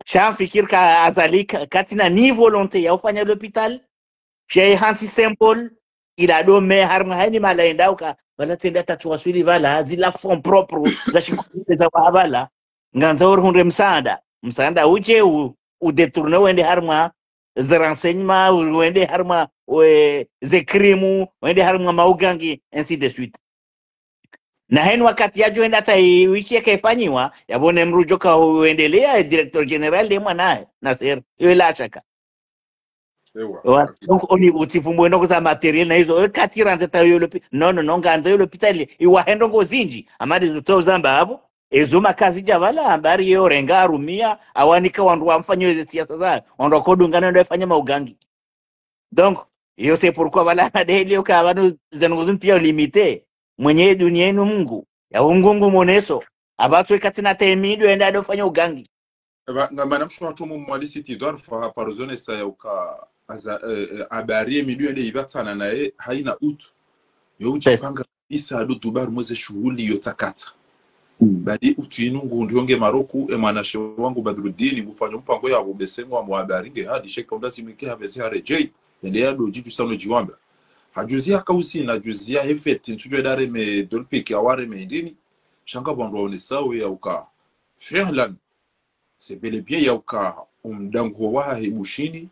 Sha mfikiri ka Azali ka, katsina ni volonté ya ufanya lapitali. Sha ihantsi symbole, ila ndo me harumwa hayini mala enda uka, pvala tsende atatu waswili pvala, zila fonds propres, za shikupeza wa pvala. Ngandzo urihundre msaada. Msaada udje u, udétourné wende harumwa ze renseignements, wende harumwa, we, ze crimes, wende harumwa maugangi, ainsi de suite. Na heni wakati yadjo enda hata iwishi yeka ifanyiwa, yapvo ne mdru djo ka uendelea, directeur général nde mwana wahe, Nasser, iyo la shaka. Ewa, Wa, hakika. Donc, oni utsifu mwendo kuza matériel na izo, e, kati randze ta yo lopi-, non, non, non, ngandze yo l'hôpital, iwahe ndrongoo zindji, amadi zo tso zamba apvo, ezo makazidja pvala, habari yo renga harumia, awanika wandru wamfanyo eze siasa za, wandru wakodungana ndo wafanya maugangi. Donc, iyo c'est pourquoi pvala, nde leo ka pvanu ze ndrongoo zinu pia limité, mwenye dunia inu Mungu, ya Mungu ngu moneso, apvatsu eka tsina temido enda ndo fanya ugangi. Eba, nga mana msho watu mu mwalisi ti dhwarfa haparo zonesa ya uka aza, eh, eh, habari ye midu yende ipvatsana naye haina utu. Yo udjipanga isa adu dubaru mweze shuhuli yo tsakata. Badi utu inu ngu ndrionge Maroku, e mwanashe wangu Badrudini, ngufanyo mpango ya bubesengwa mu habari nge hadi sheka unda simike habese haredjei, yende ya do djidju sano djiwamba. Hadjuzi ya kausi na djuzi ya hefeti, ntsudjo edare me dolpiki, aware me ndini, shanga bwandu waonesawe ya uka. Fihlan, c'est bel et bien ya uka omdanguho wahahe Bushini,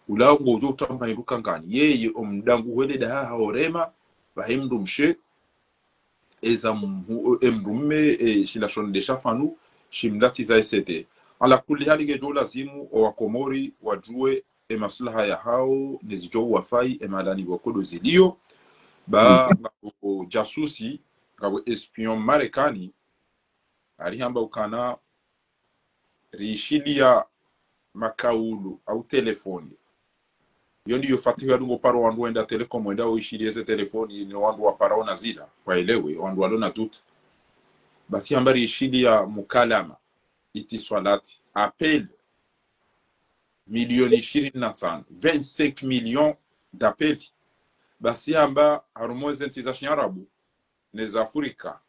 ula ngo udjo utamba hindru kangani. Yeye omdanguho ele daha haorema, pvahe mdrumshe, eza mhu-, e mdrume, e, shila shonde shafanu, shimlati za esete. Ala kulli hali ngedjo lazimu, owakomori, wadjuwe, e maslaha yahao, nezidjo wafai, e malani wakodo zilio, ba, ngapvo jasusi, ngapvo espion Marekani, alihamba ukana, rishiliya makaulu au telefoni. Iyo ndiyo fatihu ya dungo paro wandru wenda Telecom, wenda uishiliye ze telefoni, ne wandru waparao na zila, waelewe, wandru walo na doute. Basi hamba rishiliya mukalama, itiswalati, appel, milioni ishirini na tsanu, vingt-cinq millions d'appels. Basi hamba harumwa ze ntsi za shiarabu, ne za Afrika.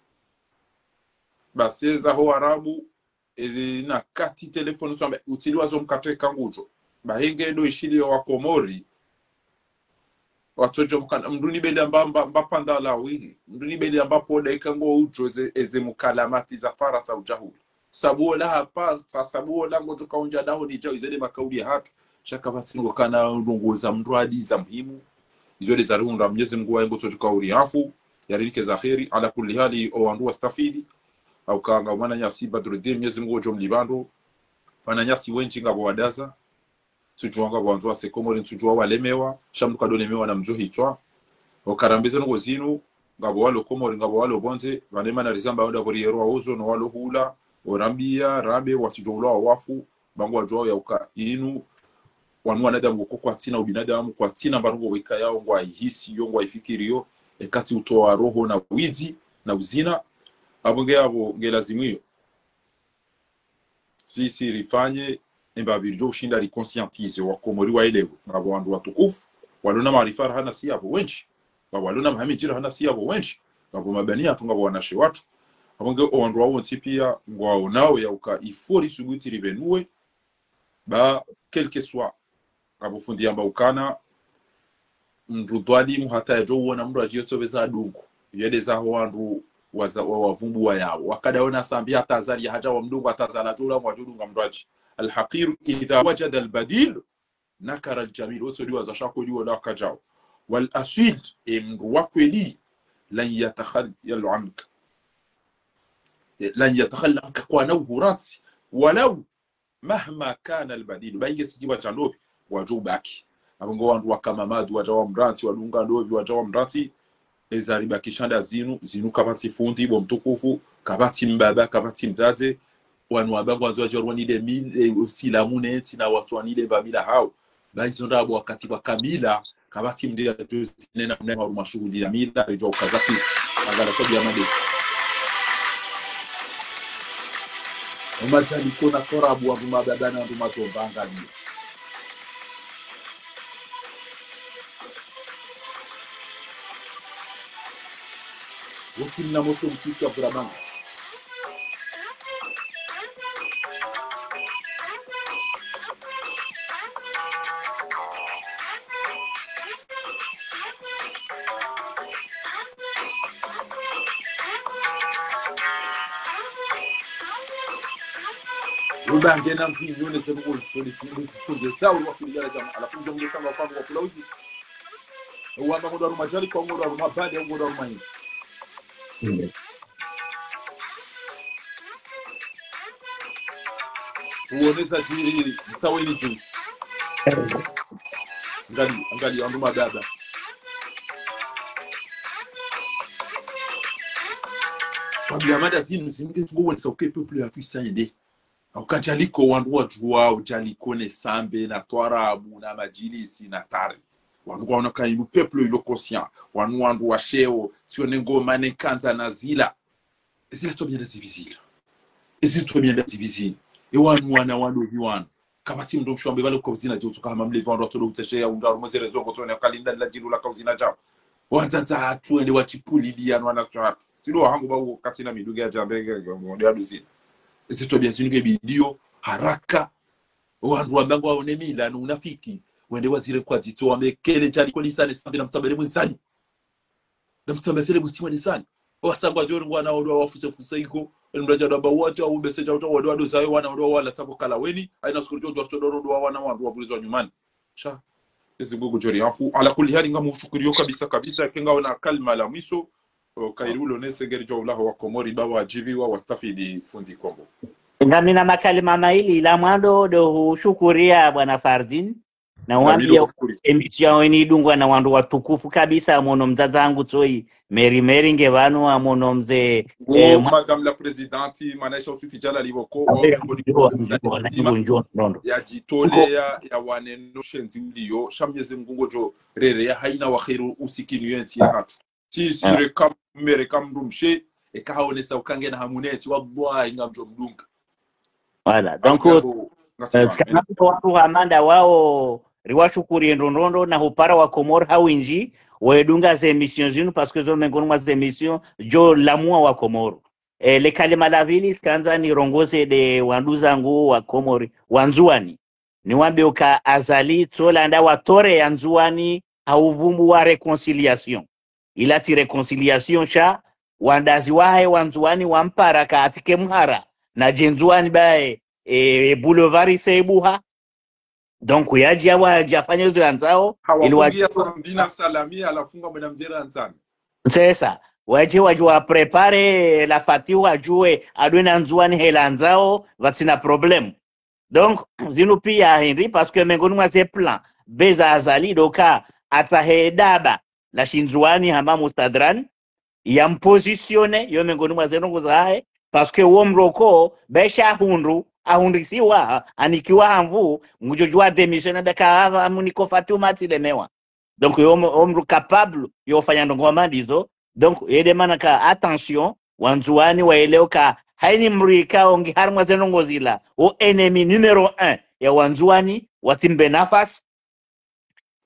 Basi eza ho Arabu, ezi na kati telefoni utsamba, utsiliwa zo mkatre kangudjo. Bahenge do ishiliyo wakomori, watsodjo mkana, mdru ni beli amba, mba, mba panda la wili, mdru ni beli amba poda ikango udjo eze, eze mukalamati za Farantsa udjahuli. Sabu ola hapva, sa-, sabu ola ngodjo kaundja daho ni djau izele makauli ya hatru. Shaka pvatsi ngo kana ndrongoo za mdru adi za muhimu. Izo de zarihundra Mnyezi Mungu waye ngotsodjo kauri hafu, yarinike za kheri, ala kulli hali owandru wastafidi, au kanga mwananyasi Badruddin Mnyezi Mungu odjo mlipva ndro, wananyasi wendji ngapvo wadaza, ntsudjuwa ngapvo wandzo wase Komori, ntsudjuwa walemewa, sha mdru kadolemewa na mdjo hitswa. Okarambize ndrongoo zinu, ngapvo walo Komori, ngapvo walo pvondze, pvane mana rizamba wenda pvo riyerwa ozo, no walo hula, orambiya, rambe, wasidjo ulawa wafu, ba ngwadjuwao ya uka inu, wanu wanadamu woko kwatsina ubinadamu, kwatsina mba ndrongoo weka yao ngwaihisiyo, ngwaifikiriyo, ekati utowa roho na widzi, na uzina, apvo nge apvo nge lazimu iyo. Sisi rifanye, emba pviridjo ushinda riconscientiser wakomori waelewe, ngapvo wandru watukufu, walo na maarifa rahana si yapvo wendji, ngapvo walo na mahamidji rahana si yapvo wendji, ngapvo mabani hatru, ngapvo wanashe watru, apvo nge owandru wawo ntsi piya ngwaonao ya uka il faut risubuti ripvenuwe, ba, quel que soit, ngapvo fundi yamba ukana, mdru dhwalimu hata yadjo uona mdru adjiyo tsopveza dungu. Iyo de zaho wandru waza-, wa-, wavumbuwa yawo. Wakada ona sambi hata Azali ya hadja wa mdungu hata Azali adjo ula ngwadjo dunga mdru adji. الحقير إذا وجد البديل نكر الجميل. Otso diwa za shako diwa la kadjao. والأصيل, e mdru wa kweli, لن يتخلى عنك. E, لن يتخلى عنك, kwana uhurantsi. ولو مهما كان البديل, ba inge tsidjiwa tsha ndopvi, wadjo ubaki. Apvo ngo wandru waka Mamadu, wadja wa mrantsi, wadunga ndopvi, wadja wa mrantsi, eza ribakisha nda zinu, zinu kapvatsi fundi, bo mtukufu, kapvatsi mbaba, kapvatsi mdzadze, wanu wamba ngwandzo wadjo warwanile mil-, e, usilamu ne ntsi na watso wanile mba mila hao. Ba izo ndrabo wakati wa kamila, kapvatsi mdru yadjo zinena mna harumwa shuhuli ya mila, ridjo ukaza ki, angala sabu ya made. Omadjani kona korabu wandru mababa na wandru madzomba angaliya. Wosi mna moto mtiti wa burabanga. Ubange na mvinyo ne zenu kwa zisoli, zisoli, zisoli, za uri wa soli ya jama. Ala kunja mdo shanga kwa kwa kula uzi. Uwamba ngodo aruma jali, kwa ngodo aruma bade, ngodo aruma ini. Uonesa jiri, msawe ni juice. Angali, angali, wandru madada. Kabla mada zinu, zinu ke sugo wonesa uke peuple ya puissant ende. Uka jaliko wandru wadjuwa, ujaliko ne sambe, na twarabu, na madjilisi, na tari. Wandru waona ka inu peuple ilo conscient. Wanu wandru wa sheo, sio ne ngoma, ne nkandza, na zila. Ezila tso mienda zibizila. Ezila tso mienda zibizila. E wanu wana walo vi wanu. Kapvatsi mndru mshiwambe vale uka uzina je utsoka hama mlevi wandru watsodo utsesheya undru harumwa ze réseaux ngo tsone kalinda la jilu la ka uzina jao. Wandzadza hatru wende washipuliliya no wana hatru. Sido wahangu ba uwo katsina midunge ya jambe nge, nge, nge, nge, aduzina. Ezila tso mienda zinu nge bidiyo, haraka. Wandru wamba ngwaone mila, no unafiki. Wende wazire kwa dzitso wambe kele jali kwa lisane sambe na mtsambele mwenzanyu. Na mtsambesele busi mwanisani. Wasangwa jori ngwana wandru wafuse fuse iko. Eni mraja wandru wamba watu au bese ja watu wandru wandru zayo wana wandru wala tsabo kala weni. Haina sukuru jo wandru wandru wana wandru wavulizwa nyumani. Sha. Ezi Mungu jori afu. Ala kuli hali ngamushukuriyo kabisa kabisa. Ke ngaona kalima la mwiso. O, kairi ulo nese ngeri jo ulaho wa Komori ba wajibiwa wastafidi fundi Kombo. Ngamina makalima maili la mwando ndo hushukuriya bwana Fardine. Na wambiya émission eni idungwa na wandru watukufu kabisa, amono mdzadze hangu tsoyi, Mary Mary nge vanu, amono mze, eh, mwa- Madame la Présidente, Manaisha Usufi Jalali Boko, wa mengoni mwa mdzadze mzima, ya jitole ya, ya waneno shenzi mliyo, sha Mnyezi Mungu ngojo rere ya haina wa kheri usikini yentsi ya hatru. Si, si reka, mmereka mndru mshe, eka haonesa uka ngena hamu netsi, wallahi ngamjo mdunga. Voilà. Donc, eh, tsikana wandru wa manda wao, riwashukuri ndrondrondro na hupara wa Komori ha winji, wedunga ze émission zinu, parce que zo mengoni mwa ze émission, jo lamua wa Komori. Eh, le kalima la vili, tsikandza nirongoze nde wanduzangu wa Komori, wa Ndzuwani. Niwambe uka Azali, tsola nda watore ya Ndzuwani, ha uvumbu wa réconciliation. Ila tsi réconciliation sha, wandazi wahe wa Ndzuwani wampara ka atsike mhara, na je Ndzuwani baye, e, boulevard se ibuha. Donc, yadja wadja fanya zo yandzao, ili wa- Hawafungia Sambi na Salami, halafu ngamwena mdjera Nzambi. C'est ça. Wadje, wadje wa préparer la fatiha, wadjuwe, adwe na Ndzuwani hela ndzao, pvatsina problème. Donc, zinu pia hindri, parce que mengoni mwa ze plan B za Azali, ndo uka atsahe daba la shindzuwani hama Mustadran, ya mpositionner, yo mengoni mwa ze ndrongo zahe, parce que wo mdru ko, besha ahundru, ahundrisiwa, anikiwa ha nvu, ngudjo djuwa démissionner beka ava, amuniko Fatuma tsilemewa. Donc, yo m-, yo mdru capable, yo fanya ndrongo hama ndizo. Donc, yende mana ka attention, Wandzuwani waelewe ka, haini mdru ikao ngi harimwa ze ndrongo zila, o ennemi numéro un ya Wandzuwani, watsimbe nafasi,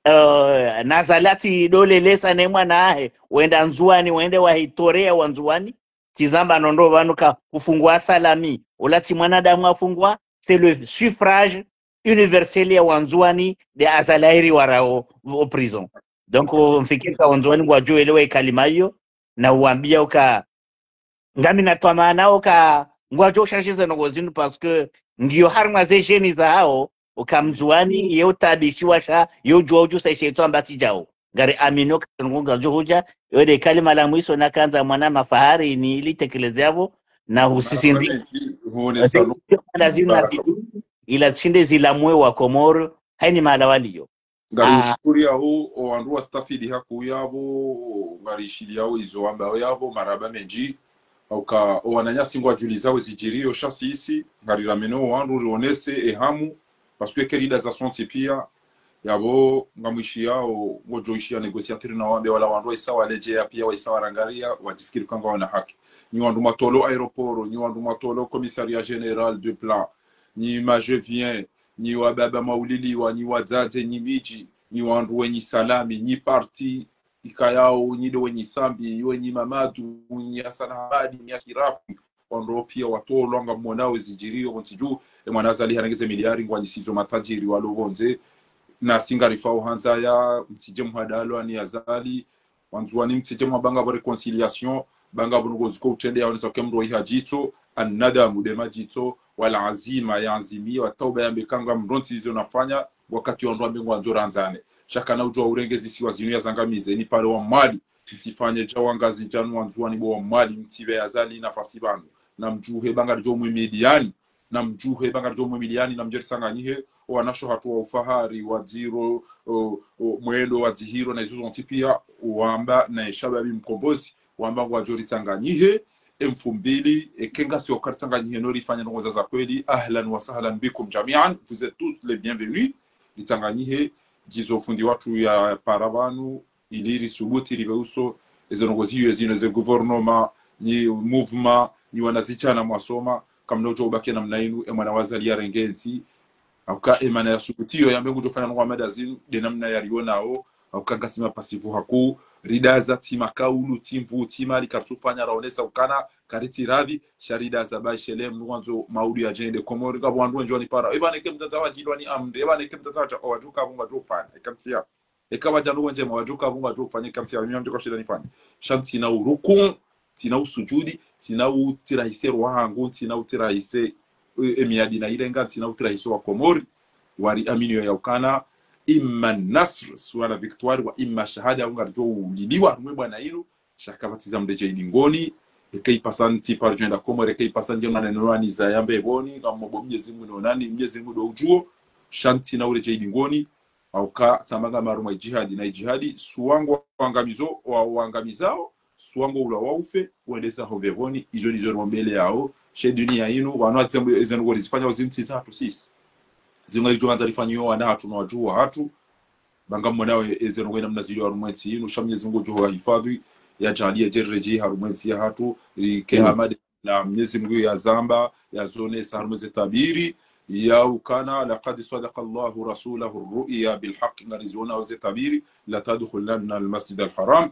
eh, na Azali atsidolelesa ne mwana ahe, wenda Ndzuwani, wende wahitore ya Wandzuwani, tsizamba nondo pvanu ka kufungwa Salami, ola tsi mwanadamu afungwa, c'est le suffrage universel ya Wandzuwani nde Azali ahiri warao o prison. Donc, mfikiri ka Wandzuwani ngwadjo elewa ikalima iyo, na uwambia uka, ngamina twamana uka, ngwadjo changer ze ndrongo zinu, parce que ngiyo harimwa ze gènes zahao, uka Mndzuwani, ye utabishiwa sha, ye udjuwa udjusa ishe itso amba tsidjao. Ngari amino ka ndrongo ngazidjo hudja, yo nde kalima la mwiso nakandza mwana mafahari nilitekeleze yapvo, na husisindi. Lazima zidu, ila tsi nde zilamue wa Komori, haini mahala waliyo. Ngari ushukuri yaho, o wandru wastafidi haku yapvo, ngari shili yaho izo wamba yapvo, marahaba mendji. Hauka, o wananyasi ngwadjuliza wo zidjiriyo sha sisi, ngari ramene o wandru rionese ehamu, parce que kerida za sontsi pia, yapvo ngamwishiyawo, ngodjo ishiya négociateur na wambe wala wandru waisa waledjeya pia, waisa warangaria, wadjifikiri ka ngwaona haki. Nyi wandru mwatolo aéroport, nyi wandru mwatolo commissariat général de plan, nyi ma je viens, nyi wababa mwauliliwa, nyi wadzadze, nyi midji, nyi wandru wenyi Salami, nyi parti, ikayao, nyi nde wenyi Sambi, wenyi Mamadu, nyi Hassan Hamadi, nyi Ashirafi, wandru pia watolwa ngamwonao zidjiriyo pvontsi dju, e mwana Azali harenge ze miliari ngwanyisizo matadjiri walo pvondze, nasi ngarifao handza ya, mtsidje mhadalwa ni Azali, Wandzuwani mtsidje mwabanga pvo réconciliation, banga pvo ndrongo ziko utrende yaonesa ke mdru iha djitso, annadamu, nde madjitso, wal azima, ya azimiya, wa tauba, yambe ka ngamrontsi izo nafanya, wakati wandru wambe ngwandzo randzane. Sha kana udjuwa urenge zisiwa zinu yazangamize, ni pare wa Mwali, mtsifanye dja wangazidja nu wandzuwani bo wa Mwali, mtsipve Azali nafasi pvanu. Na mdjuhe ba ngaridjo mwimiliyani, na mdjuhe ba ngaridjo mwimiliyani, na mdje ritsanganyihe, o wanasho hatru wa ufahari, wa dziro, o, o, mwendo wa dzihiro, na izo zontsi piya, wamba na eshababi mkombozi, wamba ngwadjo ritsanganyihe, e mfumbili, eka ngasi waka ritsanganyihe no rifanya ndrongo za za kweli, ahlan wa sahlan bikum jamian, vous êtes tous les bienvenus, ritsanganyihe, djizo fundi watru ya para pvanu, ili risubuti ripve uso, eze ndrongo ziyo zinu, eze gouvernement, nyi mouvement, nyi wanazidjana mwasoma, kamna udjo ubaki namna inu, e mwana wa Azali yarenge ntsi, hauka e mana yasubutiyo, yambe ngudjo fanya ndrongo hama nda zinu, nde namna yarionao, hauka ngasi mapasivu hakuu, ridaza tsi makaulu, tsi nvu, tsi mali, karitsufanya raonesa ukana, karitsi radhi, sha ridaza ba ishelem, ngwandzo maudu yadjende, Komori, ngapvo wandru wendji wanipara, eba neke mdzadze wadjilwa ni amri, eba neke mdzadze wadja, o wadjuka, ngwadjo ufanya, eka mtsiya. Eka wadja ndrongo ndjema, wadjuka, ngwadjo ufanya, eka mtsiya, mimi mdjuka shida nifanye. Sha ntsina uruku, ntsina usujudi, ntsina utirahise roho hangu, ntsina utirahise, e, e miadi na irenga, ntsina utirahise wa Komori, wari aminiyo ya ukana, imma nasr, suala victoire, wa imma shahada, ngaridjo uliliwa, harumwa e bwana inu, sha kapvatsi za mdru yadje idingoni, eka ipasa ntsi paro djwenda Komori, eka ipasa ndje mwana nowani za yambe boni, ngamombo Mnyezi Mungu nonani, Mnyezi Mungu ndo udjuo, sha ntsina uredje idingoni, hauka tsamba ngami harumwa ijihadi, na ijihadi, suwa ngwangamizo, wa, wangamizao, suwa ngoulwa waufe, wendesa ho mbepvoni, izo ndizo rombele yao, she duniya inu, wanu atsembo, eze ndrongo rizifanya ozintsi zatru sisi. Zingo ijo wandza rifanyiwa wana hatru na wadjuhu hatru, ba ngamwonao eze ndrongo namna zilio harumwa entsi inu, sha Mnyezi Mungu udjo wahifadhwi, yadjaaliye djeri redjeyi harumwa entsi yahatru, rike hama nde na Mnyezi Mungu yazamba, yazonesa harumwa ze tabiri, ya ukana, لقد صدق الله رسوله الرؤيا بالحق, ngarizionao ze tabiri, لتدخلن المسجد الحرام,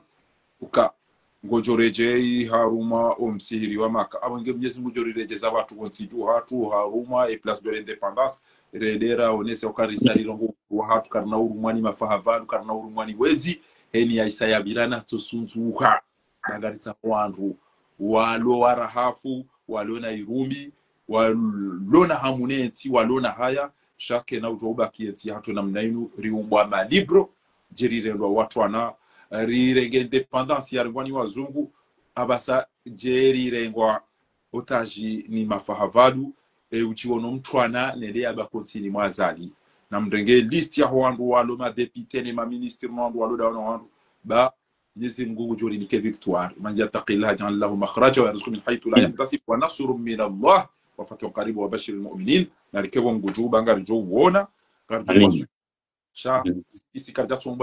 uka, ngodjo redjeyi harumwa o msihiri wa Maka. Apvo nge Mnyezi Mungu udjo riredjeza watru wontsi dju hatru harumwa e Place de l'Indépendance, rende raonese uka risa rirongoa hatru, karina urumwa ni mafahavanu, karina urumwa ni wedzi, heni ya isa ya pvirana tso sundzuha. Ba ngaritsaho wandru, walo warahafu, walo na irumbi, walo na hamu ne ntsi, walo na haya, sha kena udjo ubaki entsi yahatru namna inu, riumbwa ma libre, djeri rendwa watwana, rirenge indépendance yarengwa ni wazungu, apvasa djeri rengwa otage ni mafahavanu, e udjiwono mtwana, nende yabaki ontsini mwa Azali. Na mrenge liste yaho wandru walo ma député ne ma ministre no wandru walo dawana wandru, ba Mnyezi Mungu ngudjo rinike victoire. من يتق الله يجعل له مخرجا ويرزقه من حيث لا يحتسب ونصر من الله وفتح قريب وبشر المؤمنين. Na rike pvo ngudjo ba ngaridjo uona, ngaridjo uona. Sha, isi karidja tsongwa